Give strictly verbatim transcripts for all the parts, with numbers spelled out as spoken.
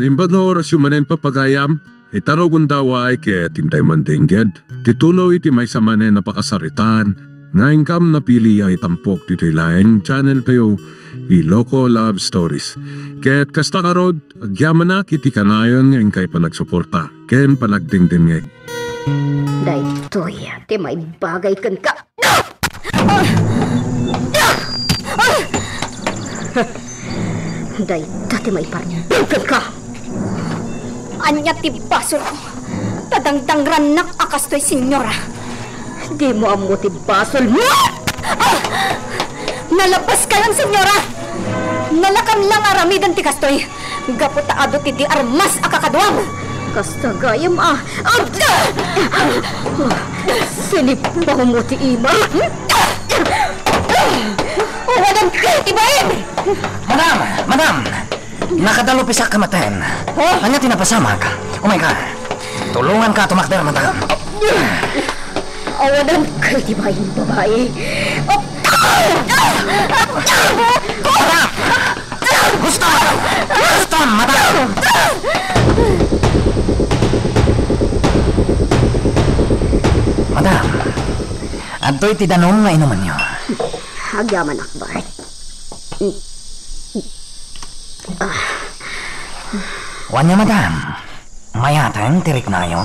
Imbag nga orasyo manen, papagayam, ita rugonda a waay ket intay man dengged ti tuloy ti maysa manen a pakasaritaan nga inkam napili a itampok ditoy laeng channel tayo, Iloko Love Stories. Ket kasta ngarud, agyamanak iti kanayon nga inkay panagsuporta ken panagdengdengngeg. Daytoy ti maibagay kenka. Dayta ti maipartiyo kenka. Ania ti basolko? Ta dangdangrannak a kastoy, senyora. Dimo ammo ti basolmo! Ah! Nalabaskayon, senyora! Nalakam lang aramiden ti kastoy. Gapu ta adu ti di armas a kakaduam. Kasta gayam a. Sinipawmo ti ima. Awanan kayo ti bain! Madam! Madam! Nakadalupisak a maten. Ha? Ania ti napasamak? Umayka. Tulonganka a tumakder, madam. Awanan kayo ti bain, babai. Madam! Gusto! Gusto, madam! Madam, adtoy ti danum nga inumanyo. Agyamanak, Bart. Wen, madam, mayateng ti riknayo?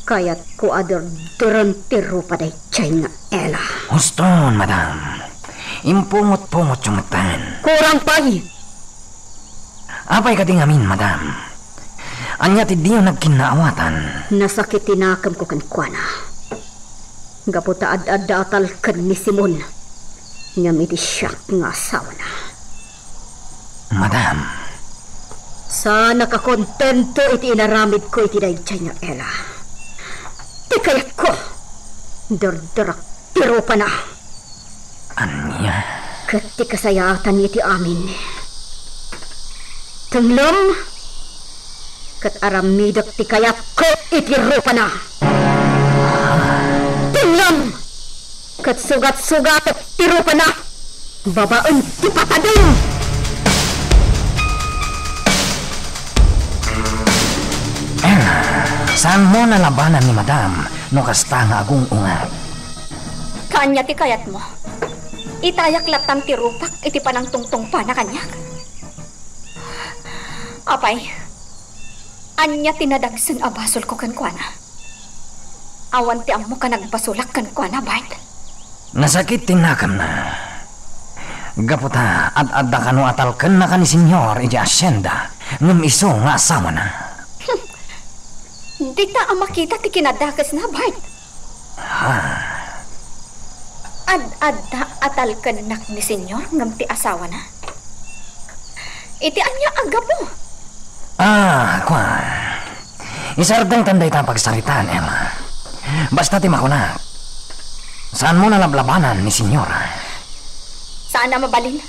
Kayatko a derderem ti rupa daydiay nga Ella. Huston, madam. Impungotpungotyo metten. Kurang pay! Apay kadi ngamin, madam? Ania ti diyo nagkinnaawatan? Nasakit ti nakemko kenkuana. Gapu ta ad-adda a talken ni Simon, ngem iti siak nga asawana. Madam. Saanak a kontento iti inaramidko iti daydiay nga Ella. Ti kayatko, derderak ti rupana. Ania? Ket ti kasayaatan iti amin. Tenglem, ket aramidek ti kayatko iti rupana. Tenglem, ket sugat-sugatek ti rupana babaen ti patadem. Ella, saanmo a labanan ni madam no kasta nga agung-ungad? Kaania ti kayatmo? Itayak lattan ti rupak iti panangtungtungpana kaniak? Apay, ania ti nadagsen a basolko kenkuana? Awan ti ammok a nagbasolak kenkuana, Bart. Nasakit ti nakemna. Gapu ta ad-adda kano a talkennaka ni Senyor idiay asienda, ngem isu nga asawana. Dita a makita ti kinadakesna, Bart. Ha? Ad-adda a talkennak ni Senyor ngem ti asawana? Iti ania a gapu? Ah, kua. Isardengtan dayta a pagsaritaan, Emma. Basta ti makunak, saanmo a lablabanan ni Senyora. Saan a mabalin.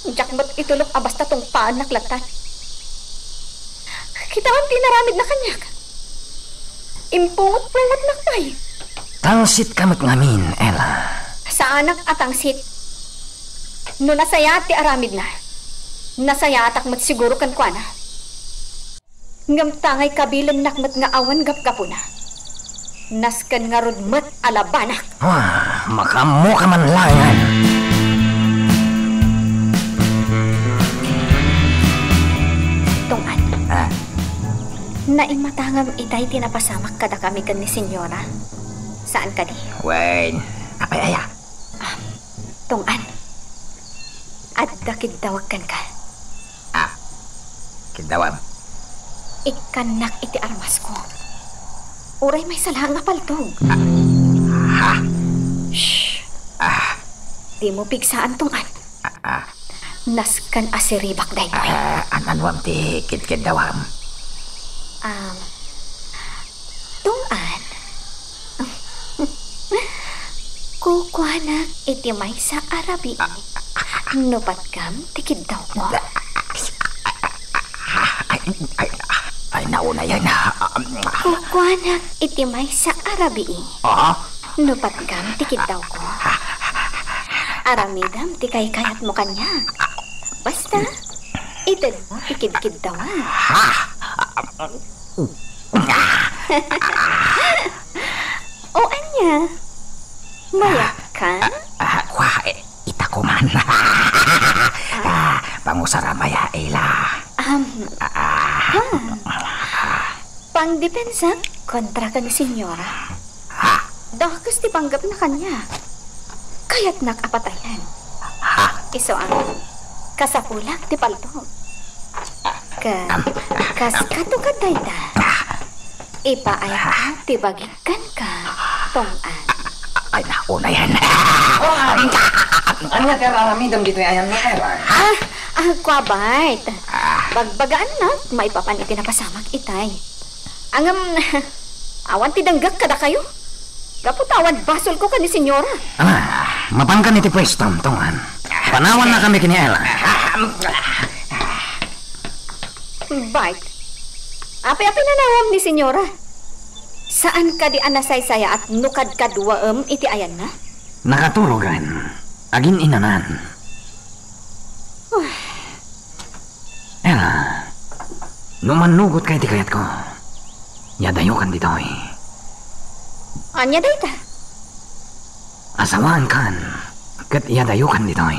Diak met itulok a basta tungpaannak lattan. Kitaem ti inaramidna kaniak. Impungot-pungotnak pay. Tangsitka met ngamin, Ella. Saanak a tangsit. No nasayaat ti aramidna, nasayaatak met siguro kenkuana. Ngem ta ngay kabilennak met nga awan gapgapuna. Nasken ngarud met a labanak. Ah, makaammoka man laengen. Tong-an. Ah? Naimatangam itay ti napasamak kadakami ken ni Senyora? Saan kadi? Wen, apay aya? Ah, Tong-an. Adda kiddawak kenka. Ah, kiddawam. Ikkannak iti armasko. Uray maysa laeng a paltog. Ah, ha? Shh! Ah. Dimo pigsaan, Tong-an. Ah, ah. Nasken a siribak daytoy. Ah, an-anuam ti kidkiddawam? Um, Tong-an. Kukuanak iti maysa a rabii no patgam ti kiddawko. Ay, ay, ay, nauna yan. Kukuanak iti maysa a rabii. Ah? No patgam ti kiddawko. Aramidam ti kaykayatmo kaniak. Basta, Itedmo ti kidkiddawan. Ha? O ania? Mayatkan? Ah, ah, kua, eh, ita ko man. Ah, pangusara maya, Ella. Um, ah, ah. Pangdepensak kontra ken ni Senyora. Ha? Dakes ti panggepna kaniak. Kayatnak a patayen. Ha? Isu a, kasapulak ti palto. Ket, kas kato ket dayta, ipaayko ti bagik kenka, Tong-an. Ay, nauna yan. Ania ti ar-aramidem ditoy ayanmi, Ella? Ah, ah, kua, Bart. Bagbagaannak maipapan iti napasamak itay. Ngem, awan ti denggek kadakayo. Gapu ta awan basolko ken ni Senyora. Ah, mapankan iti puestom, Tong-an. Panawannakami ken ni Ella. Bart, apay a pinanawam ni Senyora? Saan kadi a nasaysayaat no kadkaduaem iti ayanna? Nakaturogan. Agin-inanan. Uy. Ella, no mannugotka iti kayatko, iyadayokan ditoy. Ania dayta? Asawaankan, ket iyadayokan ditoy.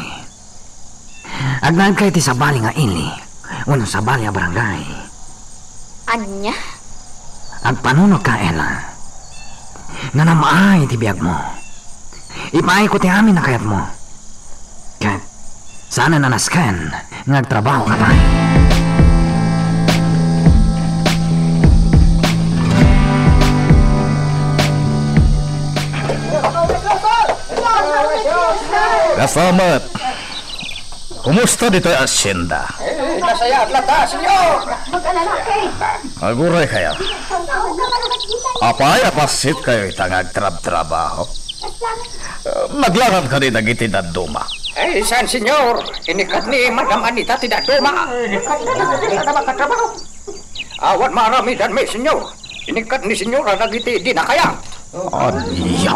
Agnaedka iti sabali nga ili wenno sabali a barangay. Ania? Agpanunotka, Ella. Nga nam-ay ti biagmo. Ipaayko ti amin a kayatmo. Ket saanen a nasken nga agtrabahoka pay. Kasta met, kumusta ditoy hacienda? Eh, nasayaat latta, senyor. Aguray kaya. Apay a pasit kayo ita nga agtrabtrabaho? Naglangan kadi dagiti dadduma? Eh, saan, senyor? Inikkat ni Madam Anita ti dadduma. Inikkat ni Madam Anita ti dadduma. Awan maaramidanmi, senyor. Inikkat ni senyora dagiti dina kaya. Ania?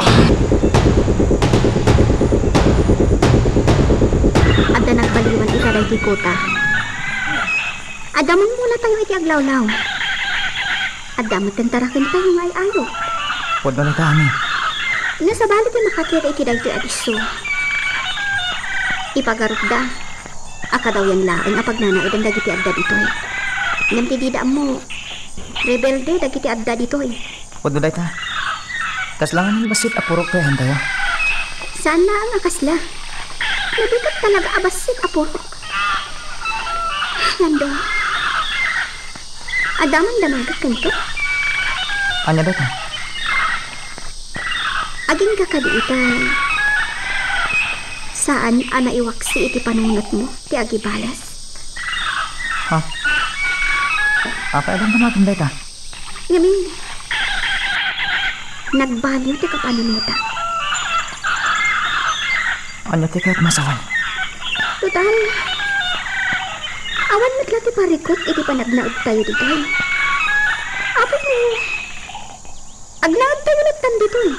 Adda nagbaliwan ita daytoy kota. Adda mummula tayo iti aglawlaw. Adda met tentaraken tayo nga ay-ayo. Pudno ni kami. Nasabali ti makakita iti daytoy a disso. Ipagarupda a kadawyan laeng a pagnanaedan dagiti adda ditoy. Ngem ti dida ammo, rebelde dagiti adda ditoy. Pudno dayta. Kasla ngamin bassit a purok ti ayantayo? Saan laeng a kasla. No di ket talaga a bassit a purok. Lando, adda man damagek kenka? Ania dayta? Agingga kadi ita, saan a naiwaksi iti panunotmo ti agibales? Ha? Apay a damdamatem dayta? Ngamin, nagbaliw ti kapanunotak. Ania ti kayatmo a sawen? Total, awan met la ti parikut iti panagnaedtayo ditoy. Apo mo, agnaedtayo lattan ditoy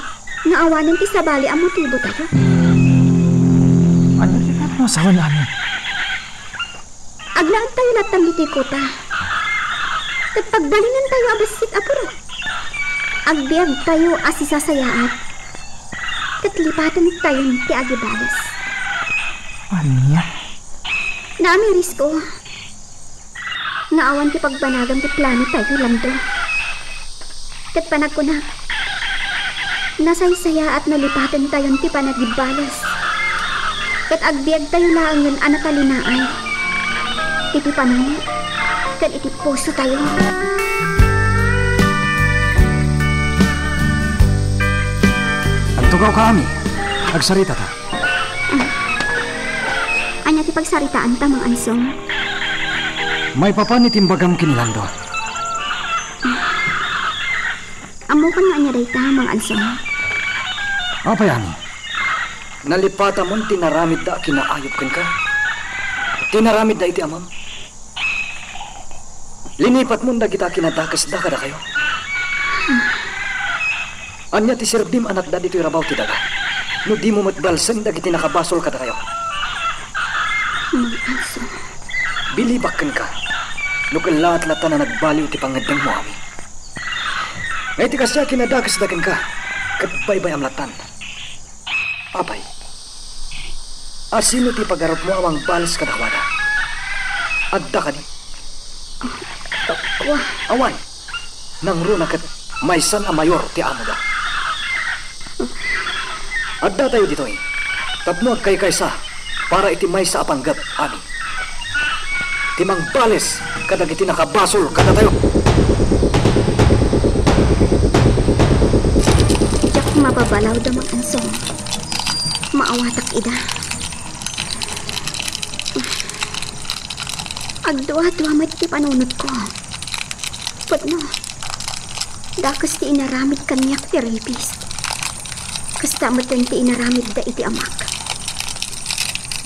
nga awanen ti sabali a motibotayo. Ania ti kayatmo a sawen, Ami? Agnaedtayo lattan ditoy kota. Ket pagbalinentayo a bassit a purok. Agbiagtayo a sisasayaat. Ket lipatentayon ti agibales. Ania? Naamirisko nga awan ti pagbanagam ti planotayo, Lando. Ket panagkunak, nasaysayaat no lipatentayon ti panagibales. Ket agbiagtayo laengen a natalinaay iti panunot ken iti pusotayo. Agtugawka, Ami. Agsaritata. Ania ti pagsaritaanta, Mang Ansom? Maipapan iti imbagam ken ni Lando. Ammokan nga ania dayta, Mang Ansom? Apay, Ami? Nalipatamon ti naramidda a kinaayup kenka. Ti naramidda iti amam. Linipatmon dagita a kinadakesda kadakayo. Ania ti serbim a natda ditoy rabaw ti daga, no dimo met balsen dagiti nakabasol kadakayo? Mang Ansom. Bilibak kenka, no kellaat latta a nagbaliw ti pangngeddengmo, Ami. Nga iti kasta, kinadakesda kenka, ket baybay-am lattan. Apay, asino ti pagarupmo a mangbales kadakuada? Adda kadi? Kua. Awan. Nangruna ket maysan a mayor ti amoda. Addatayo ditoy tapno agkaykaysa para iti maysa a panggep, Ami. Ti mangbales kadagiti nakabasol kadatayo. Diak mababalaw, Damang Ansong. Maawatak ida. Agdua-dua met ti panunotko. Pudno, dakes ti inaramid kaniak ti rapist. Kasta met ti inaramidda iti amak.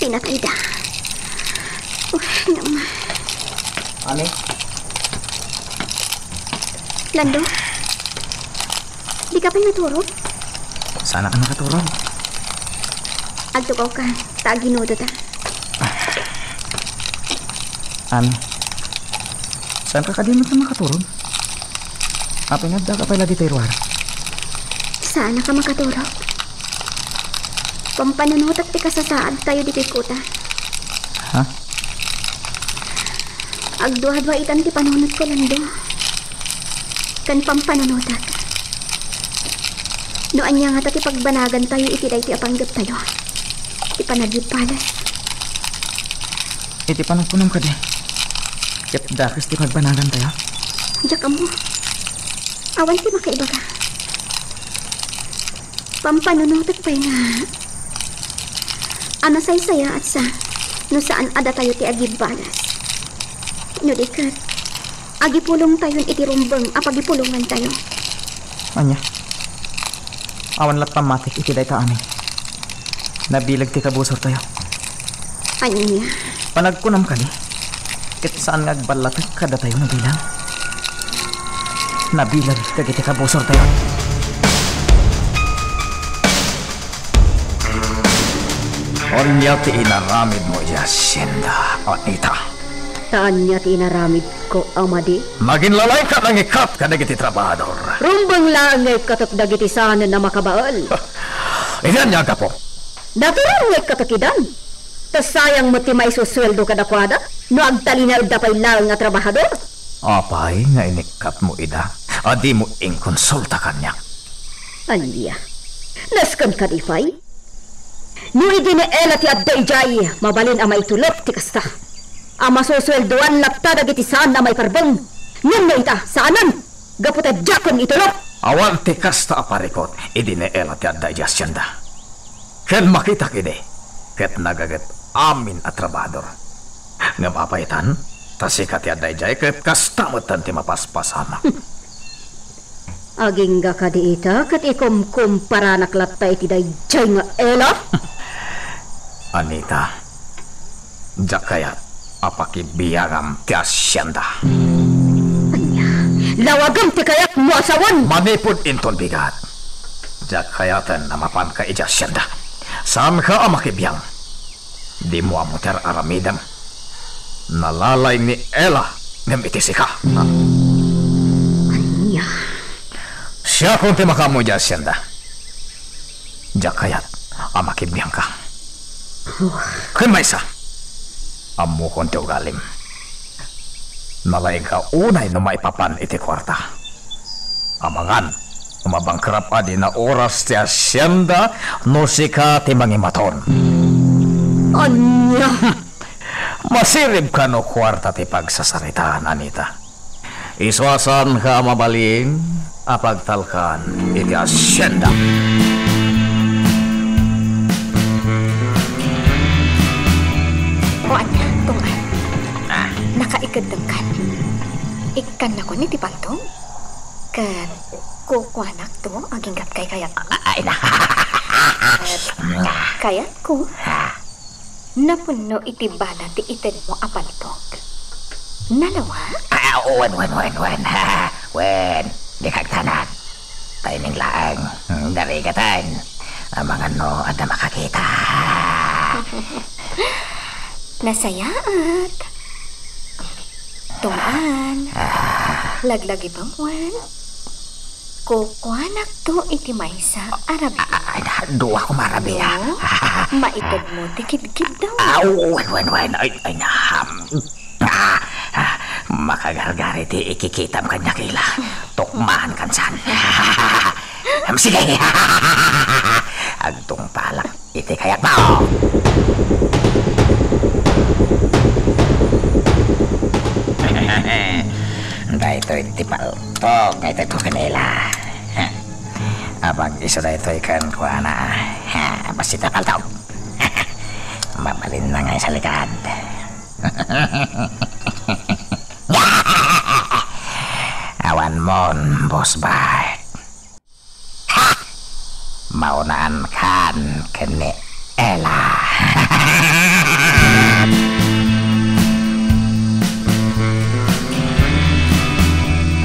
Pinatayda. Oh, ngem. Ani? Lando? Dika pay naturog? Saanka makaturog? Agtugawka, ta aginudota. An, saanka kadi met makaturog? Apay nga addaka pay la ditoy ruar? Saanka makaturog? Pampanunotek ti kasasaadtayo ditoy kuta. Ha? Agdua-dua itan ti panunotko, Lando. Ken pampanunotek. No ania ngata ti pagbanagantayo iti daytoy a panggeptayo? Ti panagibbales. Iti panagkunam kadi, ket dakes ti pagbanagantayo? Diak ammo. Awan ti makaibaga. Pampanunotek pay nga a nasaysayaat sa no saan a datayo ti agibbales. No di ket, agipulongtayon iti rumbeng a pagipulongantayo. Ania? Awan latta matik iti dayta amin. Nabileg ti kabusortayo. Ania? Panagkunam kadi, ket saan nga agballatek kadatayo nabileg? Nabileg dagiti kabusortayo. Ania ti inaramidmo iti hacienda, Anita? Ta ania ti inaramidko, Amadi? Naginlalayka nga ikkat kadagiti trabahador. Rumbeng laeng nga ikkatek dagiti saanen a makabael. Iti ania a gapu? Natural nga ikkatek idan. Ta sayang met ti maisusueldo kadakuada no agtalinaedda pay laeng a trabahador. Apay nga inikkatmo ida a dimo inkonsulta kaniak? Ania? Nasken kadi pay? No idi ni Ella ti adda idiay, mabalin a maitulok ti kasta. A masusueldoan latta dagiti saan a maiparbeng. Ngem no ita, saanen. Gapu ta diakon itulok. Awan ti kasta a parikut idi ni Ella ti adda idiay hacienda. Ken makitak idi, ket nagaget amin a trabahador. Ngem apay itan, ta sika ti adda idiay, ket kasta metten ti mapaspasamak. Agingga kadi ita, ket ikumkumparanak latta iti daydiay nga Ella? Anita, diak kayat a pakibiangam ti hacienda. Ania? Lawagem ti kayatmo a sawen! Manipud inton bigat, diak kayaten a mapanka iti hacienda. Saanka a makibiang. Dimo ammo ti ar-aramidem. Nalalay ni Ella ngem iti sika. Ania? Siakon ti makaammo iti hacienda. Diak kayat a makibiangka. Oh. Ken maysa, ammokon ti ugalim. Nalaingka unay no maipapan iti kuarta. Amangan, mabangkrap a di naoras ti hacienda no sika ti mangimaton. Ania? Masiribka no kuarta ti pagsasaritaan, Anita. Isu a saanka a mabalin a pagtalkan iti hacienda. O ania, tungan? Ah. Nakaikeddengkan. Ikkannakon iti paltog. Ken kukuanakto agingga ti kaykayatmo. Ay, na. Kayatko. Ah. Napunno iti bana ti itedmo a paltog. Nalawa? Ah, wen, wen, wen, wen. Wen, di kagtanan. Timing laeng. Hmm, narigaten. Amangan no adda makakita. Nasayaat. Tungpal. Ah. Laglagipem wen. Kukuanakto iti maysa a rabii. Ah, ay, na, dua koma a rabii, ah. No? Maitedmo ti kidkiddaw. Ah, wen, wen, wen. Ay, ay, na, ah, ah, makagargari ti ikikitam kaniak, Ela. Tukmaan kansan. Am, sige. Agtungpalak iti kayatmo. Daytoy ti paltog nga itedko ken Ela. Apag isu daytoy kenkuana. Ha, bassit a paltog. Mabalinna nga isalikan. Awan mon, Boss Bart. Ha! Maunaan kan ken ni Ela.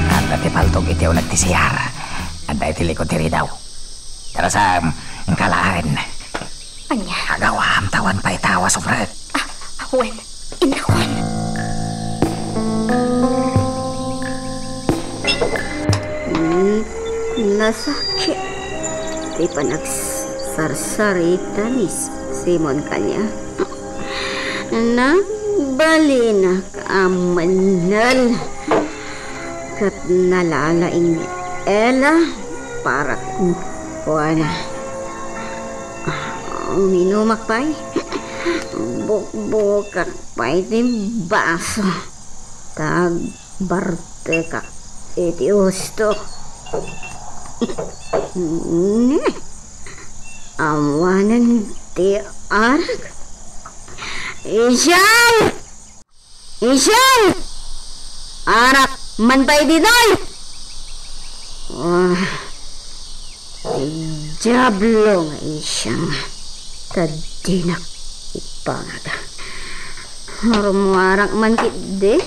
Adda ti paltog iti uneg ti C R. Adda iti likod ti ridaw. Tara, Sam, inka laeng. Ania? Agawam ta awan pay tao a sumrek. Ah, wen, innakuan. Hmm, nasakit ti panagsarsarita ni Simon kaniak. Nabalinak a mannel ket nalalaing ni Ela para kenkuana. Uminumak pay. Bukbukak pay ti baso. Tagbartekak iti ustok. Awanen ti arak. Isyang! Isyang! Arak man pay ditoy! Ah, ti Diablo nga isyang, ta dinak ipangag. Rummuarak man ketdi,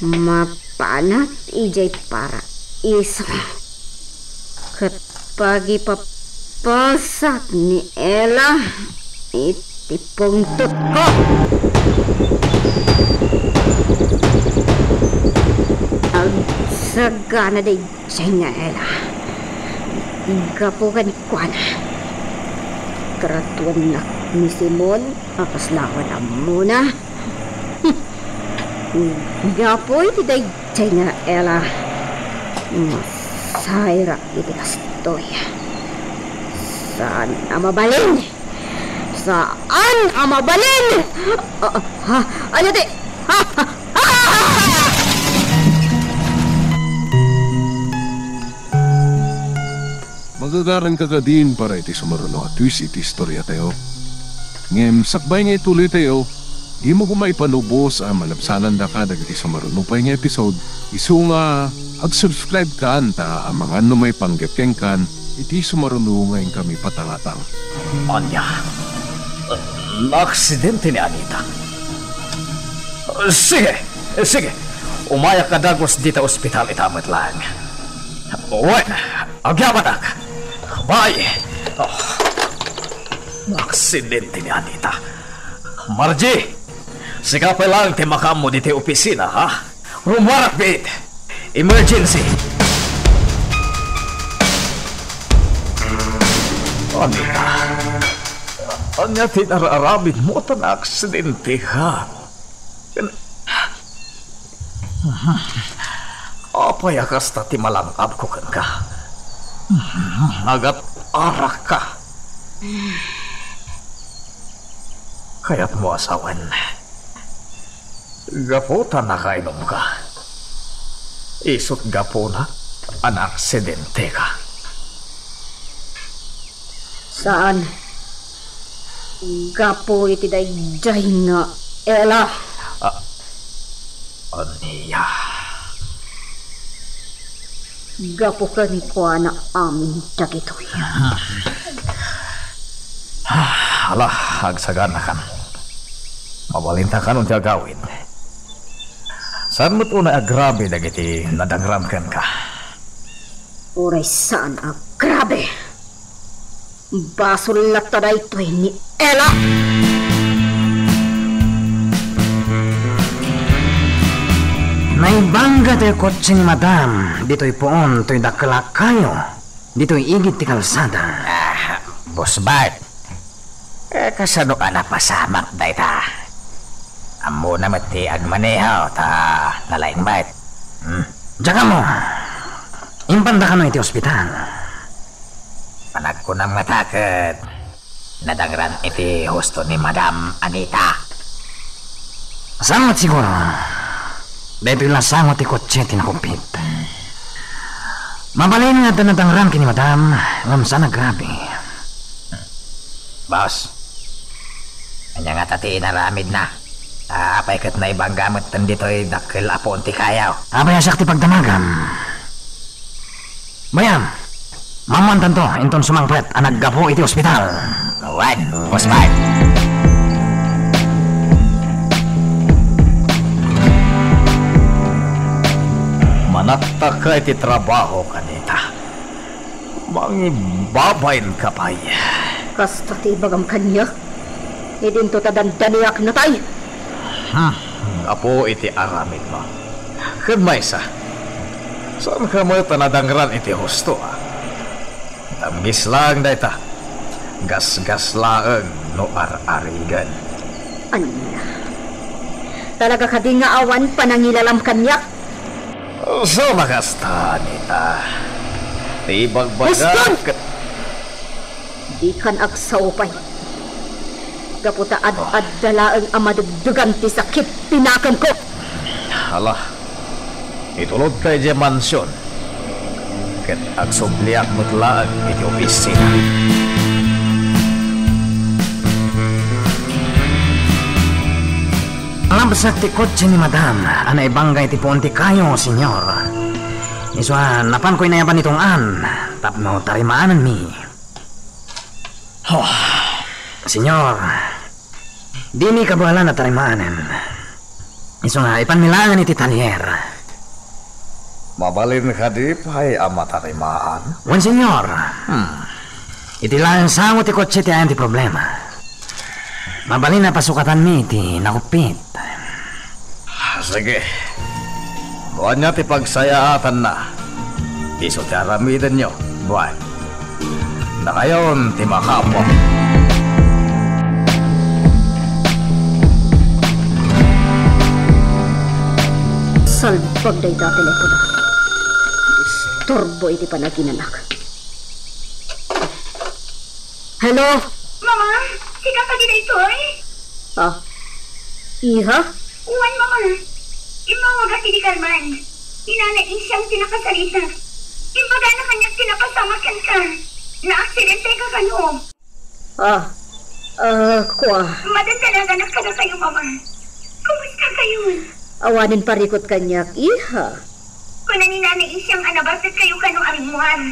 mapanak idiay paraiso. Ket pagipapasak ni Ela iti pungtotko. Agsagana daydiay nga Ela. Gapu kenkuana, graduannak ni Simon a kasla awan ammona. Gapu iti daydiay nga Ela, masayrak iti kastoy. Saan a mabalin! Saan a mabalin! Ah, ah, ha? Ania ti? Ha? Ha? Ha? Magagaranka kadin para iti sumaruno a twist iti istoriatayo. Ngem sakbay nga ituloytayo, dimo koma ipanubos a malabsanandaka dagiti sumaruno pay nga episode, isu nga ag-subscribe kan ta amangan no maipanggep kenkan iti sumaruno nga inkami patangatang. Ania? Naaksidente ni Anita? Sige, sige. Umayak a dagus dita ospital ita met laeng. Wen, agyamanak. Bye. Oh. Naaksidente ni Anita. Margie, sika pay laeng ti makaammo diti opisina, ha? Rummuarak biit. Emergency. Anita, ania ti nararamidmo ta naaksidenteka? Apay a kasta ti malang-abko kenka? Nagat-arakka. Kayatmo a sawen, gapu ta nakainumka, isut' gapuna a naaksidenteka. Saan. Gapu iti daydiay nga Ela. A-, ania? Gapu kenkuana amin dagitoy. Ala, agsaganakan. Mabalinta kanon ti agawid. Saan met unay agrabe dagiti nadangram kenka? Uray saan a grabe. Basol latta daytoy ni Ela. Naibangga ti kotse ni Madam ditoy puon toy dakkel a kayo, ditoy igid ti kalsada. Ah, Boss Bart, eh, kasano ka napasamak dayta? Ammona met ti agmaneho ta nalaing met. Hmm. Diak ammo, impanda kano iti ospital. Panagkunam ngata ket nadangran iti husto ni Madam Anita. Saan met siguro? Daytoy la sango ti kotse ti nakupit. Mabalin nga adda nadangran ken ni Madam, ngem saan a grabe. Boss, ania ngata ti inaramidna? Ah, apay ket naibangga metten ditoy dakkel a puon ti kayo? Apay a siak ti pagdamagam? Bayam, maammoantanto inton sumangpet a naggapu iti ospital. Wen, Boss Bart. Manaktak ka iti trabaho, Anita. Mangibabain ka pay. Kasta ti ibagam kaniak. Idinto ta dandaniak natay. Hmm, gapu iti aramidmo. Ken maysa, saan ka met a nadangran iti husto, a? Damgis laeng dayta. Gasgas laeng no ar-arigen. Ania? Talaga kadi nga awan panangilalam kaniak? Saan a kasta, Anita? Ti ibagbaga Huston! ket Dikan agsao pay. Gapu ta ad-adda laeng a madegdegan ti sakit ti nakemko. Hala, itulodka idiay mansion, ket agsubliak met laeng iti opisina. Nalabsak ti kotse ni Madam a naibangga iti puon ti kayo, Senyor. Isu a napanko inayaban ni Tong-an tapno tarimaananmi. Oh, Senyor, dimi kabaelan a tarimaanen. Isu nga, ipanmi laengen iti talyer. Mabalin kadi pay a matarimaan? Wen, Senyor. Hmm. Iti laeng sango ti kotse ti ayan ti problema. Mabalin a pasukatanmi iti nakupit. Sige. No ania ti pagsayaatanna, isu ti aramidenyo. Wen, dakayon ti makaammo. Salbag dayta a telepono. Disturbo iti panaginanak. Hello? Mama, sika kadi daytoy? Ah, iha? Wen, Mama. Immawagak idi Carmen. Ni Nanay Isiang ti nakasarita. Imbagana kaniak ti napasamak kenka. Naaksidente ka kano? Ah, ah, kua. Madadalaganak kadakayo, Mama. Kumusta kayon? Awanen parikut kaniak, iha. Kuna ni Nanay Isiang a nabatet kayo kano a rimmuar.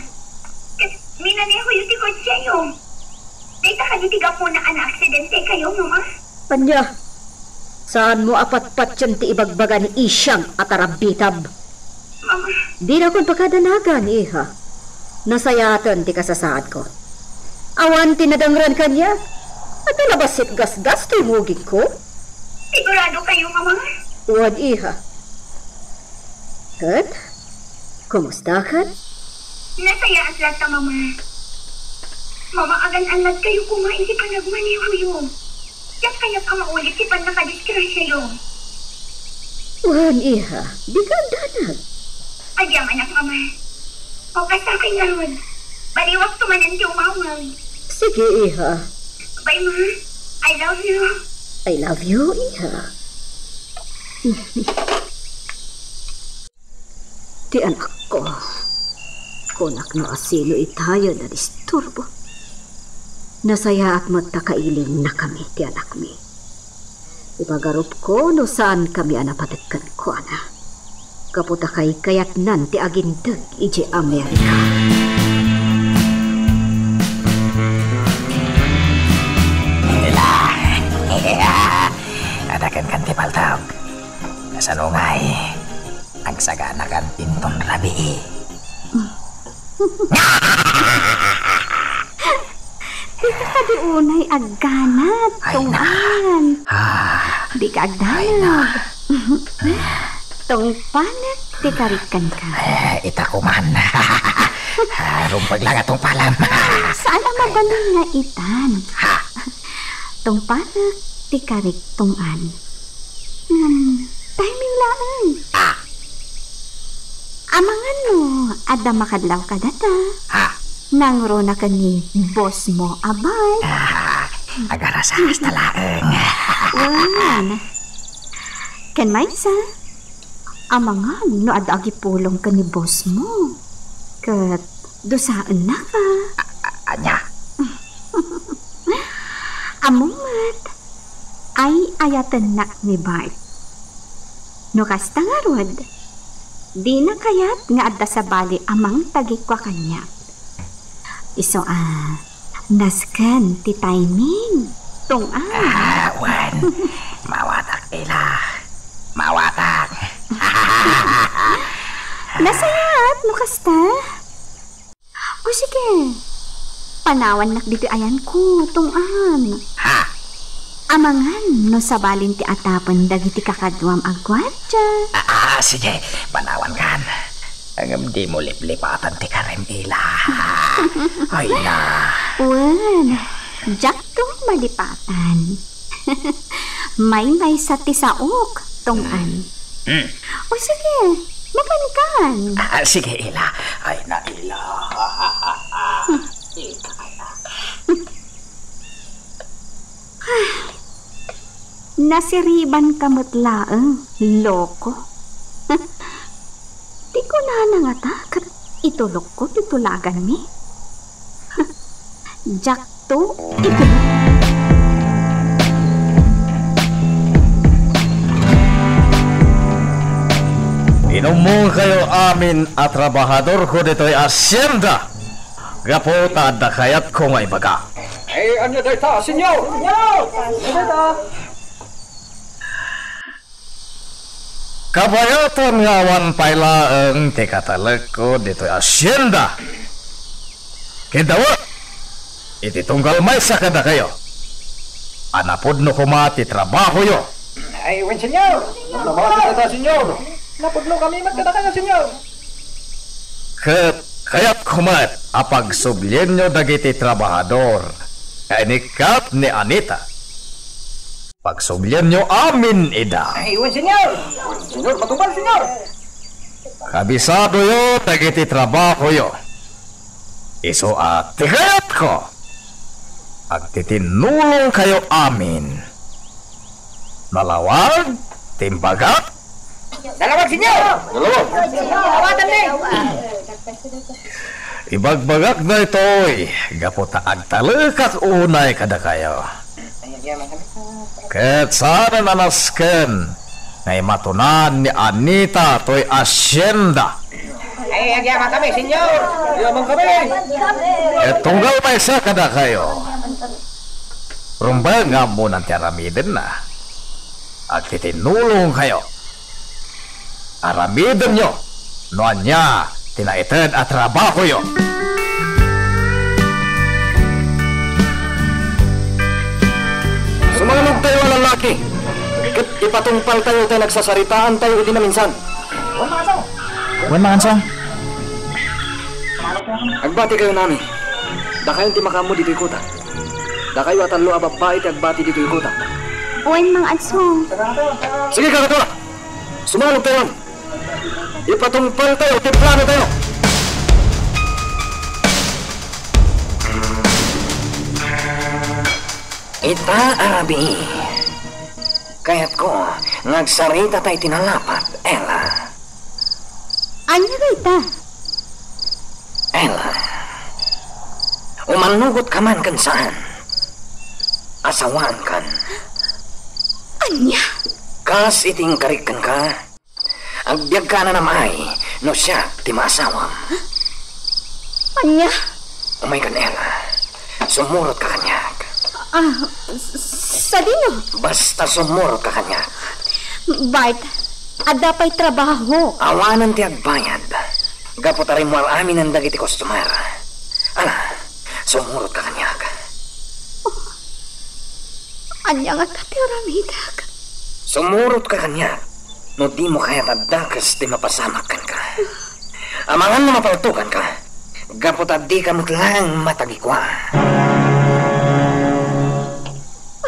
Ket minanehoyo ti kotseyo. Dayta kadi ti gapuna a naaksidente kayo, Mama? Ania? Saanmo a patpatien ti ibagbaga ni Isiang a tarabbitab? Mama. Dinakon pakadanagan, iha. Nasayaaten ti kasasaadko. Awan ti nadangran kaniak. Adda la bassit gasgas toy bugingko. Sigurado kayo, Mama? Wen, iha. Ket, kumusta ket? Nasayaat latta, Mama. Mama, agan-annad kayo koma iti panagmanehoyo. Diak kayat a maulit ti pannakadisgrasiayo. Wen, iha, dika agdanag. Agyamanak, Mama. O, kasta kay ngarud. Baliwakto manen ti umawag. Sige, iha. Bye, Ma. I love you. I love you, iha. Ti anakko, kunak no asino itayo a nadisturbo. Nasayaat met ta kailinnakami ti anakmi. Ipagarupko no saankami a napatekken kuana. Gapu ta kaykayatnan ti agindeg idiay Amerika. Ila. Adaken kan ti paltag. Kasano ngay? Agsaganakan inton rabii. Dika kadi unay agganat, Ay na. Tuan. Ah. Dika Ay na. Agdanag. Tungpalek ti karik kenka. Eh, ita koman. Ah, rumbeng la nga tungpalam. Saan a mabalin nga itan? Ha? Tungpalek ti karik, Tong-an. Ngem, timing laeng. Ah. Amangan no adda makadlaw kadata. Ha? Nangruna ken ni boss mo a Bart. Ah, agarasasta laeng. Wen. Ken maysa, amangan no adda agipulong ken ni boss mo. Ket dusaennaka. A-, a-, ania? Ammom met, ay-ayatennak ni Bart. No kasta ngarud, dina kayat nga adda sabali a mangtagikua kaniak. Isu a, nasken ti timing, Tong-an. Ah, wen. Mawatak, Ila. Mawatak. Nasayaat no kasta. O sige, panawannak ditoy ayanko, Tong-an. Ha? Amangan no sabalin ti atapen dagiti kakaduam a guardia. Ah, ah, sige, panawankan. Ngem dimo liplipatan ti karim, Ila. Ay na. Wen, diakto malipatan. Maymaysa ti saok, Tong-an. Hmm. O sige, makankan. Ah, sige, Ila. Ay na, Ila. Nasiribanka met laeng, loko. Ti kunana ngata ket itulokko ti tulaganmi. Diakto itulok. Inummongkayo amin a trabahadorko ditoy asienda gapu ta adda kayatko nga ibaga. Eh, ania dayta, Senyor? Senyor! Ania dayta? Kabayatan nga awan pay laeng ti katalekko ditoy asienda. Ket dawet iti tunggal maysa kadakayo a napudno koma ti trabahoyo. Ay, wen, Senyor. Napudno koma ti trabaho, Senyor. Napudno kami met kadakayo, Senyor. Ket kayatko met a pagsublienyo dagiti trabahador nga inikkat ni Anita. Pagsublienyo amin ida. Ay, wen, Senyor! Senyor, matubal, Senyor! Kabisadoyo dagiti trabahoyo. Isu a ti kayatko, agtitinnulongkayo amin. Nalawag ti imbagak? Nalawag, Senyor! Nalawag! Awatanmi! Ibagbagak daytoy gapu ta agtalekak unay kadakayo. Ket saanen a nasken nga imatunan ni Anita toy asienda. Ay, agyamankami, Senyor! Agyamankami! Ket tunggal maysa kadakayo, rumbeng nga ammonan ti aramidenna. Agtitinnulongkayo. Aramidenyo no ania ti naited a trabahoyo. Sumalugtayo a lalaki, ket ipatungpaltayo ti nagsasaritaantayo idi naminsan. Wen, Mangansong. Agbatikayon amin. Dakayon ti makaammo ditoy kota. Dakayo a tallo a babbai ti agbati ditoy kota. Wen, Mangansong. Sige, kakaduak. Sumalogtayon. Ipatungpaltayo ti planotayo. Ita a rabii, kayatko nga agsaritata iti nalapat, Ella. Ania dayta? Ella, umannugotka man ken saan, asawaankan. Ania? Kas iti inkarik kenka, agbiagka a nanam-ay no siak ti maasawam. Ania? Umaykan, Ella. Sumurotka kaniak. Ah, s-, sadino? Basta sumurotka kaniak. Bart, adda pay trabaho. Awanen ti agbayad. Gapu ta rimmuar aminen dagiti customer. Ala, sumurotka kaniak. Oh, ania ngata ti aramidek? Sumurotka kaniak. No dimo kayat a dakes ti mapasamak kenka. Amangan no mapaltokanka, gapu ta dika met laeng matagikua.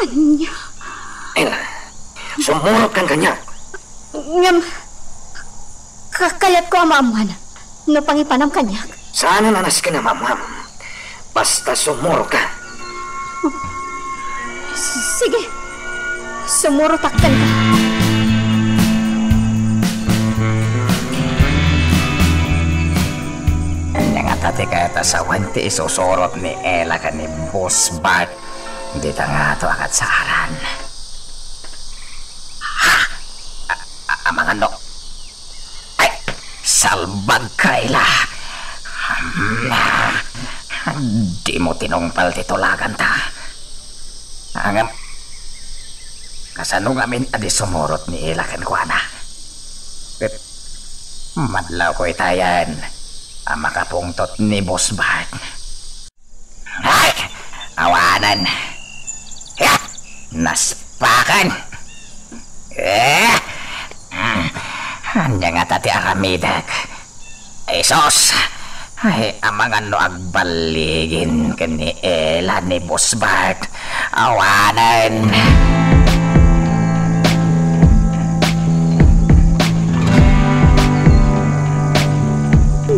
Ania? Ella, sumurotkan kaniak. Ngem, ka-, kayatko a maammuan no pangipanam kaniak. Saanen a nasken a maammuam. Basta sumurotka. Sige, sumurotak kenka. Ania ngata ti kayat a sawen ti isusurot ni Ella ken ni Boss Bart dita ngato a kadsaaran? Ha? A-, a-, amangan no. Ay, salbagka, Ella. Hmm, dimo tinungpal ti tulaganta. Ngem, kasano ngamin a di sumurot ni Ella kenkuana? Ket madlawko itayan a makapungtot ni Boss Bart. Ay! Awanen! Ya! Naspakan! Eh! Hmm. Ania ngata ti aramidek? Ay, sus! Ay, amangan no agballigin ken ni Ella ni Boss Bart. Awanen!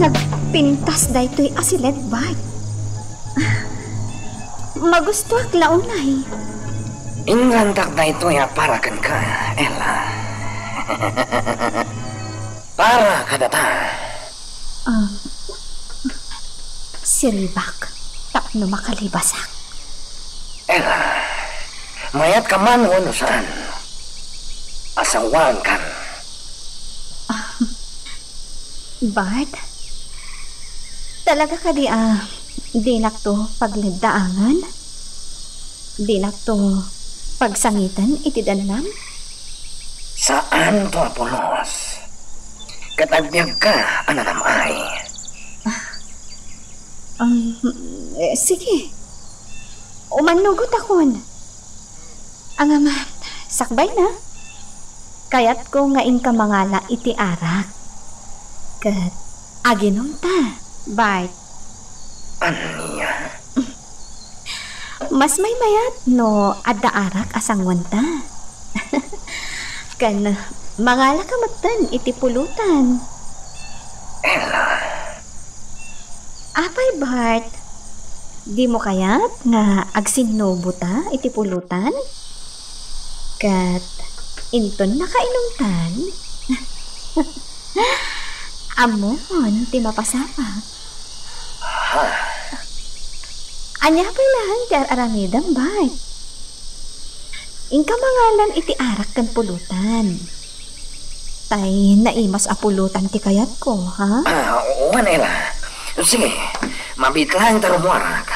Nagpintas daytoy a siled, Bart. Magustuak la unay. Inrantak daytoy a para kenka, Ella. Para kadata. Ah, siribak tapno makalibasak. Ella, mayatka man wenno saan, asawaenkan. Ah, Bart, talaga kadi a dinakto pagleddaangan? Dinakto pagsangiten iti dannam? Saanto a pulos. Ket agbiagka a nanam-ay. Ah, um, eh, sige. Umannugotakon. Ngem, sakbayna, kayatko nga inka mangala iti arak. Ket aginumta, Bart. Ania? Mas maymayat no adda arak a sanguanta. Ken mangalaka metten iti pulutan. Ella. Apay, Bart? Dimo kayat nga agsinnubota iti pulutan? Ket inton nakainumtan, ammom ti mapasamak. Ha? Ania pay laeng ti ar-aramidem, Bart? Inka mangalan iti arak ken pulutan. Tay naimas a pulutan ti kayatko, ha? Ah, wen, Ella. Sige, mabiit laeng ta rummuarak.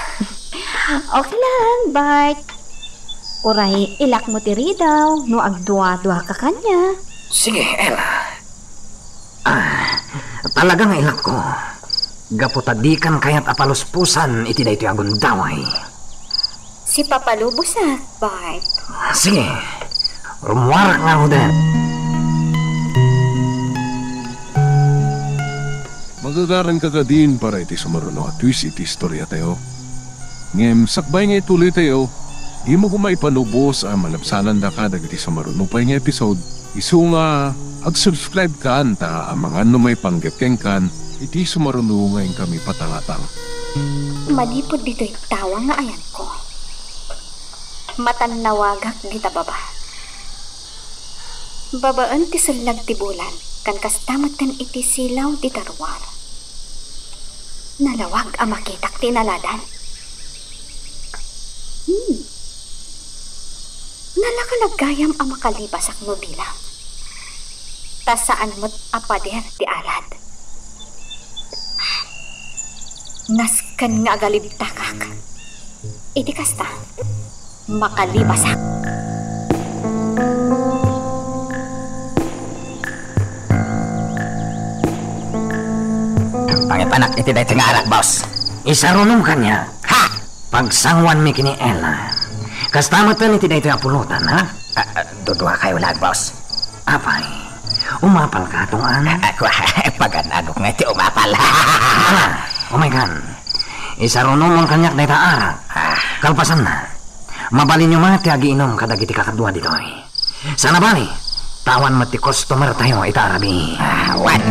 Okay lang, Bart. Uray ilakmo ti ridaw no agdua-duaka kaniak. Sige, Ella. Ah, talaga nga ilakko. Gapu ta dikan kayat a paluspusan iti daytoy a gundaway. Sipapalubosak, Bart. Sige. Rummuarak ngaruden. Magagaranka kadin para iti sumaruno a twist iti istoriatayo. Ngem sakbay nga ituloytayo, dimo koma ipalubos a malabsanandaka dagiti sumaruno pay nga episode. Isu nga, ag-subscribe kan ta amangan no maipanggep kenkan iti sumaruno nga inkami patangatang. Manipud ditoy tawang nga ayanko, matannawagak dita baba. Babaen ti sellag ti bulan, ken kasta metten iti silaw ti terruar. Nalawag a makitak ti inaladan. Hmm. Nalakala gayam a makalibasak no bilang. Ta saan met a pader ti alad. Nasken nga agalibtakak. Iti kasta, makalibasak. Pangipanak iti daytoy nga arak, boss. Isarunom kaniak. Ha? Pagsanguanmi ken ni Ella. Kasta metten iti daytoy a pulutan, ha? Ah, ah, duduakayo laeng, boss. Apay, Umapalka, Tong-an? Ah, kua, pagan-anok nga ti umapal. Ala, umaykan. Isarunomon kaniak dayta arak. Ah. Kalpasanna, mabalinyo met ti agiinum kadagiti kakadua ditoy. Sana bali, ta awan met ti customer tayo ita a rabii. Ah, what?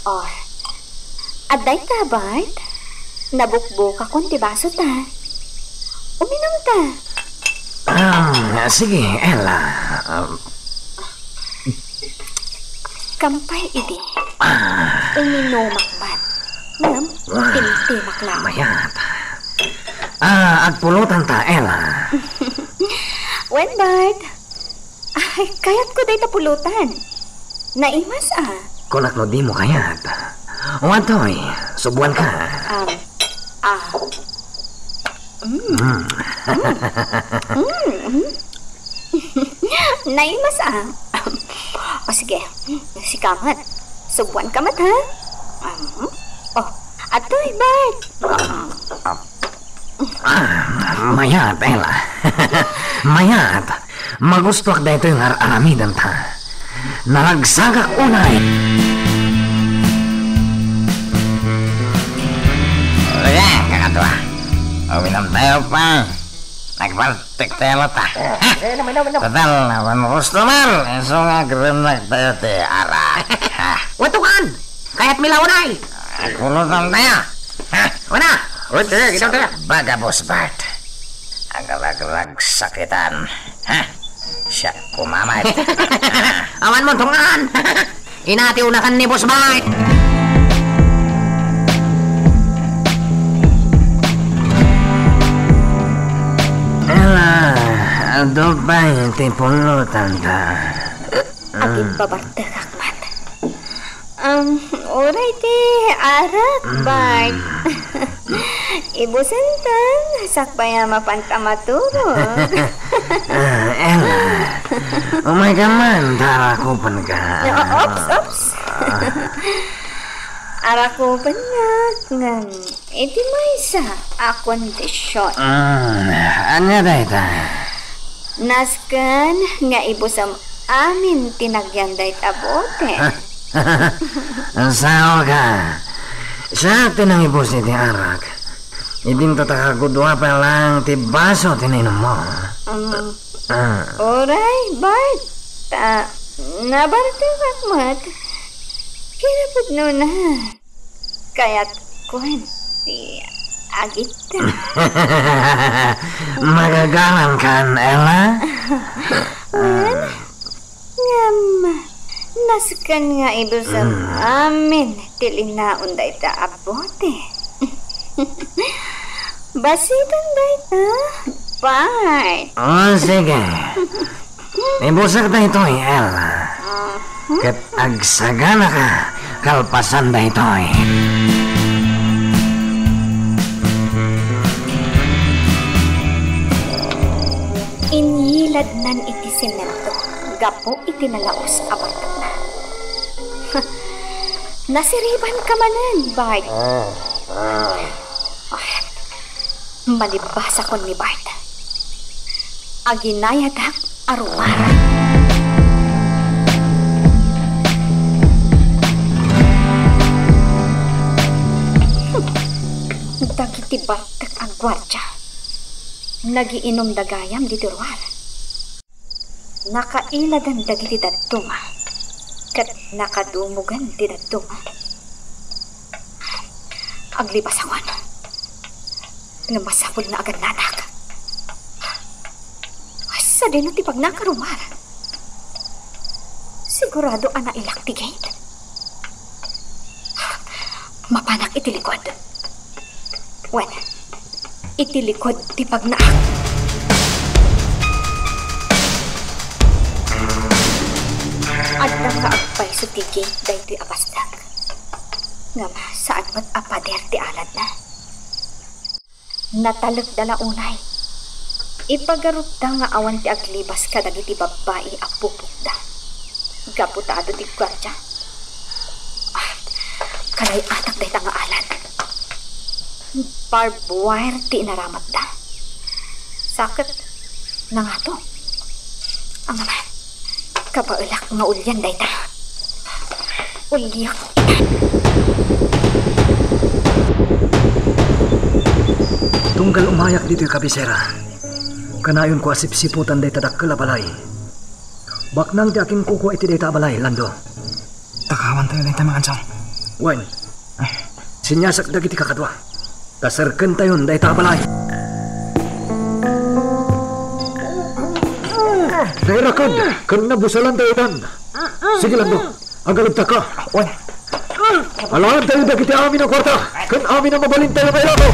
Oh, adda ita, Bart? Nabukbukakon ti baso ta. Uminum ta. Ah, sige, Ella. Ah, Kampay idi. Ah. Uminumak man. Ngem, ah, timtimak lang. Mayat. Ah, agpulutan ta, Ella. Wen, Bart. Ay, kayatko dayta pulutan. Naimas, ah. Kunak no dimo kayat. O, adtoy, subuanka. Um, ah. Mm. Mm. Mm, mm. Naimas, ah. O, sige. Sika met. Subuanka met, ha? Um, oh, adtoy, Bart. Ah, mayat, Ella. Mayat. Magustuak daytoy nga ar-aramidenta. Naragsakak unay. Wala, kakadua. Uminom tayo pa. Nagbartek tayo ta. Eh, eh, inom, inom, inom. Total, awan customer. Isu nga agrennak tayo ti arak. Ha? Wato kaan? Kayat mi la unay. Agpulutan tayo. Ha? Wana? Uy, tayo, inom tayo. Baga, Boss Bart. Agaragragsakitan. Ha? Siak kumamat. Awan mo, Tong-an. Inati unakan ni Boss Bart. Ala, adu pay ti pulotanta. Agimbabartekak met. Um, uray ti arak, Bart. Ibusen ta, sakbay a mapanta maturog. Ah, Ella, umayka man, ta arakupenka. Oops, oops. Arakupennak, ngem iti maysa a kondision. Mm, ania dayta? Nasken nga ibusem amin ti nagyan dayta bote. Saoka. Siak ti nangibus iti arak. Idinto ta kagudua pay laeng ti baso ti nainummo. Mm. Ah. Uray, Bart. Ta, nabartekak met. Kinapudnona. Kayat kuen ti agidda. Magagalankan, Ella? Wen, ngem, nasken nga ibusem amin ti linaon dayta a bote. Basiton dayta, Bart. O, sige. Ibusek daytoy, Ella. Ket agsaganaka kalpasan daytoy. Inyiladnan iti semento gapu iti nalaus a bartekna. Nasiribanka manen, Bart. Ah, ah. Ah, malibasakon ni Bart. Aginayadak a ruar. Dagiti bartek a guardia, nagiinumda gayam ditoy ruar. Nakailadan dagiti dadduma, ket nakadumogan ti dadduma. Aglibasakon. Nga masapul nga agannanak. Ay, sadino ti pagnaka ruar? Sigurado a nailak ti gate. Mapanak iti likod. Wen, iti likod ti pagnaak. Adda nga agpayso ti gate daytoy a bastak. Ngem saan met a pader ti aladna. Natalekda la unay. Ipagarupda nga awan ti aglibas kadagiti babbai a pupokda. Gapu ta adu ti guardia. Ah, kalay-atak dayta nga alad. Barbed wire ti inaramatda. Sa ket nangato? Ang naman, kabaelak nga ulian dayta. Uliak. Tunggal umayak ditoy kabisera, kanayonko a sipsiputan dayta dakkel a balay. Baknang ti akinkukua iti dayta a balay, Lando. Takawantayo dayta, Mangansong. Wen, siniasak dagiti kakadua. Taserkentayon dayta a balay. Nairaked ken nabusalantayo itan. Sige, Lando, agalebtaka. Wen. Alaantayo dagiti amin a kuarta ken amin a mabalintayo nga ilako.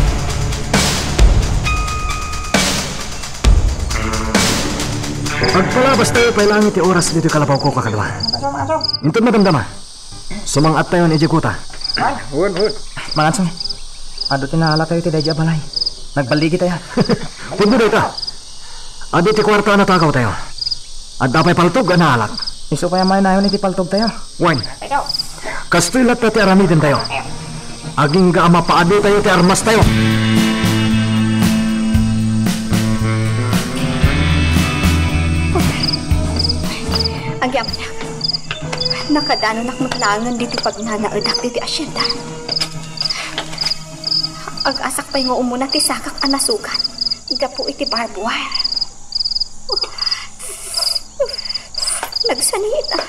Agpalabastayo pay laeng iti oras ditoy kalabawko, kakadua. Inton madamdama, sumang-attayon idiay kuta. Wen, wen. Mangansong, adu ti naalatayo iti daydi a balay. Nagballigitayo. Pudno dayta. Adu ti kuarta a natagawtayo. Adda pay paltog a naalak. Isu pay a mainayon iti paltogtayo. Wen. Kastoy latta ti aramidentayo. Agingga a mapaadutayo ti armastayo. Agyamanak, nakadanonak met laengen ditoy pagnanaedak ditoy asienda. Ag-asak pay nga umuna ti sakak a nasugat gapu iti barbed wire. Nagsaniit, ah.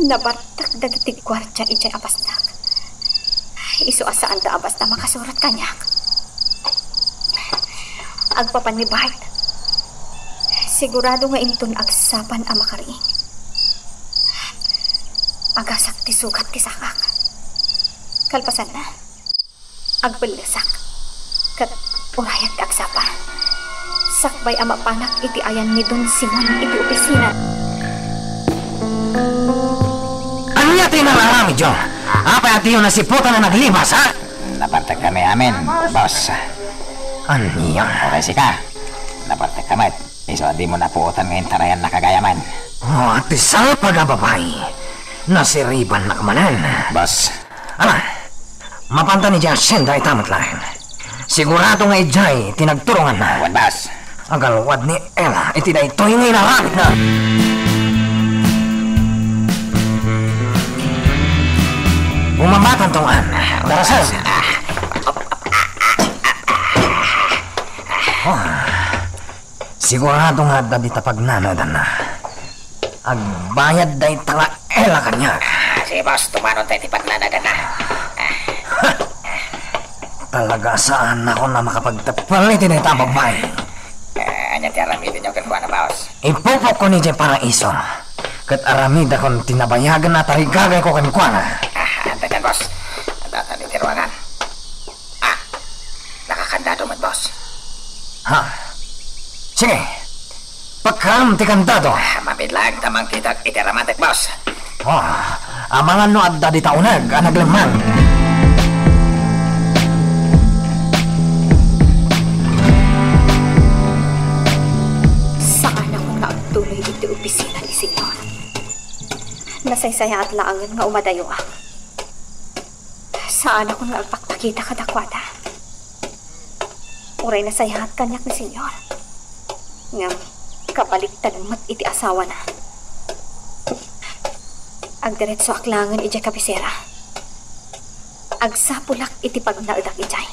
Nabartak dagiti guardia idiay abasnak. Isu a saanda a basta makasurat kaniak. Agpapan ni Bart, sigurado nga inton agsapan a makariing, agasak ti sugat ti sakak. Kalpasanna, agbellesak ket urayak ti agsapa. Sakbay a mapanak iti ayan ni Don Simon iti opisina. Ania ti inararamidyo? Apay a diyo nasiputan a naglibas, ha? Nabartekkami amin, boss. Ania? Uray sika, nabartekka met. Isu a dimo napuotan nga intarayannaka gayamen. Oh, ti salpag a babai. Nasiribannak manen. Boss. Ala, mapantan idiay asienda ita met laeng. Sigurado nga idiay ti nagturonganna. Wen, boss. Agalwad ni Ella iti daytoy nga inaramidna. Bumabatan tong an. Darasan. Oh. Sigurado nga adda dita pagnanaedanna. Agbayad dayta nga Ella kaniak. Ah, sige, boss, tumanon tayo ti pagnanaedanna. Ha! Talaga saannakon a makapagteppel iti dayta a babbai. Ah, ania ti aramidenyo kenkuana, boss? Ipupokon idiay paraiso, ket aramidakon ti nabayagen a tarigagayko kenkuana. Ah, adda diay, boss. Adda diay ti ruangan. Ah, nakakandado met, boss. Ha? Sige. Pekkaam ti kandado. Ah, mabiit laeng ta mangkitak iti aramatek, boss. Oh, amangan no adda dita uneg a naglemmang. Saanakon nga agtuloy iti opisina ni Senyor. Nasaysayaat laengen nga umadayoak. Saanakon nga agpakpakita kadakuada. Uray nasayaat kaniak ni Senyor, ngem kabaliktad met iti asawana. Agdiretsoak laengen idiay kabisera. Agsapulak iti pagnaedak idiay.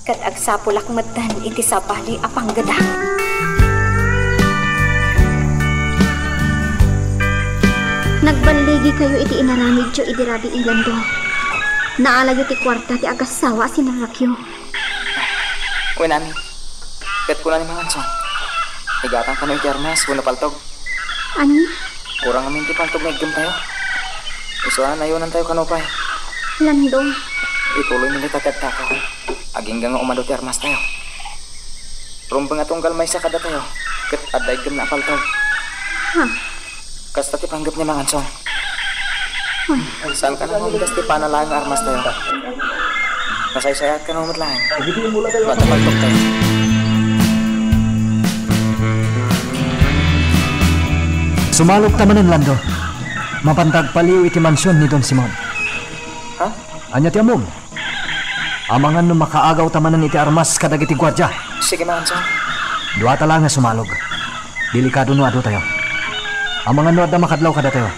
Ket agsapulak metten iti sabali a panggedak. Nagballigikayo iti inaramidyo idi rabii, Lando. Naalayo ti kuarta ti agassawa a sinerrekyo. Wen, Ami. Ket kuna ni Mangansong, igatang kano iti armas wenno paltog. Ania? Kurang amin ti paltog nga iggemtayo. Isu a nayonantayo kano pay. Lando. Ituloymi dayta ti agtakaw. Agingga nga umadu ti armastayo. Rumbeng a tunggal maysa kadatayo, ket adda iggemna a paltog. Ha? Kasta ti panggep ni Mangansong. Ay. Saan ka na mamidas ti panalaeng nga armastayo? Nasaysayaat ka na met laeng. Matapaltok tayo. Sumalok ta manen, Lando. Mapanta agpaliw iti mansion ni Don Simon. Ania ti ammom? Amangan no makaagawta manen iti armas kadagiti guardia. Sige, Mangansaw. Duata laeng nga sumalog. Delikado no aduyo. Amangan no adda makadlaw kadatayo,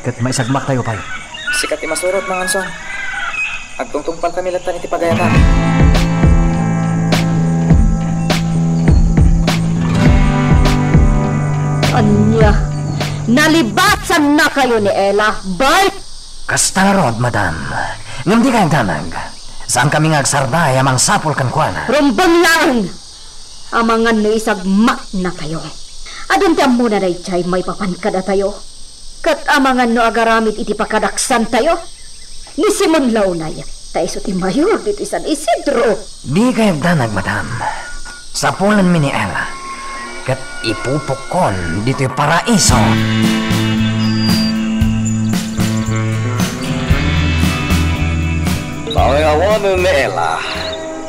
ket maisagmaktayo pay. Sika ti masurot, Mangansaw. Agtungtungpalkami latta iti pagayatan. Ania? Nalibasannakayo ni Ella, Bart? Kasta ngarud, madam. Ngem dika agdanag. Saankami nga agsarday a mangsapul kenkuana. Rumbeng laeng! Amangan no isagmaknatayo. Adun ti ammona daydiay maipapan kadatayo. Ket amangan no agaramid iti pakadaksantayo. Ni Simon la unay, ta isu ti mayor ditoy San Isidro. Dika agdanag, madam. Sapulenmi ni Ella, ket ipupukkon ditoy paraiso. Pangayawanen ni Ella,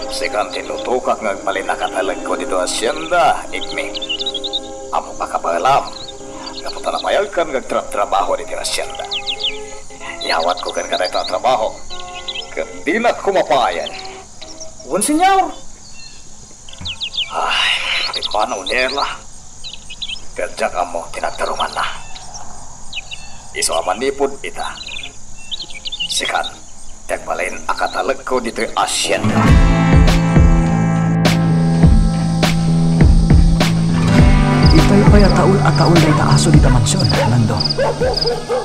sikan ti nutokak nga agbalin a katalekko ditoy hacienda, Igmi. Ammok a kabaelam, gapu ta nabayagkan nga agtrabtrabaho ditoy hacienda. Iyawatko kenka dayta a trabaho, ket dinak koma payen. Wen, Señor. Ay, ti panaw ni Ella. Ket diak ammo ti nagtarumanna. Isu a manipud ita, sikan ti agbalin a katalekko ditoy hacienda. Itay pay a taul a taul dayta aso dita mansion, Lando.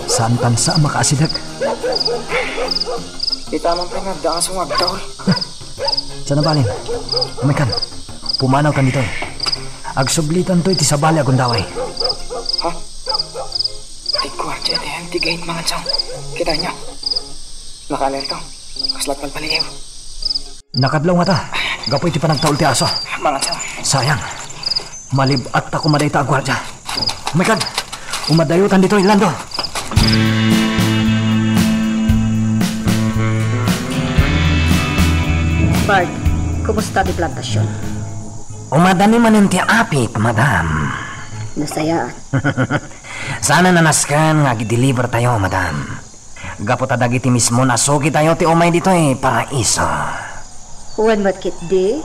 Saan tansa a makaasideg. Ita man pay nga adda aso nga agtaul. Saan a balin? Umaykan. Pumanawtan ditoy. Agsublitanto iti sabali a gundaway. Ha? Ti guardia iti, ti gate, Mangansaw. Kitaenyo. Nakaalerto. Kasla't malpaliiw. Nakadlaw ngata, gapu iti panagtaul ti aso. Mangansaw. Sayang. Malib-atta koma dayta a guardia. Umaykan, umaddayotan ditoy, Lando. Bart, kumusta ti plantasion? Umadani manen ti apit, madam. Nasayaan. Saan a nasken nga agdelivertayo, madam. Gapu ta dagiti mismo a sugitayo ti umay ditoy paraiso. Wen met ketdi?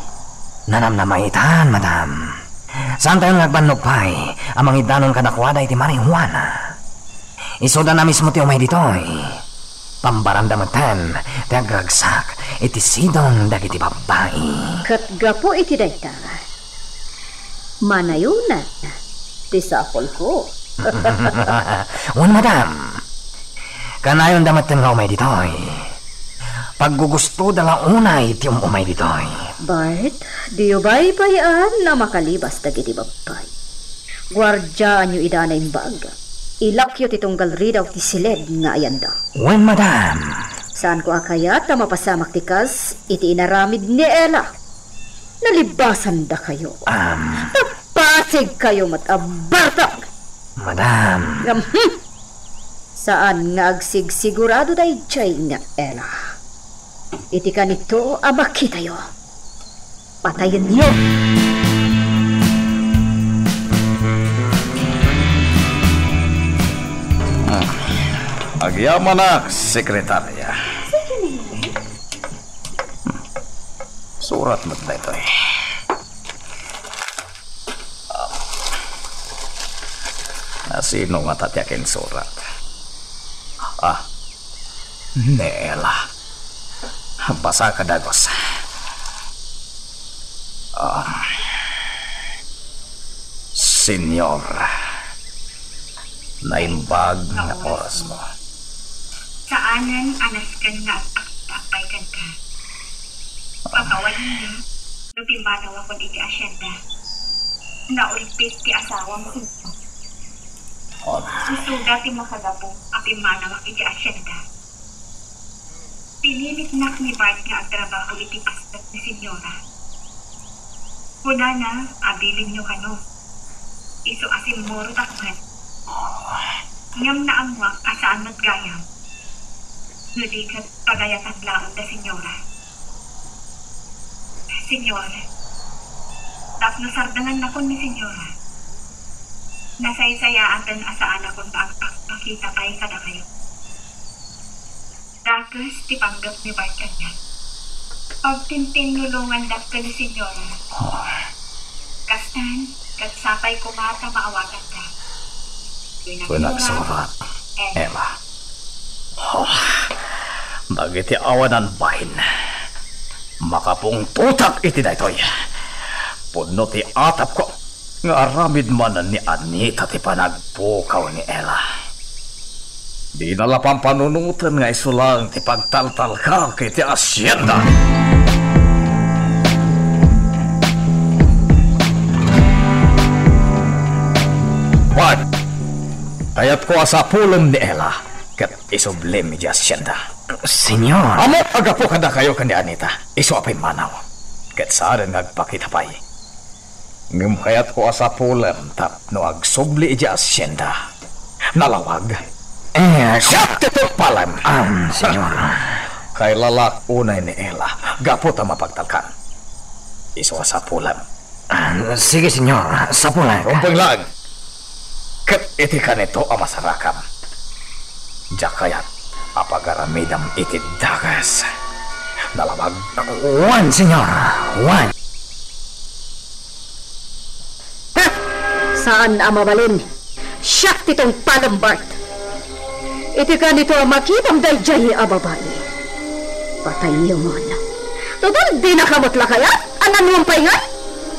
Nanamnama itan, madam. Saantayon nga agbannog pay a mangidanon kadakuada iti marijuana. Isuda a mismo ti umay ditoy. Pambaranda metten ti agragsak iti sidong dagiti babbai. Ket gapu iti dayta, manayona ti sapulko. Wen, madam. Kanayonda metten nga umay ditoy. Paggugustoda la unay ti um-umay ditoy. Bart, diyo baybay-an a makalibas dagiti babbai. Guardiaanyo ida a naimbag. Ilakyo ti tunggal ridaw ti siled nga ayanda. Wen, madam. Saanko a kayat a mapasamak ti kas iti inaramid ni Ella. Nalibasandakayo. Am. Napasigkayo met a bartak. Madam. Ngem, hmm, saan nga agsigsigurado daydiay nga Ella. Iti kanito a makitayo, patayenyo. Ah, agyamanak, sekretarya. Sige, Nengneng. Surat met daytoy. Ah, sino ngata ti akinsurat? Ah, ni Ella. Basaka dagus. Ah, Señor, naimbag nga orasmo. Saanen a nasken nga agpakita pay kenka. Pakawanenyo no pimmanawakon iti asienda. Naulpit ti asawam kenka. Isuda ti makagapu a pimmanawak iti asienda. Pinilitnak ni Bart nga agtrabaho iti pastor ni Señora. Kunana a bilinyo kano, isu a simmurotak met. Ngem naammoak a saan met gayam no di ket pagayatan laeng da Señora. Señor, tapno sardengannakon ni Señora, nasaysayaaten a saanakon nga agpakpakita pay kadakayo. Dako Kas ti panggep ni Bart kaniak, pagtintinnulongandak ken ni Senyora. Oh. Kastan, ket sapay koma ta maawatanda. Wen nagsurat, Emma. Emma. Oh, dagiti awanan bahin, makapungtotak iti daytoy. Pudno ti atapko nga aramid manen ni Anita ti panagpukaw ni Ella. Dina la pampanunoten nga isu laeng ti pagtaltalkak iti asienda. Bart, kayatko a sapulem ni Ella ket isublim idiay asienda. Señor. Ammok a gapu kadakayo ken ni Anita, isu a pimmanaw, ket saanen nga agpakita pay. Ngem kayatko a sapulem tapno agsubli idiay asienda. Nalawag? Eh, siak ti tungpalem. Am, señor. Kailalak unay ni Ella gapu ta mapagtalkan. Isu a sapulem. Ah, sige, señor. Sapulek. Rumbeng laeng. Ket iti kanito a masarakam, diak kayat a pagaramidam iti dakes. Nalawag? Wen, señor. Wen. Saan a mabalin. Siak ti tungpalem, Bart. Iti kanito a makitam daydiay a babai, patayemon. Total, dinaka met la kayat a nanuam pay ngay?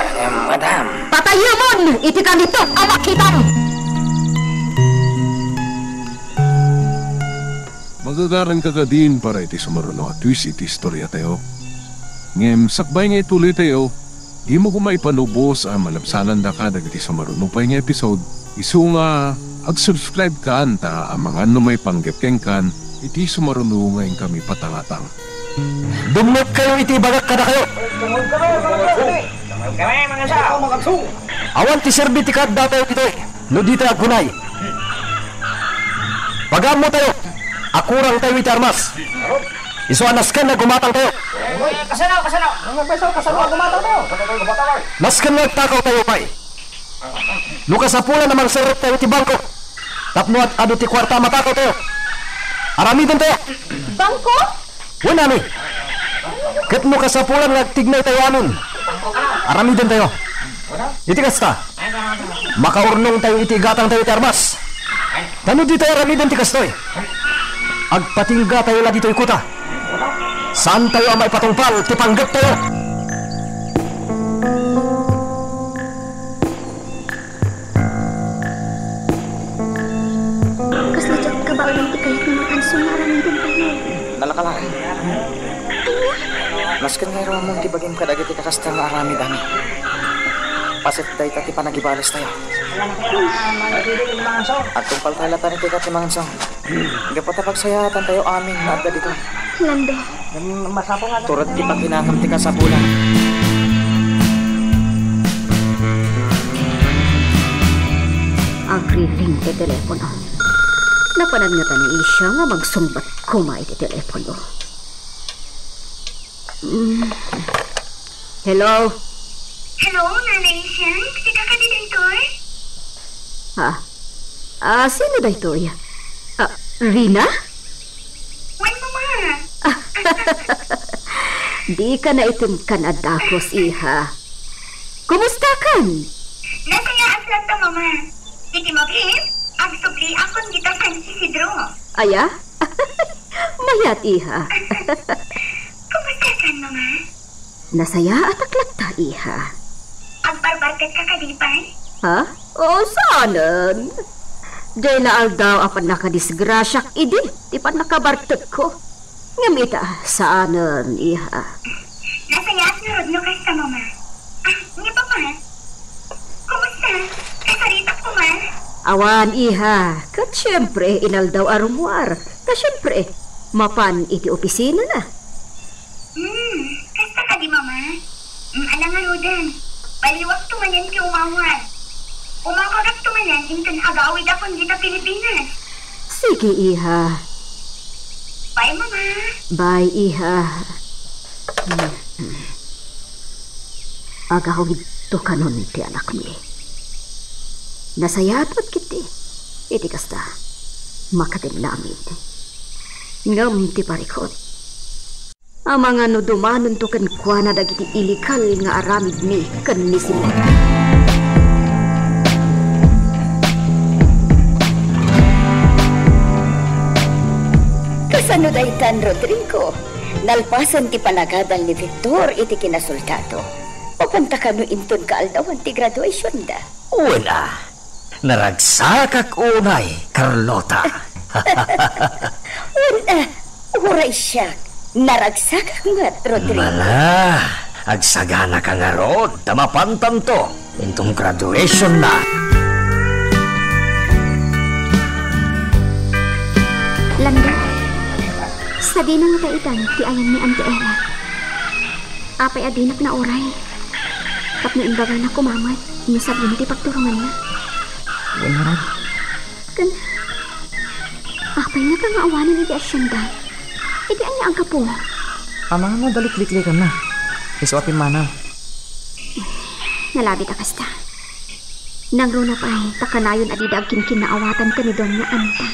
Eh, madam. Patayemon iti kanito a makitam! Magagaranka kadin para iti sumaruno a twist iti istoriatayo. Ngem sakbay nga itulitayo, dimo koma ipanubos a malabsanandaka dagiti sumaruno pay nga episode, isu nga ag-subscribe kan ta amangan no maipanggep kenkan iti sumaruno nga inkami patangatang. Dumngegkayo iti ibagak kadakayo. Awan ti serbi ti kaaddatayo ditoy no ditayo aggunay. Pagaammotayo a kurangtayo iti armas. Isu a nasken nga gumatangtayo. Kasano? Kasano? Kasano? Kasano? Gumatangtayo. Nasken nga agtakawtayo pay. No kasapulan a mangserrektayo iti bangko tapno ad-adu ti kuarta a matakawtayo, aramidentayo. Bangko? Wen, amin. Ket no kasapulan nga agtignaytayo amin, aramidentayo. Iti kasta, makaurnongtayo iti igatangtayo ti armas. Ta no ditayo aramiden ti kastoy, agpatinggatayo la ditoy kuta. Saantayo a maipatungpal ti panggeptayo. Kasla diak kabaelan ti kayat ni Mang Ansong nga aramidentayo. Nalaka la. Ania? Nasken nga iruamon ti bagim kadagiti kakasta nga aramid, amin. Paset dayta ti panagibalestayo. Agtungpaltayo latta iti kayat ni Mang Ansong. Gapu ta pagsayaatantayo amin nga adda ditoy. Lando. Tured ti pakinakam ti kasapulan. Agriring ti telepono. Napanan ngata ni Isha nga magsungbat koma iti telepono. Mm. Hello? Hello, Nanay Isha? Sika kadi daytoy? Ah, ah, sino daytoy? Ah, Rina? Wen, Mama. Dika naitemkan a dakes, iha. Kumustakan? Nasayaat latta, Mama. Iti mabiit, agsubliakon dita San Isidro. Aya? Mayat, iha. Kumustakan, Mama? Nasayaatak latta, iha. Agbarbartetka kadi pay? Ha? O, saanen. Dayta la aldaw a pannakadisgrasiak idi ti pannakabartekko. Ngem ita, saanen, iha. Nasayaat ngarud no kasta, Mama. Ah, ni Papa? Kumusta? Nasaritak koma? Awan, iha. Ket siempre, inaldaw a rummuar. Ta siempre, mapan iti opisinana. Hmm, kasta kadi, Mama? Hmm, ala ngaruden. Baliwakto manen ti umawat. Umawagakto manen inton agawidakon dita Pilipinas. Sige, iha. Bye, Mama. Bye, iha. Agawidto kanon ti anakmi. Nasayaat met ketdi. Iti kasta, makatenna amin. Ngem ti parikut, amangan no dumanonto kenkuana dagiti illegal nga aramidmi ken ni Simon. Kasano daytan, Rodrigo? Nalpasen ti panagadal ni Victor iti kinasoldado, mapanta kano inton kaaldawan ti graduationda? Wen a, naragsakak unay, Carlota. Wen a, uray siak, naragsakak met, Rodrigo. Mala, agsaganaka ngarud ta mapantanto inton graduationna. Landa, sadino ngata itan ti ayan ni Auntie Ella? Apay a dinak nauray? Tapno imbaganak koma met no sadino ti pagturonganna. Wen ngarud. Ken, apay ngata nga awanen iti asienda? Iti ania a gapu? Amangan no dalikliklikanna. Isu a pimmanaw. Nalabit a kasta. Nangruna pay ta kanayon a dida agkinkinnaawatan ken ni Doña Anta.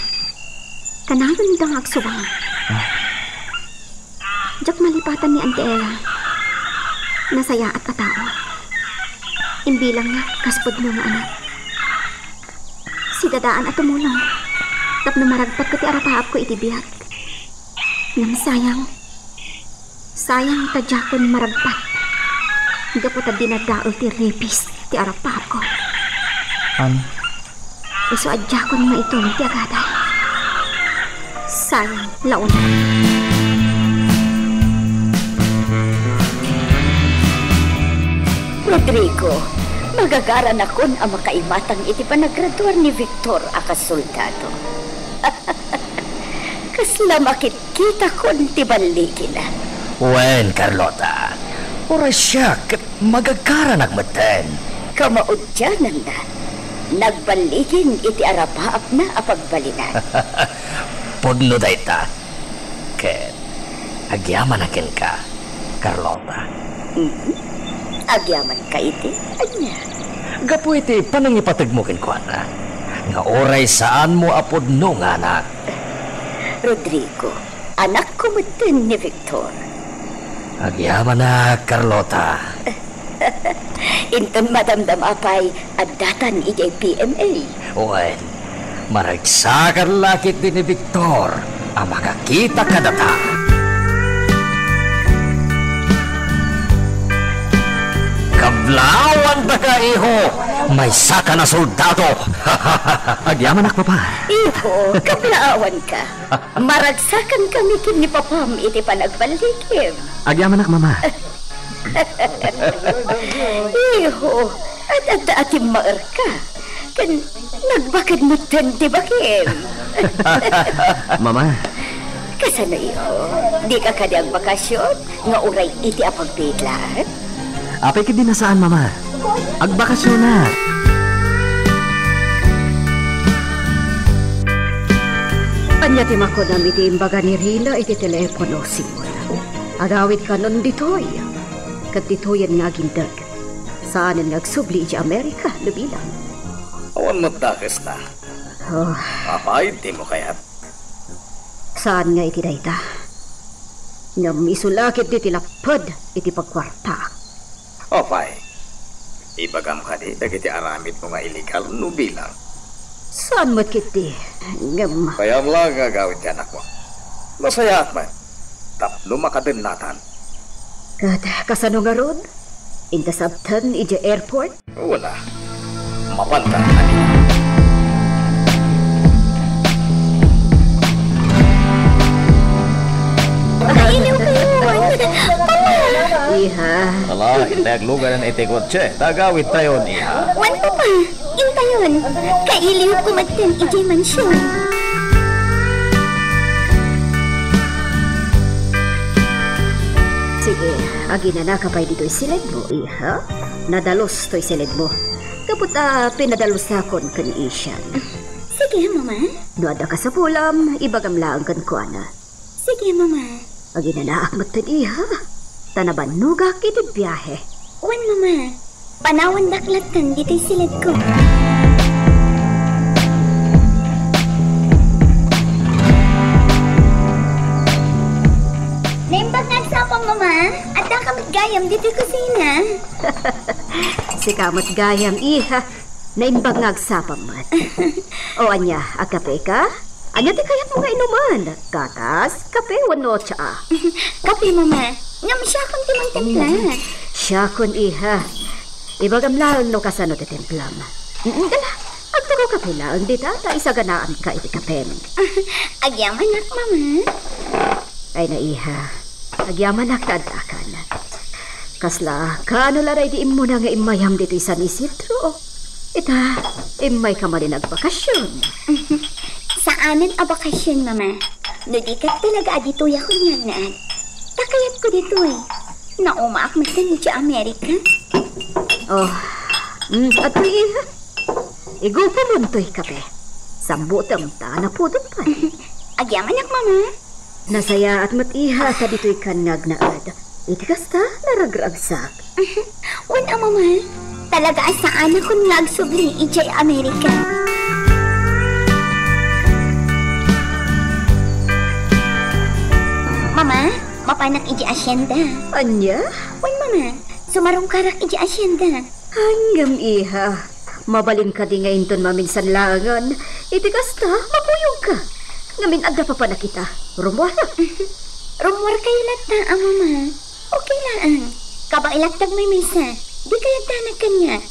Kanayon dida nga agsubang. Ah. Diak malipatan ni Auntie Ella. Nasayaat a tao. Imbilangna kas pudno nga anak. Sidadaan a tumulong tapno maragpatka ti arapaapko iti biag. Ngem sayang. Sayang ta diakon maragpat gapu ta dinadael ti ripis ti arapaapko. Isu a diakon maitulong ti agadal. Sayang la unay. Rodrigo, magagaranakon a makaimatang iti panagraduar ni Victor a kas soldado. Kasla makitkitakon ti balligina. Wen, Carlota, uray siak ket magagaranak metten. Kamaudiananna, nagballigin iti arapaapna a pagbalina. Pudno dayta. Ket agyamanak kenka, Carlota. Mhm. Agyamanka iti ania? Gapu iti panangipategmo kenkuana, nga uray saanmo a pudno nga anak. Rodrigo, anakko metten ni Victor. Agyamanak, Carlota. Inton madamdama pay, addatan idiay P M A. Wen, maragsakan la ketdi ni Victor a makakita kadata. Kablaawanka, iho, maysaka a soldado. Agyamanak, Papa. Iho, kablaawanka. Maragsakan kami ken ni Papam iti panagballigim. Agyamanak, Mama. Iho, at adda a timmaerka. Ken nagbaked metten ti bakim. Mama. Kasano, iho? Dika kadi agbakasyon nga uray iti a pagbiitlan? Apay ketdi a saan, Mama. Agbakasyonak. Ania ti makunam iti imbaga ni Rina iti telepono, Simon? Agawidkanon ditoy. Ket ditoyen nga agindeg. Saanen nga agsubli idiay Amerika no bilang. Awan met dakesna. Oh. Apay, dimo kayat? Saan nga iti dayta. Ngem isu la ketdi ti lapped iti pagkuartaak. Apay, ibagam kadi dagiti aramidmo nga illegal no bilang? Saan met ketdi, ngem kayat la nga agawid ti anakmo. Nasayaat met tapno makadennatan. Ket kasano ngarud? Inta sabten idiay airport? Wala. Mapanta, Anita. Makailiw kayo, Juan. Papa! Iha. Ala, intay aglugadan iti kotse. Tagawid tayon, iha. Juan, Papa. Intayon. Kailiw ko metten idiay mansyon. Sige, aginanaka pay ditoy siledmo, iha. Nadalus toy siledmo. Gapu ta pinadalosakon ken Asian. Sige, Mama. No adda kasapulam, ibagam laeng kenkuana. Sige, Mama. Aginanaak metten, iha. Ta nabannogak iti biahe. Wen, Mama. Panawandak latten ditoy siledko. Gayam ditoy kusina. Sika met gayam, iha. Naimbag nga agsapam met. O ania, agkapeka? Ania ti kayatmo nga inumen? Gatas, kape, wenno tsaa? Kape, Mama. Ngem siakon ti mangtimpla. Siakon, iha. Ibagam laeng no kasano ti timplam. Mm, dala, agtugaw kape laeng dita, ta isaganaanka iti kapem. Agyamanak, Mama. Ay na, iha. Agyamanak ta addakan. Kasla, kaano la daydi immuna nga immayam ditoy San Isidro? Ita, immayka manen agbakasyon. Saanen a bakasyon, Mama. No di ket talaga a ditoyak unay agnaed. Ta kayatko ditoy. Naumaak metten idiay Amerika. Oh, mm, adtoy, iha. Igupamontoy kape. Sambutem ta napudot pay. Agyamanak, Mama. Nasayaat met, iha, ta ditoykan nga agnaed. Iti kasta, naragragsak. Wen a, Mama. Talaga a saanakon nga agsubli idiay Amerika. Mama, mapanak idiay asyenda. Ania? Wen, Mama, sumarungkarak idiay asyenda. Ngem, iha, mabalin kadi nga inton maminsan laengen? Iti kasta, makuyogka. Ngamin, adda papanak ita. Rummuar. Rummuarkayo latta, a, Mama. Okay laeng. Kabaelak ti agmimisa. Dikay agdanag kaniak.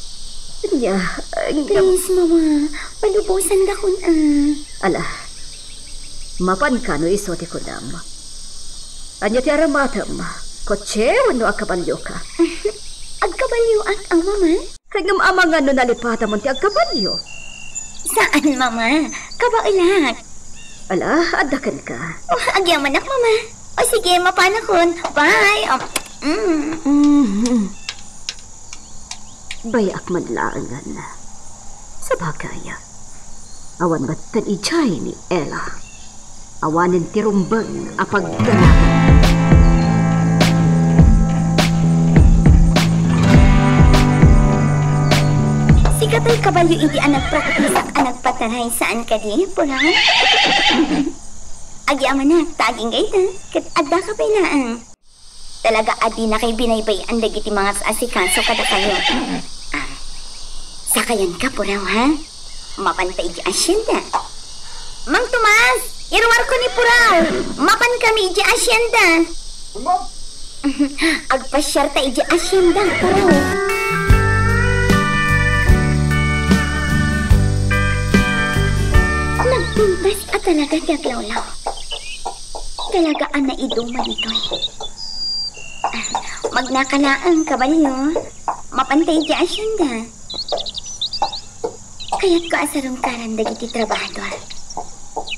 Ania, ngem... Please, Mama. Palubosan dakon, a. Ala, mapanka no isu ti kunam. Ania ti aramatem? Kotse wenno agkabalioka? Agkabalioak, a, Mama. Kay ngem amangan no nalipatamon ti agkabalio? Saan, Mama. Kabaelak. Ala, adda kenka. Oh, agyamanak, Mama. O sige, mapanakon. Bye. Um, mm. Mhm. Bayaak man laengen. Sabagay, awan metten idiay ni Ella. Awanen ti rumbeng a pagdanagan. Sika toy kabalio idi a nagpraktisak a nagpataray, saan kadi, Puraw? Agyamanak, ta agingga ita, ket addaka pay laeng. Talaga a dinakay binaybay-an dagiti mangas-asikaso kadakayo. Ah, sakayanka, Puraw, ha? Mapanta idiay asyenda. Mang Tomas, iruarko ni Puraw. Mapankami idiay asyenda. Agpasiarta idiay asyenda, Puraw. Nagpintas a talaga ti aglawlaw. Talaga a naiduma ditoy. Magnaka laeng, kabalio. Mapanta idiay asyenda. Kayatko a sarungkaran dagiti trabahador.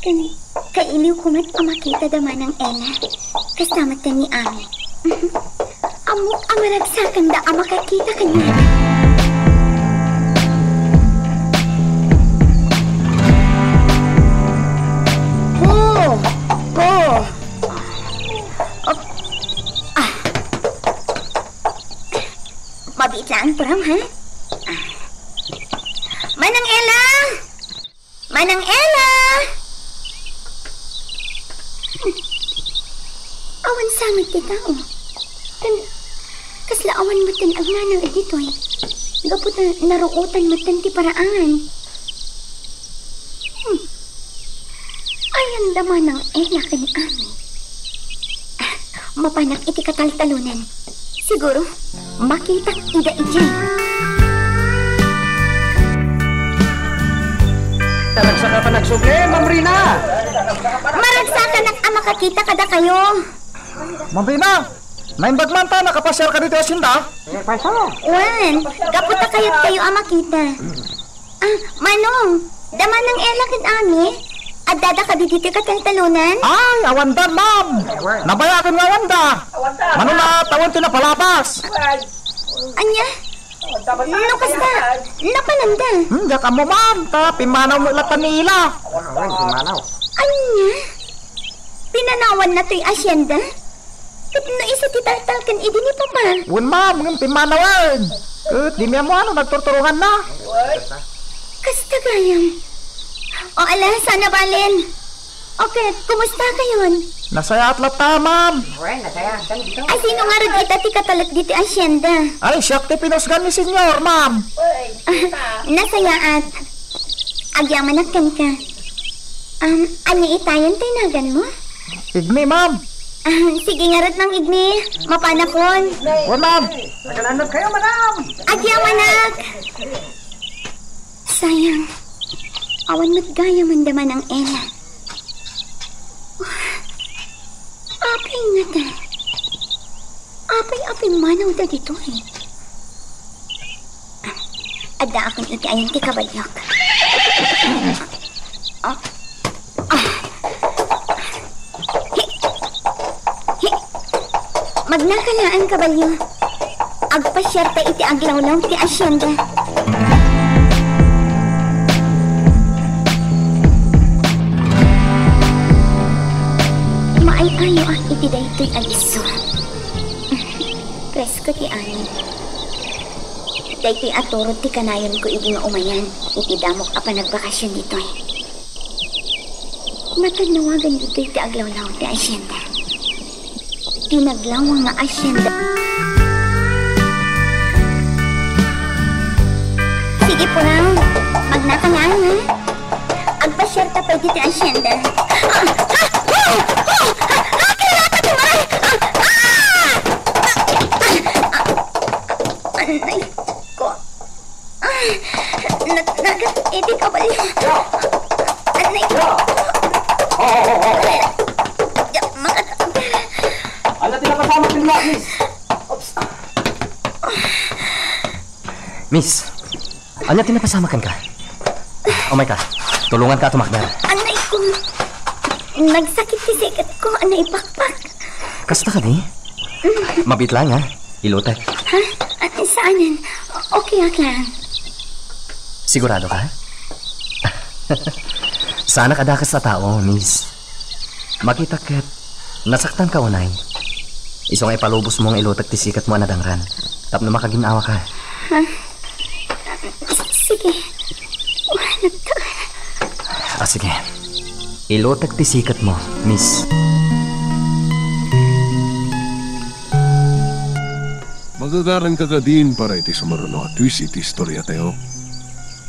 Ken kailiwko met a makita da Manang Ella. Kasta met ni Ami. Ammok a maragsakanda a makakita kaniak. Oh! Oh! Oh! Ah! Mabiit laeng, Puraw, ha? Ah. Manang Ella! Manang Ella! Hmm. Awan sa met ti tao. Ken kasla awan metten agnanaed ditoy. Gapu ta naruotan metten ti paraan. Hmm. Ayan da Manang Ella ken Ami. Ah, mapanak iti kataltalonan. Siguro, makitak ida idiay. Maragsakanak a pagsubli, Ma'am Rina. Maragsakanak a makakita kadakayo. Ma'am Rina, naimbag man ta, nakapasiarka ditoy asyenda? Wen, gapu ta kayatkayo a makita. Ah, Manong, da Manang Ella ken Ami, addada kadi ditoy kataltalonan? Ay, awandan, ma'am. Nabayagen nga awanda. Mano la, ta wen ti napalabas. Ania? No kasta, napananda? Hmm, diak ammo, ma'am, ta pimmanaw met latta ni Ella. Ania? Pinanawanna toy asyenda? Tapno isu ti taltalkan idi ni Papa. Wen, ma'am, ngem pimmanawen. Ket dimi ammo no nagturturonganna. Kasta gayam. O, ala, saan a balen. Okay, kumusta kayon? Nasayaat latta, ma'am. Ay, sino ngarud ita ti katalek ditoy hacienda? Ay, siak ti pinusgan ni Senyor, ma'am. Ah, nasayaat. Agyamanak kenka. Um, ania itayen ti naganmo? Igni, ma'am. Ah, sige ngarud, Mang Igni. Mapanakon. Wen, ma'am. Nagkalanod kayo, madam. Agyamanak. Sayang. Awan met gayam a Manang Ella. Apay ngata. Apay a pimmanaw dagitoy? Addaakon iti ayan ti kabalyok. Ah. Ah. Hi. Hi. Magnaka laeng, kabalyo. Agpasiarta iti aglawlaw ti hacienda. Maay-ayoak iti daytoy a disso. Presko ti angin. Daytoy a turod ti kanayonko idi nga umayan iti damok a panagbakasion ditoy. Matannawagan ditoy ti aglawlaw ti hacienda. Ti naglawang nga hacienda. Sige, Purang. Magnaka nga, ha? Agpasiarta pay ditoy hacienda. Ah! Ah! Ah! Ah! Ah! Kailangan ti maray! Ah! Ah! Ah! Anay ko. Ah, nat-, nagat iti kabalyo. Anay ko. Diak makatanggal. Ania ti napasamak kenka, miss? Oops. Miss, ania ti napasamak kenka? Umayka, tulonganka a tumakder. Anay ko. Nagsakit ti siketko a naipakpak. Kasta kadi? Mm. Mabiit laeng, ha? Ilutek. Ha? Ah, saanen? Okay, okay lang. Sigurado ka? Saanak a dakes a tao, miss. Makitak ket nasaktanka unay. Isu nga ipalubosmo nga ilutek ti siketmo a nadangran tapno makagin-awaka. Ha? Sige. Wanak ta. Ah, sige. Ilutek ti siketmo, miss. Magagaranka kadin para iti sumaruno a twist iti istoriatayo.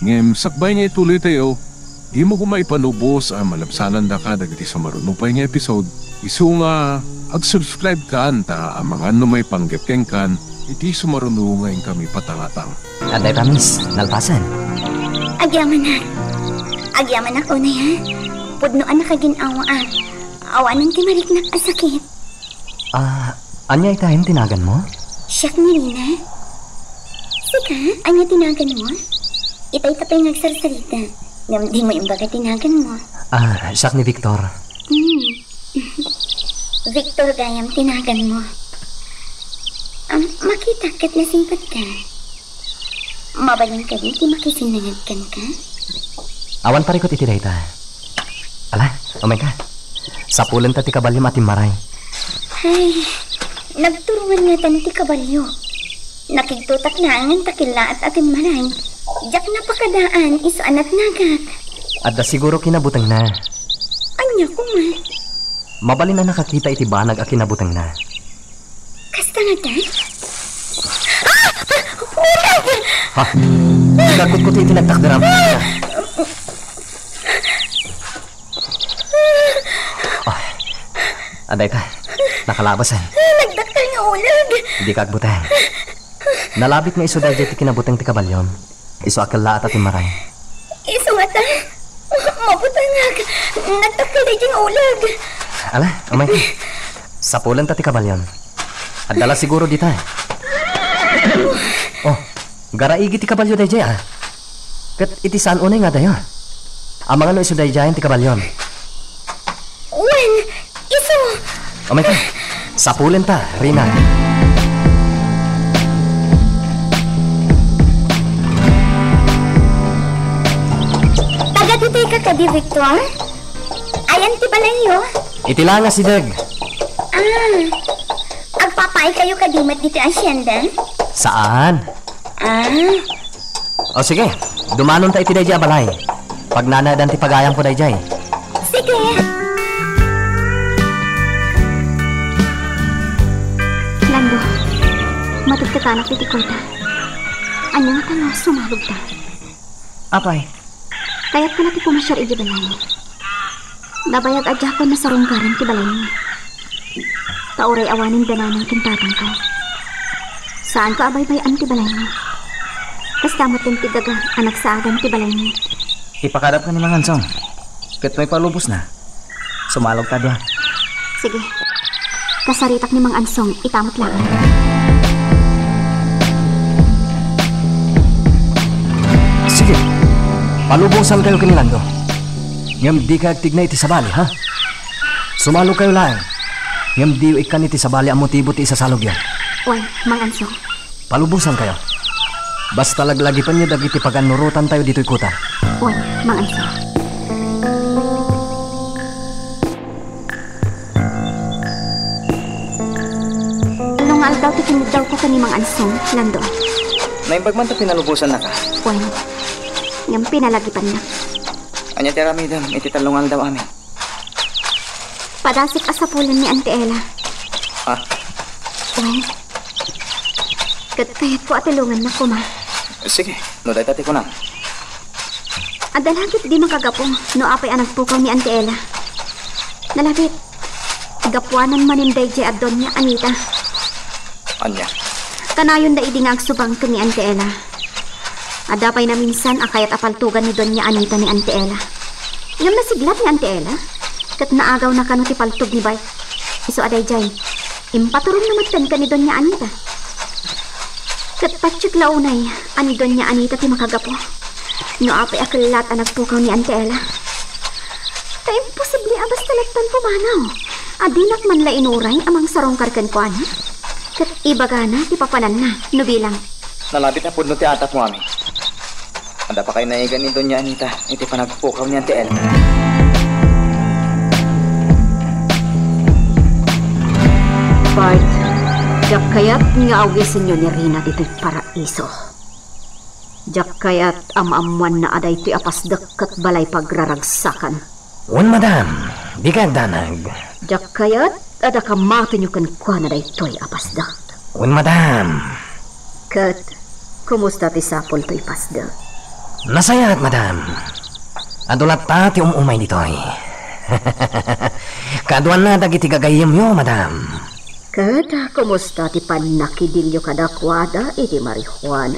Ngem sakbay nga ituloytayo, dimo koma ipalubos a malabsanandaka dagiti sumaruno pay nga episode. Isu nga ag-subscribe-kan ta amangan no maipanggep kenkan iti sumaruno nga inkami patangatang. Adda ta, miss, nalpasen. Agyamanak. Agyamanak unay, ha? Pudno a nakagin-awaak. Awanen ti mariknak a sakit. Ah, ania itayen ti naganmo? Siak ni Rina. Sika, ania ti naganmo? Itay ta pay nga agsarsarita. Ngem dimo imbaga ti naganmo. Ah, siak ni Victor. Hmm. Victor gayam ti naganmo. Am, makitak ket nasingpetka. Mabalin kadi ti makisinnangag kenka? Awan parikut iti dayta. Ala, umayka. Sapulenta ti kabalyom a timmaray. Ay, nagturongan ngatan ti kabalyo. Nakigtotak laengen ta kellaat a timmaray. Diak napakadaan isu a natnagak. Adda siguro kinabutengna. Ania koma? Mabalin a nakakita iti banag a kinabutengna. Kasta ngata? Ah! Ah! Ulag! Ha? Ikaw kutkuti iti nagtakderam. Ah, adda ita. Nakalabasan. Nagdakkel nga ulag. Dika agbuteng. Nalabit nga isu daydiay ti kinabuteng ti kabalyom. Isu a kellaat a timmaray. Isu ngata? Ma-, mabutengak. Nagdakkel daydiay nga ulag. Ala, umayka. Sapulenta ti kabalyom. Adda la siguro dita. Oh, garaigi ti kabalyo daydiay, ah. Ket iti saan unay nga adayo? Amangan no isu daydiayen ti kabalyom. Wen, isu. Umayka. Sapulenta, Rina. Taga ditoy ka kadi, Victor? Ayan ti balayyo? Iti la nga sideg. Ah, agpapaaykayo kadi met ditoy hacienda? Saan. Ah. O sige, dumanonta iti daydiay a balay. Pagnanaedan ti pagayamko daydiay. Sige. Kakanak iti kuta. Ania nga ta nga sumalogta? Apay? Kayatko la ti pumasiar idiay balay. Nabayag a diakon nasarungkaran ti balaymi. Ta uray awanen da nanang ken tatangko. Saanko a baybay-an ti balaymi. Kasta met ti daga a nagsaagan ti balaymi. Ipakadapka ni Mang Ansong. Ket no ipalubosna, sumalogta dua. Sige. Kasaritak ni Mang Ansong, ita met laeng. Sige. Palubosankayo ken ni Lando. Ngem dika agtigna iti sabali, ha? Sumalogkayo laeng. Ngem diyo ikkan iti sabali a motibo ti isasalogyo. Wen, Mang Ansong. Palubosankayo. Basta laglagipenyo dagiti pagannurotantayo ditoy kuta. Wen, Mang Ansong. Tallo nga aldaw ti kiniddawko ken ni Mang Ansong, Lando. Naimbag man ta pinalubosannaka. Wen, ngem pinalagipennak. Ania ti aramidem iti tallo nga aldaw amin? Padasik a sapulen ni Auntie Ella. Ah? Wen, ket kayatko a tulongannak koma. Sige, no dayta ti kunam. Adda la ket di makagapu no apay a nagpukaw ni Auntie Ella. Nalabit, gapuanan manen daydiay a Doña Anita. Ania? Kanayonda idi nga agsubang ken ni Auntie Ella. Adda pay naminsan a kayat a paltogan ni Doña Anita ni Auntie Ella. Ngem nasiglat ni Auntie Ella, ket naagawna kano ti paltog ni Bart. Isu a daydiay, impaturongna metten ken ni Doña Anita. Ket patiek la unay a ni Doña Anita ti makagapu no apay a kellat a nagpukaw ni Auntie Ella. Ta imposible a basta lattan pumanaw a dinak man la inuray a mangsarungkar kenkuana. Ket ibagana ti papananna no bilang. Nalabit a pudno ti atapmo, Ami. Adda pakay naigan ni Doña Anita iti panagpukaw ni Auntie Ella. Bart, diak kayat nga awisenyo ni Rina ditoy paraiso. Diak kayat a maammoanna a daytoy a pasdek ket balay pagraragsakan. Wen, madam, dika agdanag. Diak kayat a dakamatyo kenkuana daytoy a pasdek. Wen, madam. Ket kumusta ti sapul toy pasdek? Nasayaat, madam. Adu latta ti um-umay ditoy. Kaaduanna dagiti gagayyemyo, madam. Ket kumusta ti pannakidilyo kadakuada iti marijuana?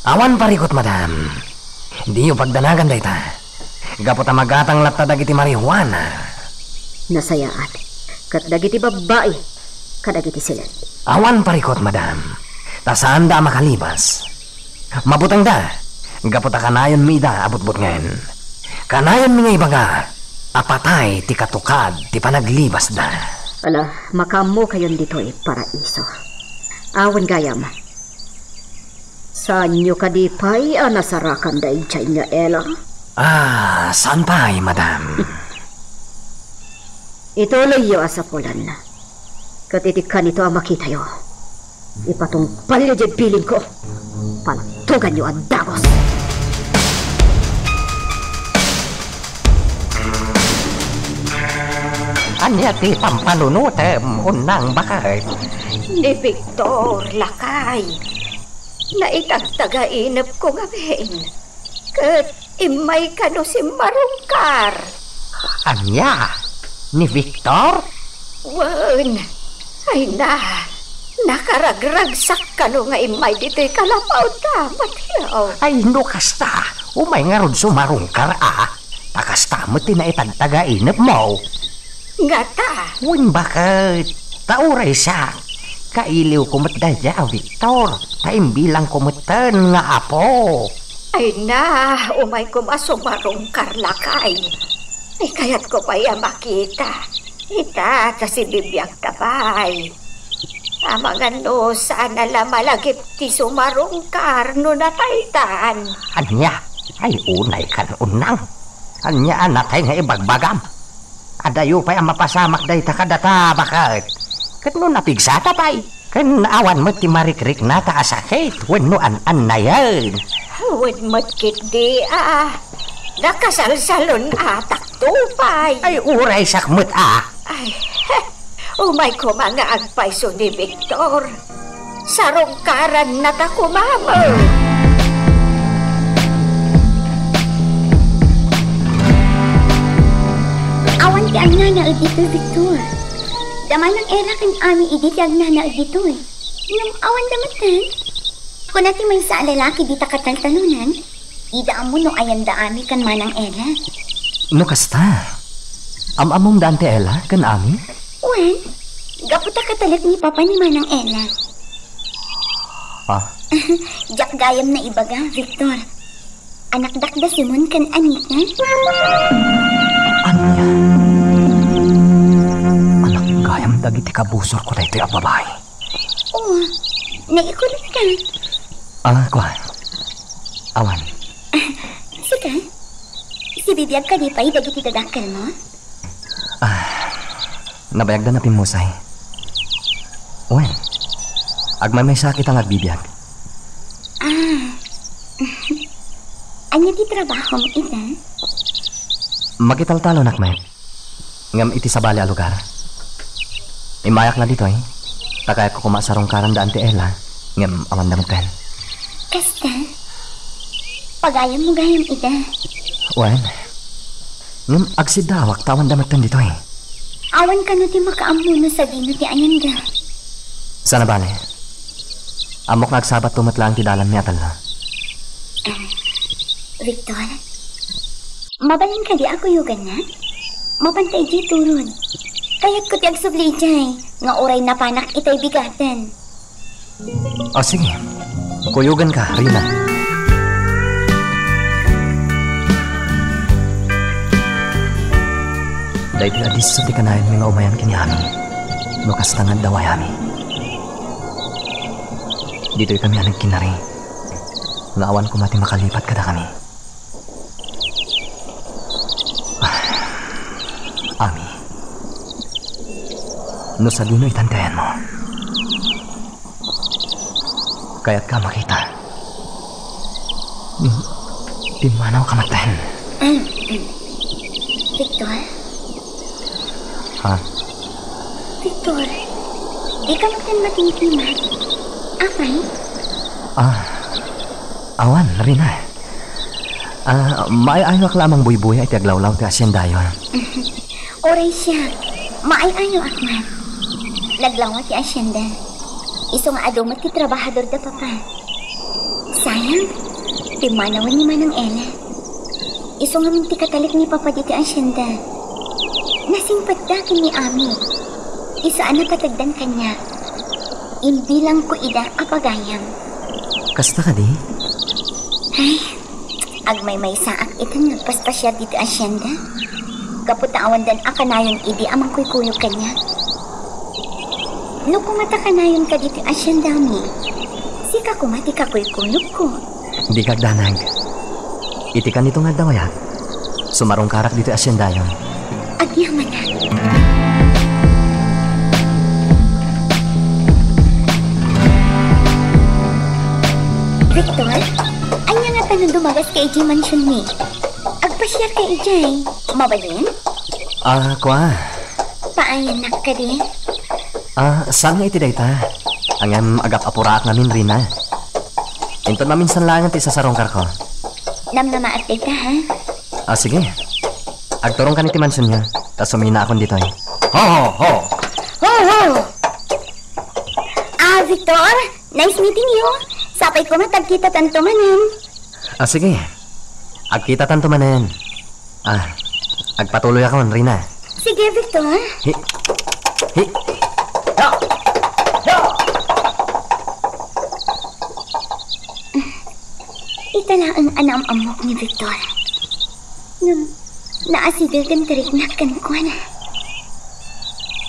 Awan parikut, madam. Diyo pagdanagan dayta. Gapu ta magatang latta dagiti marijuana. Nasayaat. Ket dagiti babbai kadagiti silet? Awan parikut, madam. Ta saanda a makalibas. Mabutengda, gapu ta kanayonmi ida a butbutngen. Kanayonmi nga ibaga a patay ti katukad ti panaglibasda. Ala, makaammokayon ditoy paraiso. Awan gayam. Saanyo kadi pay a nasarakan daydiay nga Ella? Ah, saan pay, madam? Ituleyyo a sapulan. Ket iti kanito a makitayo, ipatungpalyo diay bilingko. Paltoganyo a dagus. Ania ti pampanunotem, Unang, baket? Ni Victor, lakay. Naitagtagainepko ngamin. Ket immay kano simmarungkar. Ania? Ni Victor? Wen, ay na, nakaragragsak kano nga immay ditoy kalapaw ta, Mateo. Ay, no kasta, umay ngarud sumarungkar a, ta kasta met ti naitagtagainepmo. Ngata? Wen, baket, ta uray siak, kailiwko met daydiay a Victor, ta imbilangko metten nga apo. Ay na, umay koma sumarungkar, lakay. Ay, kayatko pay a makita. Ita, ta sibibiagta pay. Amangan no saan a la malagip ti sumarungkar no nataytan. Ania? Ay, unay kan, Unang. Ania a natay nga ibagbagam? Adayo pay a mapasamak dayta kadata, baket. Ket no napigsata pay, ken awan met ti marikriknata a sakit wenno an-annayen. Wen met ketdi a nakasalsalun-atakto pay. Ay, uray siak met a. Ay, umay koma nga agpayso ni Victor. Sarungkaranna ta koma met. Awan ti agnanaed ditoy, Victor. Da Manang Ella ken Ami idi ti agnanaed ditoy. Ngem awan da met, eh. Kuna ti maysa a lalaki dita kataltalonan, dida ammo no ayan da Ami ken Manang Ella. No kasta, am-ammom da Auntie Ella ken Ami? Wen, gapu ta katalek ni Papa ni Manang Ella. Ah. Diak gayam naibaga, Victor. Anakdak da Simon ken Anita. Ania? Anak gayam dagiti kabusorko daytoy a babai. Oh, naikot ka. Ah, kua. Awan. Sika? Sibibiag kadi pay dagiti dadakkelmo? Ah, nabayagda a pimmusay. Wen, agmaymaysaak ita nga agbibiag. Ah. Ania ti trabahom ita? Makitaltalonak met. Ngem iti sabali a lugar. Immayak nga ditoy, ta kayatko koma a sarungkaran da Auntie Ella, ngem awan da metten. Kasta? Pagayammo gayam ida. Wen, ngem agsiddaawak ta awan da metten ditoy. Awan kano ti makaammo no sadino ti ayanda. Saan a bale. Ammok nga agsabatto met laeng ti dalanmi a tallo. Ah, Victor? Mabalin kadi a kuyoganna? Mapanta idiay turod. Kayatko ti agsubli idiay, nga uray napanak itay bigaten. O, sige. Kuyoganka, Rina. Daytoy a disso ti kanayon mi nga umayan ken ni Ami. No kasta nga adda way Ami. Ditoy kami a nagkinari. Nga awan koma ti makalipat kadakami. Ami, no sadino itan ti ayanmo, kayatka a makita. Pimmanaw ka met. Victor? Ha? Victor, dika met matimtiman. Apay? Ah, awan, Rina. Ah, maay-ayoak la a mangbuybuya iti aglawlaw ti haciendayo. Uray siak, maay-ayoak man. Naglawa ti hacienda. Isu nga adu met ti trabahador da Papa. Sayang, pimmanawen ni Manang Ella. Isu ngamin ti katalek ni Papa ditoy hacienda. Nasingpetda ken ni Ami. Isu a napategdan kaniak. Imbilangko ida a pagayam. Kasta kadi? Ay, agmaymaysaak ita nga agpaspasiar ditoy hacienda. Gapu ta awandan a kanayon idi a mangkuykuyog kaniak. No koma ta kanayonka ditoy haciendami, sika koma ti kakuykuyogko. Dika agdanag. Iti kanito nga adda wayak, sumarungkarak ditoy haciendayo. Agyamanak. Victor, ania ngata no dumagas ka idiay mansionmi? Agpasiar ka idiay. Mabalin? Ah, kua. Paayanak kadi? Ah, saan nga iti dayta? Ngem agap-apuraak ngamin, Rina. Inton maminsan laengen ti isasarungkarko. Namnamaak dayta, ha? Ah, sige. Agturongkan iti mansionyo, ta suminaakon ditoy. Ho, ho, ho! Ho, ho! Ah, Victor, nice meeting you. Sapay koma ta agkitatanto manen. Ah, sige. Agkitatanto manen. Ah, agpatuloyakon, Rina. Sige, Victor. Hi. Hi. Ya! Ya! Ita laeng a naam-ammok ni Victor. Ngem, naasidegen ti riknak kenkuana.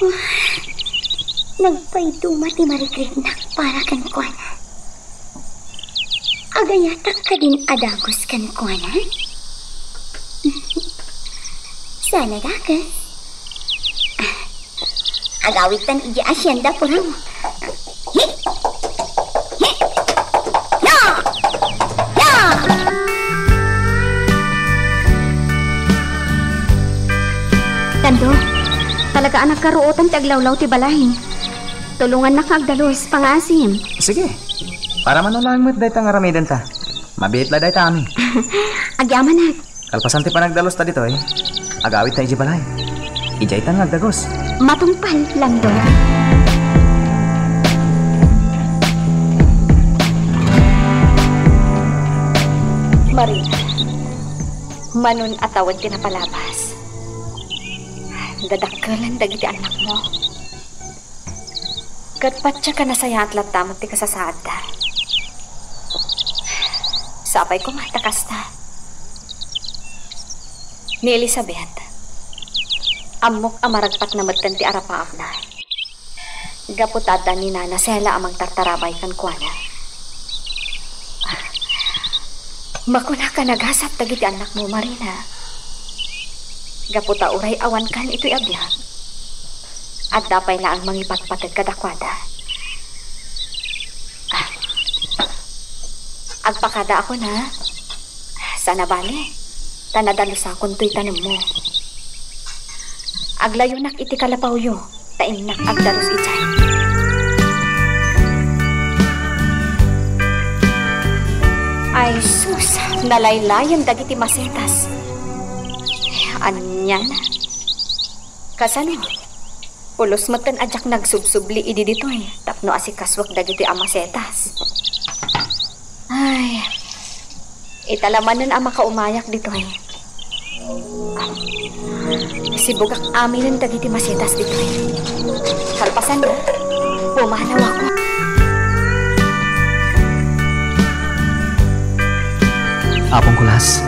Ah, nagpaiduma ti marikriknak para kenkuana. Agayatak kadin a dagus kenkuana? Saan a dakes? Ah, agawidtan idiay hacienda puraw. Hi! Hi! Ya! Ya! Kando, talaga a nagkaruotan ti aglawlaw ti balay. Tulongannak nga agdalus, pangaasim. Sige. Para mano laeng met dayta nga aramidenta. Mabiit la dayta amin. Agyamanak. Kalpasan ti panagdalusta ditoy, agawidta idiay balay. Idiaytan nga agdagus. Matungpal, Lando. Marina, manon a tawen ti napalabas. Dadakkelan dagiti annakmo. Ket patiek a nasayaat latta met ti kasasaadda. Sapay koma ta kasta. Ni Elizabeth, ammok a maragpatna metten ti arapaapna. Gapu ta adda ni Nana Sela a mangtartarabay kenkuana. Makunak a nagasat dagiti annakmo, Marina. Gapu ta uray awankan itoy a biag, adda pay laeng mangipatpateg kadakuada. Ah. Agpakadaakon, ha? Saan a bale, ta nadalusakon toy tanemmo. Aglayonak iti kalapawyo, ta innak agdalus idiay. Ay sus, nalaylayen dagiti masetas. Anian? Kasano? Pulos metten a diak nagsubsubli idi ditoy tapno asikasuek dagiti a masetas. Ay, ita la manen a makaumayak ditoy. Sibugak aminen dagiti masetas ditoy. Kalpasanna, pumanawak. Apong Kulas,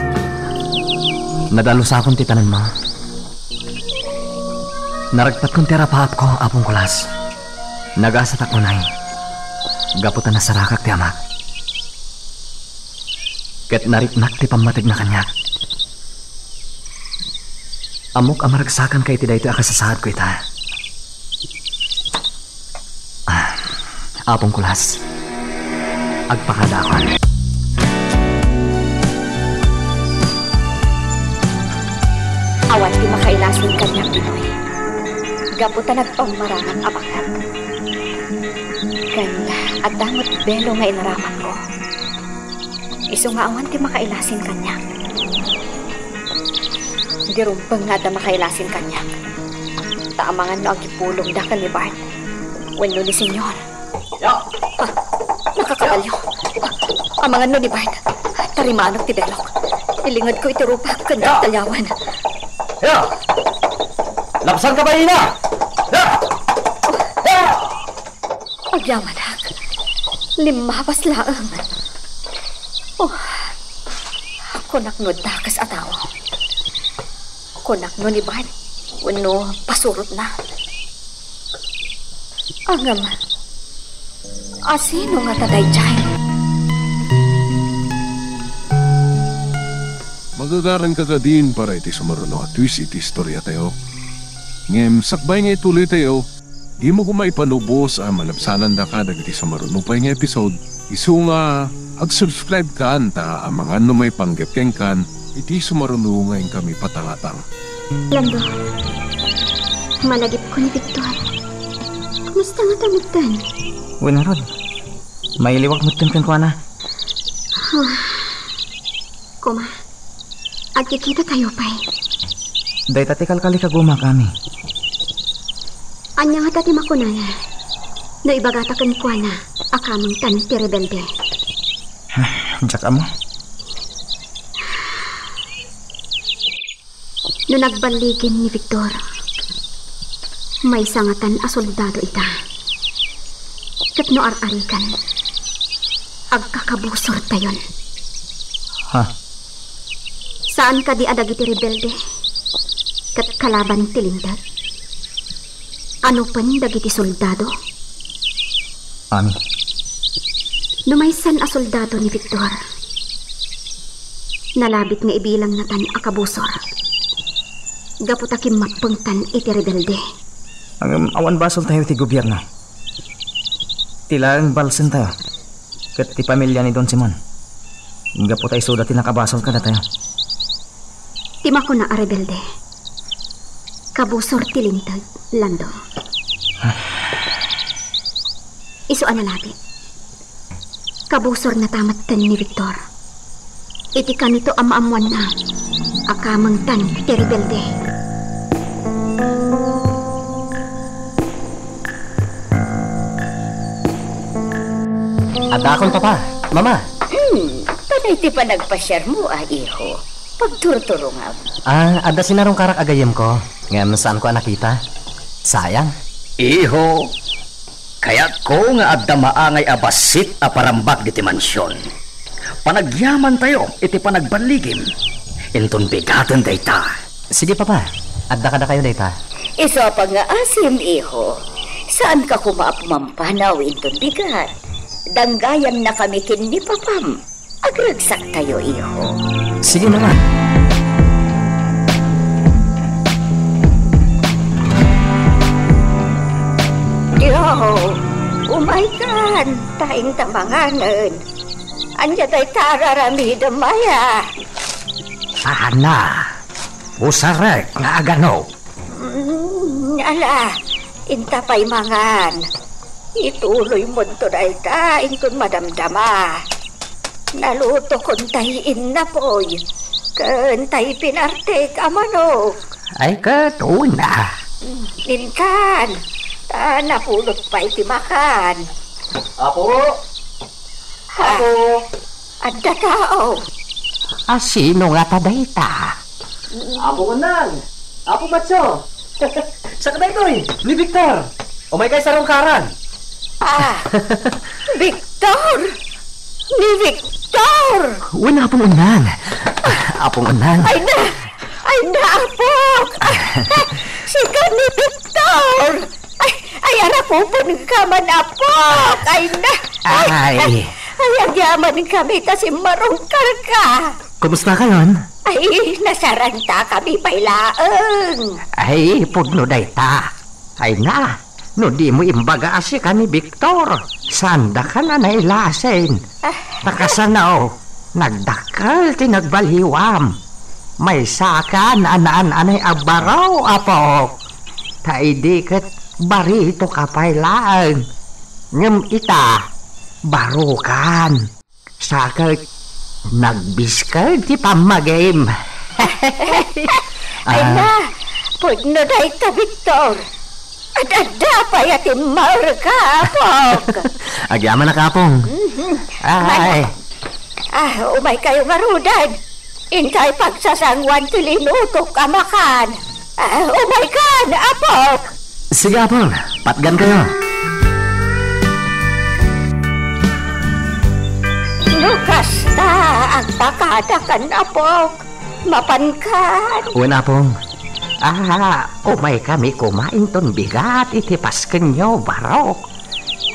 nadalusakon ti tanemmo. Naragpatkon ti arapaapko, Apong Kulas. Nagasatak unay, gapu ta nasarakak ti amak. Ket nariknak ti pammategna kaniak. Ammok a maragsakanka iti daytoy a kasasaadko ita. Ah, Apong Kulas, agpakadaakon. Awan ti makailasin kaniak ditoy. Gapu ta nagpammaramag a baket. Ken adda met belo nga inaramatko. Isu nga awan ti makailasin kaniak. Di rumbeng nga adda makailasin kaniak. Ta amangan no agipulongda ken ni Bart wenno ni Senyor. Ya! Ah, nakakabalio. Ah, amangan no ni Bart. Tarimanak ti belok. Ilingedko iti rupak ken Ya! Dagdalyawan. Ya! Lapsanka, Marina! Ya! Ya! Agyamanak. Limmabas laeng. Oh, kunak no dakes a tao. Kunak no ni Bart wenno pasurotna. Ngem, asino ngata daydiay? Magagaranka kadin para iti sumaruno a twist iti istoriatayo. Ngem sakbay nga ituloytayo, dimo koma ipalubos a malabsanandaka dagiti sumaruno pay nga episode. Isu nga, ag-subscribe kan ta amangan no maipanggep kenkan iti sumaruno nga inkami patangatang. Lando, malagipko ni Victor. Kumusta ngata metten? Wen ngarud, mailiwak metten kenkuana. Koma, agkikitatayo pay. Dayta ti kalkalikagumak, Ami. Ania ngata ti makunana no ibagata kenkuana a kamengtan ti rebelde? Diak ammo. No nagballigen ni Victor, maysa ngatan a soldado ita. Ket no ar-arigan, agkakabusortayon. Ha? Saan kadi a dagiti rebelde ket kalaban ti Linteg? Ano pay dagiti soldado? Ami. No maysan a soldado ni Victor, nalabit nga ibilang natan a kabusor. Gapu ta kimmappengtan iti rebelde. Ngem awan basoltayo iti gobierno. Ti laeng balsentayo ket ti pamilia ni Don Simon. Gapu ta isuda ti nakabasol kadatayo. Ti makuna a rebelde, kabusor ti Linteg, Lando. Isu a lalaki. Kabusorna ta metten ni Victor. Iti kanito a maammoanna a kamengtan ti rebelde. Addaakon, Papa, Mama. Hmm, panay ti panagpasiarmo a, iho. Pagturturongam. Ah, adda sinarungkarak a gayyemko, ngem saanko a nakita. Sayang. Iho, kayatko nga adda maangay a bassit a parambak diti mansion. Panagyamantayo iti panagballigim. Inton bigaten dayta. Sige, Papa. Adda kadakayo dayta. Isu a pangngaasim, iho. Saanka koma a pumampanaw inton bigat. Danggayannakami ken ni Papam. Agragsaktayo, iho. Sige, Mama. Yo, umaykan, ta inta manganen. Ania dayta a raramidem aya? Ana, usarek nga agano. Mm, ala, inta pay mangan. Ituloymonto dayta inton madamdama. Nalutokon tay innapoy ken tay pinartik a manok. Ay, ket una. Intan, ta napulot pay ti makan. Apo! Ha? Apo! Adda tao. A, sino ngata dayta? Apo Unang! Apo Matso! Siak daytoy, ni Victor! Umaykay sarungkaran! Ah, Victor! Ni Victor! Wen, Apo Unang! Apo Unang! Ay na! Ay na, apok! Sika ni Victor! Ay, ay, arapupenka man, apok! Ay na! Ay! Ay, agyamankami ta simmarungkarka! Kumusta kayon? Ay, nasarantakami pay laeng. Ay, pudno dayta. Ay na, no dimo imbaga a sika ni Victor, saandaka a nailasin. Ah. Ta kasano, nagdakkel ti nagbaliwam. Maysaka a naan-anay a baro, apok. Ta idi ket baritoka pay laeng. Ngem ita, barokan. Sa ket, nagbiskeg ti pammagim. Ay na, pudno dayta, Victor. Ad-adda pay a timmaerka, apok. Agyamanak, Apong. Mhm. Ay. Ah, umaykayo ngaruden. Intay pagsasanguan ti linutok a makan. Ah, umaykan, apok! Sige, Apong. Patgankayo. No kasta, agpakadakan, apok. Mapankan. Wen, Apong. Ah, umaykami koma inton bigat iti paskenyo, barok.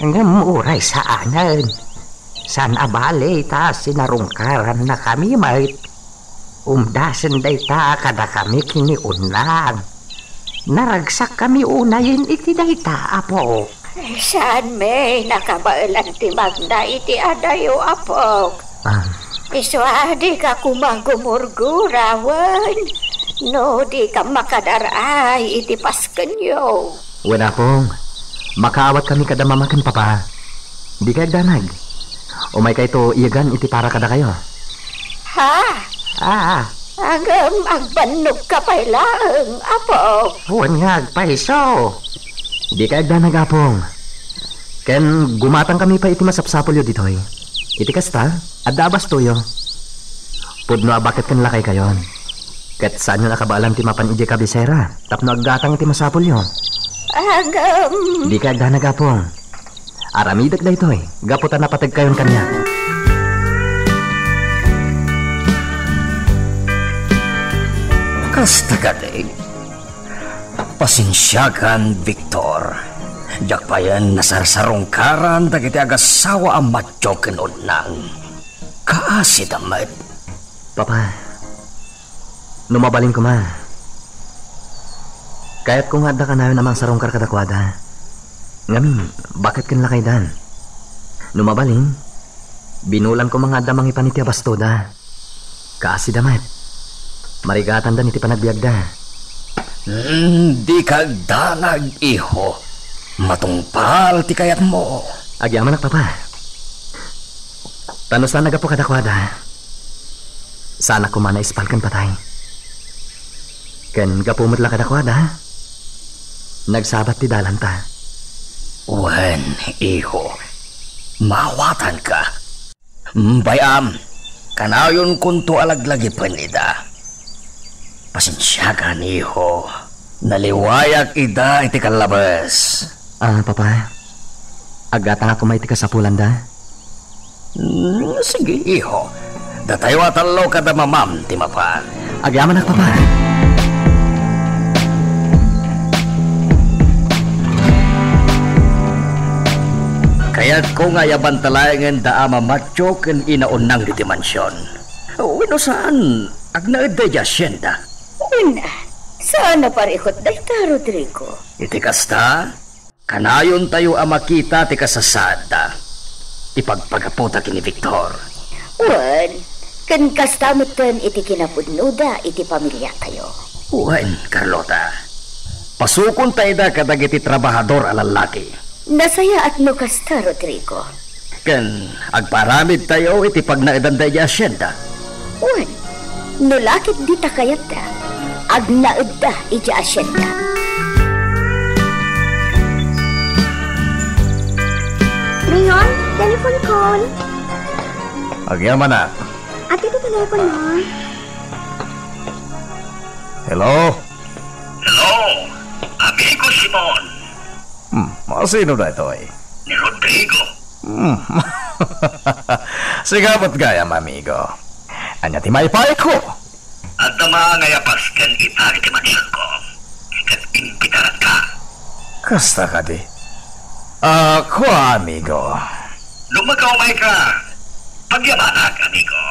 Ngem uray saanen. Saan a bale ta sinarungkarannakami met. Umdasen dayta kadakami ken ni Unang. Naragsakkami unayen iti dayta, apok. Saan met nakabaelan ti magna iti adayo, apok. Ah. Isu a dika koma gumurgura wen no dika makadar-ay iti paskenyo. Wen, Apong, makaawat kami kada mama ken papa. Dika agdanag. Umaykayto iyegan iti para kadakayo. Ha? Ah. Ngem agbannogka pay laeng, apok. Wen nga agpayso. Dika agdanag, Apong. Ken gumatangkami pay iti masapsapulyo ditoy. Iti kasta, adda a bastoyo. Pudno a baket ken lakaykayon. Ket saanyon a kabaelan ti mapan idiay kabisera tapno aggatang iti masapulyo. Agam. Dika agdanag, Apong. Aramidek daytoy gapu ta napategkayon kaniak. Kasta kadi, pasensiakan, Victor. Diak payen nasarsarungkaran dagiti agassawa a Matyo ken Unang. Kaasida met. Papa, no mabalin koma, kayatko nga adda kanayon a mangsarungkar kadakuada. Ngamin, baket ken lakaydan. No mabalin, binulan koma nga adda mangipan iti abastoda. Kaasida met. Marigatanda iti panagbiagda. Hmm, dika agdanag, iho. Matungpal ti kayatmo. Agyamanak, Papa. Ta no saan a gapu kadakuada, saanak koma a naispal ken patay. Ken gapu met la kadakuada, nagsabat ti dalanta. Wen, iho, maawatanka. Bay-am, kanayonkonto a laglagipen ida. Pasensiakan, iho. Naliwayak ida iti kallabes. Ah, Papa, aggatangak koma iti kasapulanda. Hmm, sige, iho. Datayo a tallo kada mamam ti mapan. Agyamanak, Papa. Kayatko nga ayabanta laengen da Ama Matio ken Ina Unang diti mansion. Wenno saan, agnaedda idiay asienda. Wen, saan a parikut dayta, Rodrigo. Iti kasta, kanayontayo a makita ti kasasaadda. Ipagpagaputa ken ni Victor. Wen, ken kasta metten iti kinapudnoda iti pamiliatayo. Wen, Carlota, pasukonta ida kadagiti trabahador a lallaki. Nasayaat no kasta, Rodrigo. Ken agparamidtayo iti pagnaedanda idiay asienda. Wen, no la ket dita kayatda, agnaedda idiay asienda. Mayor, telephone call. Agyamanak. Adda ti telepono. Hello? Hello, Amigo Simon. Hmm, sino daytoy? Ni Rodrigo. Hmm. Sika met gayam, amigo. Ania ti maipaayko? Adda maangay a pasken ita iti mansionko. Ket imbitaranka. Kasta kadi? Ah, kua, amigo. Lumakaw may ka. Pagyamanak, amigo.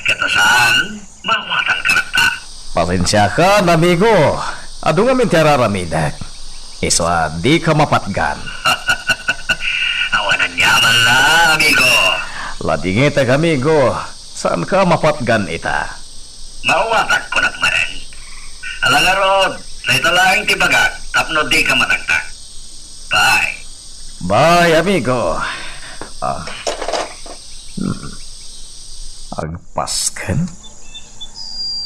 Ket no saan, maawatanka latta. Pasensiakan, amigo. Adu ngamin ti ar-aramidek. Isu a dika mapatgan. Awan aniaman la, amigo. Ladingitek, amigo. Saanka a mapatgan ita. Maawatak, kunak manen. Ala ngarud, dayta laeng ti bagak tapno dika matagtag. Bye. Bye, amigo. Ah. Hmm. Agpasken?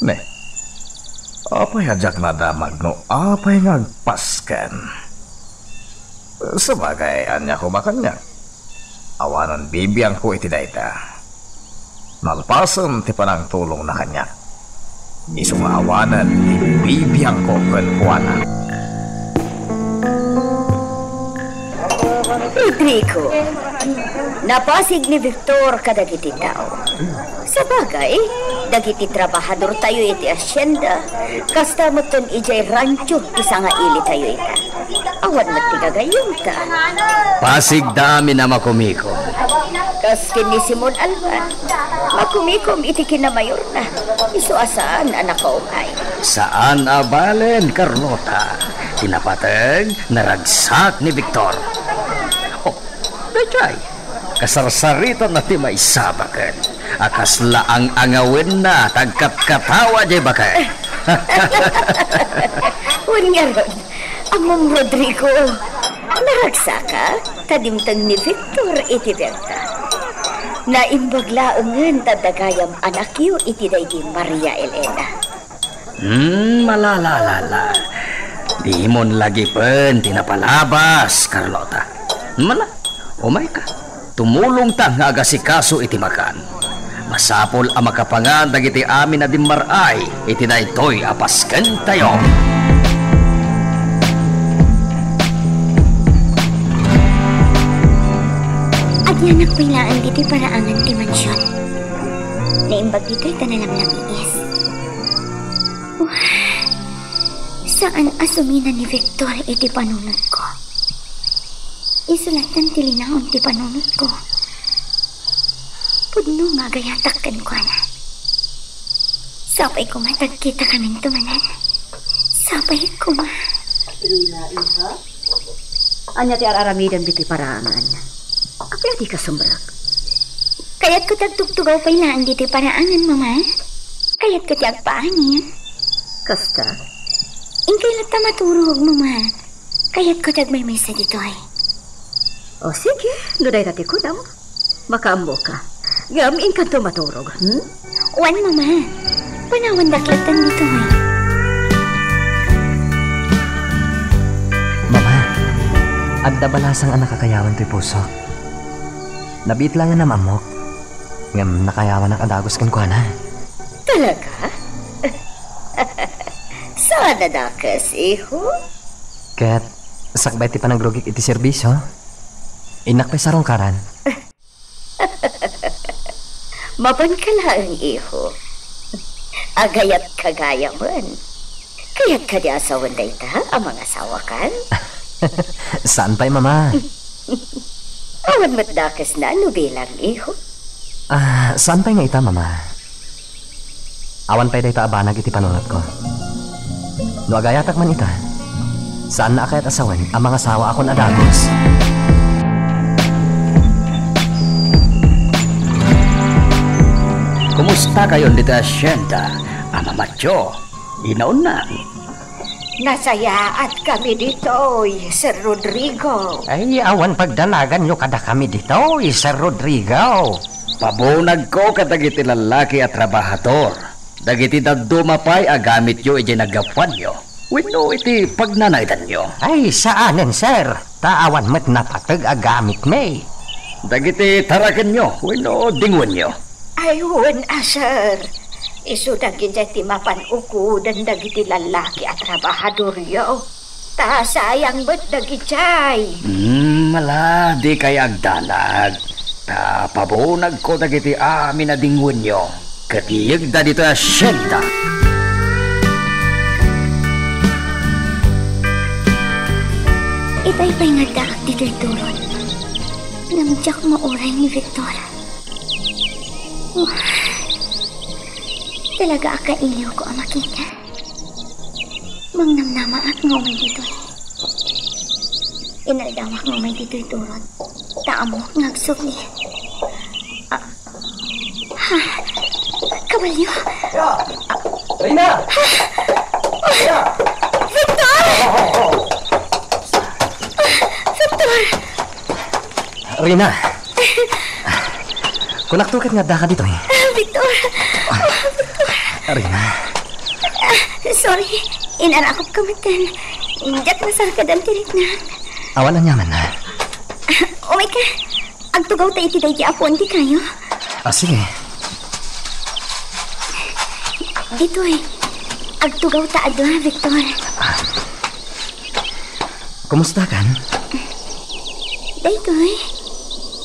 Ne. Apay a diak nadamag no apay nga agpasken? Sabagay, ania koma kaniak? Awanen bibiangko iti dayta. Nalpasen ti panangtulongna kaniak. Isu nga awanen ti bibiangko kenkuana. Rodrigo, napasig ni Victor kadagiti tao. Sabagay, dagiti trabahadortayo iti hacienda, kasta metten idiay rancho ti sangailitayo ita. Awan met ti gagayyemta. Pasigda amin a makumikom. Kas ken ni Simon Alban, makumikom iti kinamayorna, isu a saan a nakaumay. Saan a balen, Carlota. Ti napateg, naragsak ni Victor. Oh, daydiay. Kasarsaritanna ti maysa a baket a kasla ang-angawenna ti agkatkatawa diay baket. Wen ngarud, ammom, Rodrigo, naragsaka ta dimteng ni Victor iti Berta. Naimbag laengen ta adda gayam anakyo iti daydi Maria Elena. Hmm, malalalala. Dimon lagipen ti napalabas, Carlota. Mala, umayka. Tumulongta nga agasikaso iti makan. Masapul a makapangan dagiti amin a dimmar-ay iti daytoy a paskentayo. Agyanak pay laeng ditoy paraangan ti mansion. Naimbag ditoy ta nalamlamiis. Wah, saan a sumina ni Victor iti panunotko. Isu laeng ti linaon ti panunotko. Pudno nga agayatak kenkuana. Sapay koma ta agkitakaminto manen. Sapay koma. Rina, iha? Ania ti ar-aramidem ditoy paraangan? Apay a dika sumrek? Kayatko ti agtugtugaw pay laeng ditoy paraangan, Mama. Kayatko ti agpaanib. Kasta? Inkay latta maturog, Mama. Kayatko ti agmaymaysa ditoy. O sige, no dayta ti kunam, makaammoka. Ngem inkanto maturog, hmm? Wen, Mama. Panawandak latta ditoy. Mama, adda balasang a nakakayawan toy pusok. Nabiit laeng a naam-ammok, ngem nakayawanak a dagus kenkuana. Talaga? Saan a dakes, iho? Ket sakbay ti panagrugik iti serbisio, innak pay sarungkaran. Mapanka laeng, iho. Agayatka gayamen. Kayat kadi a sawen dayta a mangasawakan? Saan pay, Mama. Awan met dakesna no bilang, iho. Ah, saan pay nga ita, Mama? Awan pay dayta a banag iti panunotko. No agayatak man ita, saanna a kayat a sawen a mangasawaakon a dagus. Kumusta kayon ditoy hacienda, Ama Matyo? Inaunnan. Nasayaatkami ditoy, Sir Rodrigo. Ay, awan pagdanaganyo kadakami ditoy, Sir Rodrigo. Pabunagko kadagiti lallaki a trabahador, dagiti dadduma pay a gamityo idiay naggapuanyo wenno iti pagnanaedanyo. Ay, saanen, sir. Ta awan met napateg a gamitmi. Dagiti tarakenyo wenno dingwenyo. Ay, wen a, sir. Isu dagiti mapan ukudan dagiti lallaki a trabahadoryo. Ta sayang met dagiti. Hmm, ala, dikay agdanag. Ta pabunagko dagiti amin a dingwenyo. Ket iyegda ditoy a hacienda. Ipay pay nga addaak ditoy turod. Ngem diak mauray ni Victor. Talaga a kailiwko a makita. Mangnamnamaak nga umay ditoy. Inaldawak nga umay ditoy turod. Ta ammok nga agsubli. Ah, ha? Kabalyo? Ya! Rina! Ha? Rina! Victor! Victor! Rina! Kunakto ket nga addaka ditoy. Ah, Victor! Ah, Victor! Rina. Ah, sorry. Inarakop ka metten. Diak nasarkadan ti riknak. Awan aniamanna. Ah, umayka. Agtugawta iti daydi a puon ti kayo. Ah, sige. Ditoy. Agtugawta a dua, Victor. Ah. Kumustakan? Daytoy,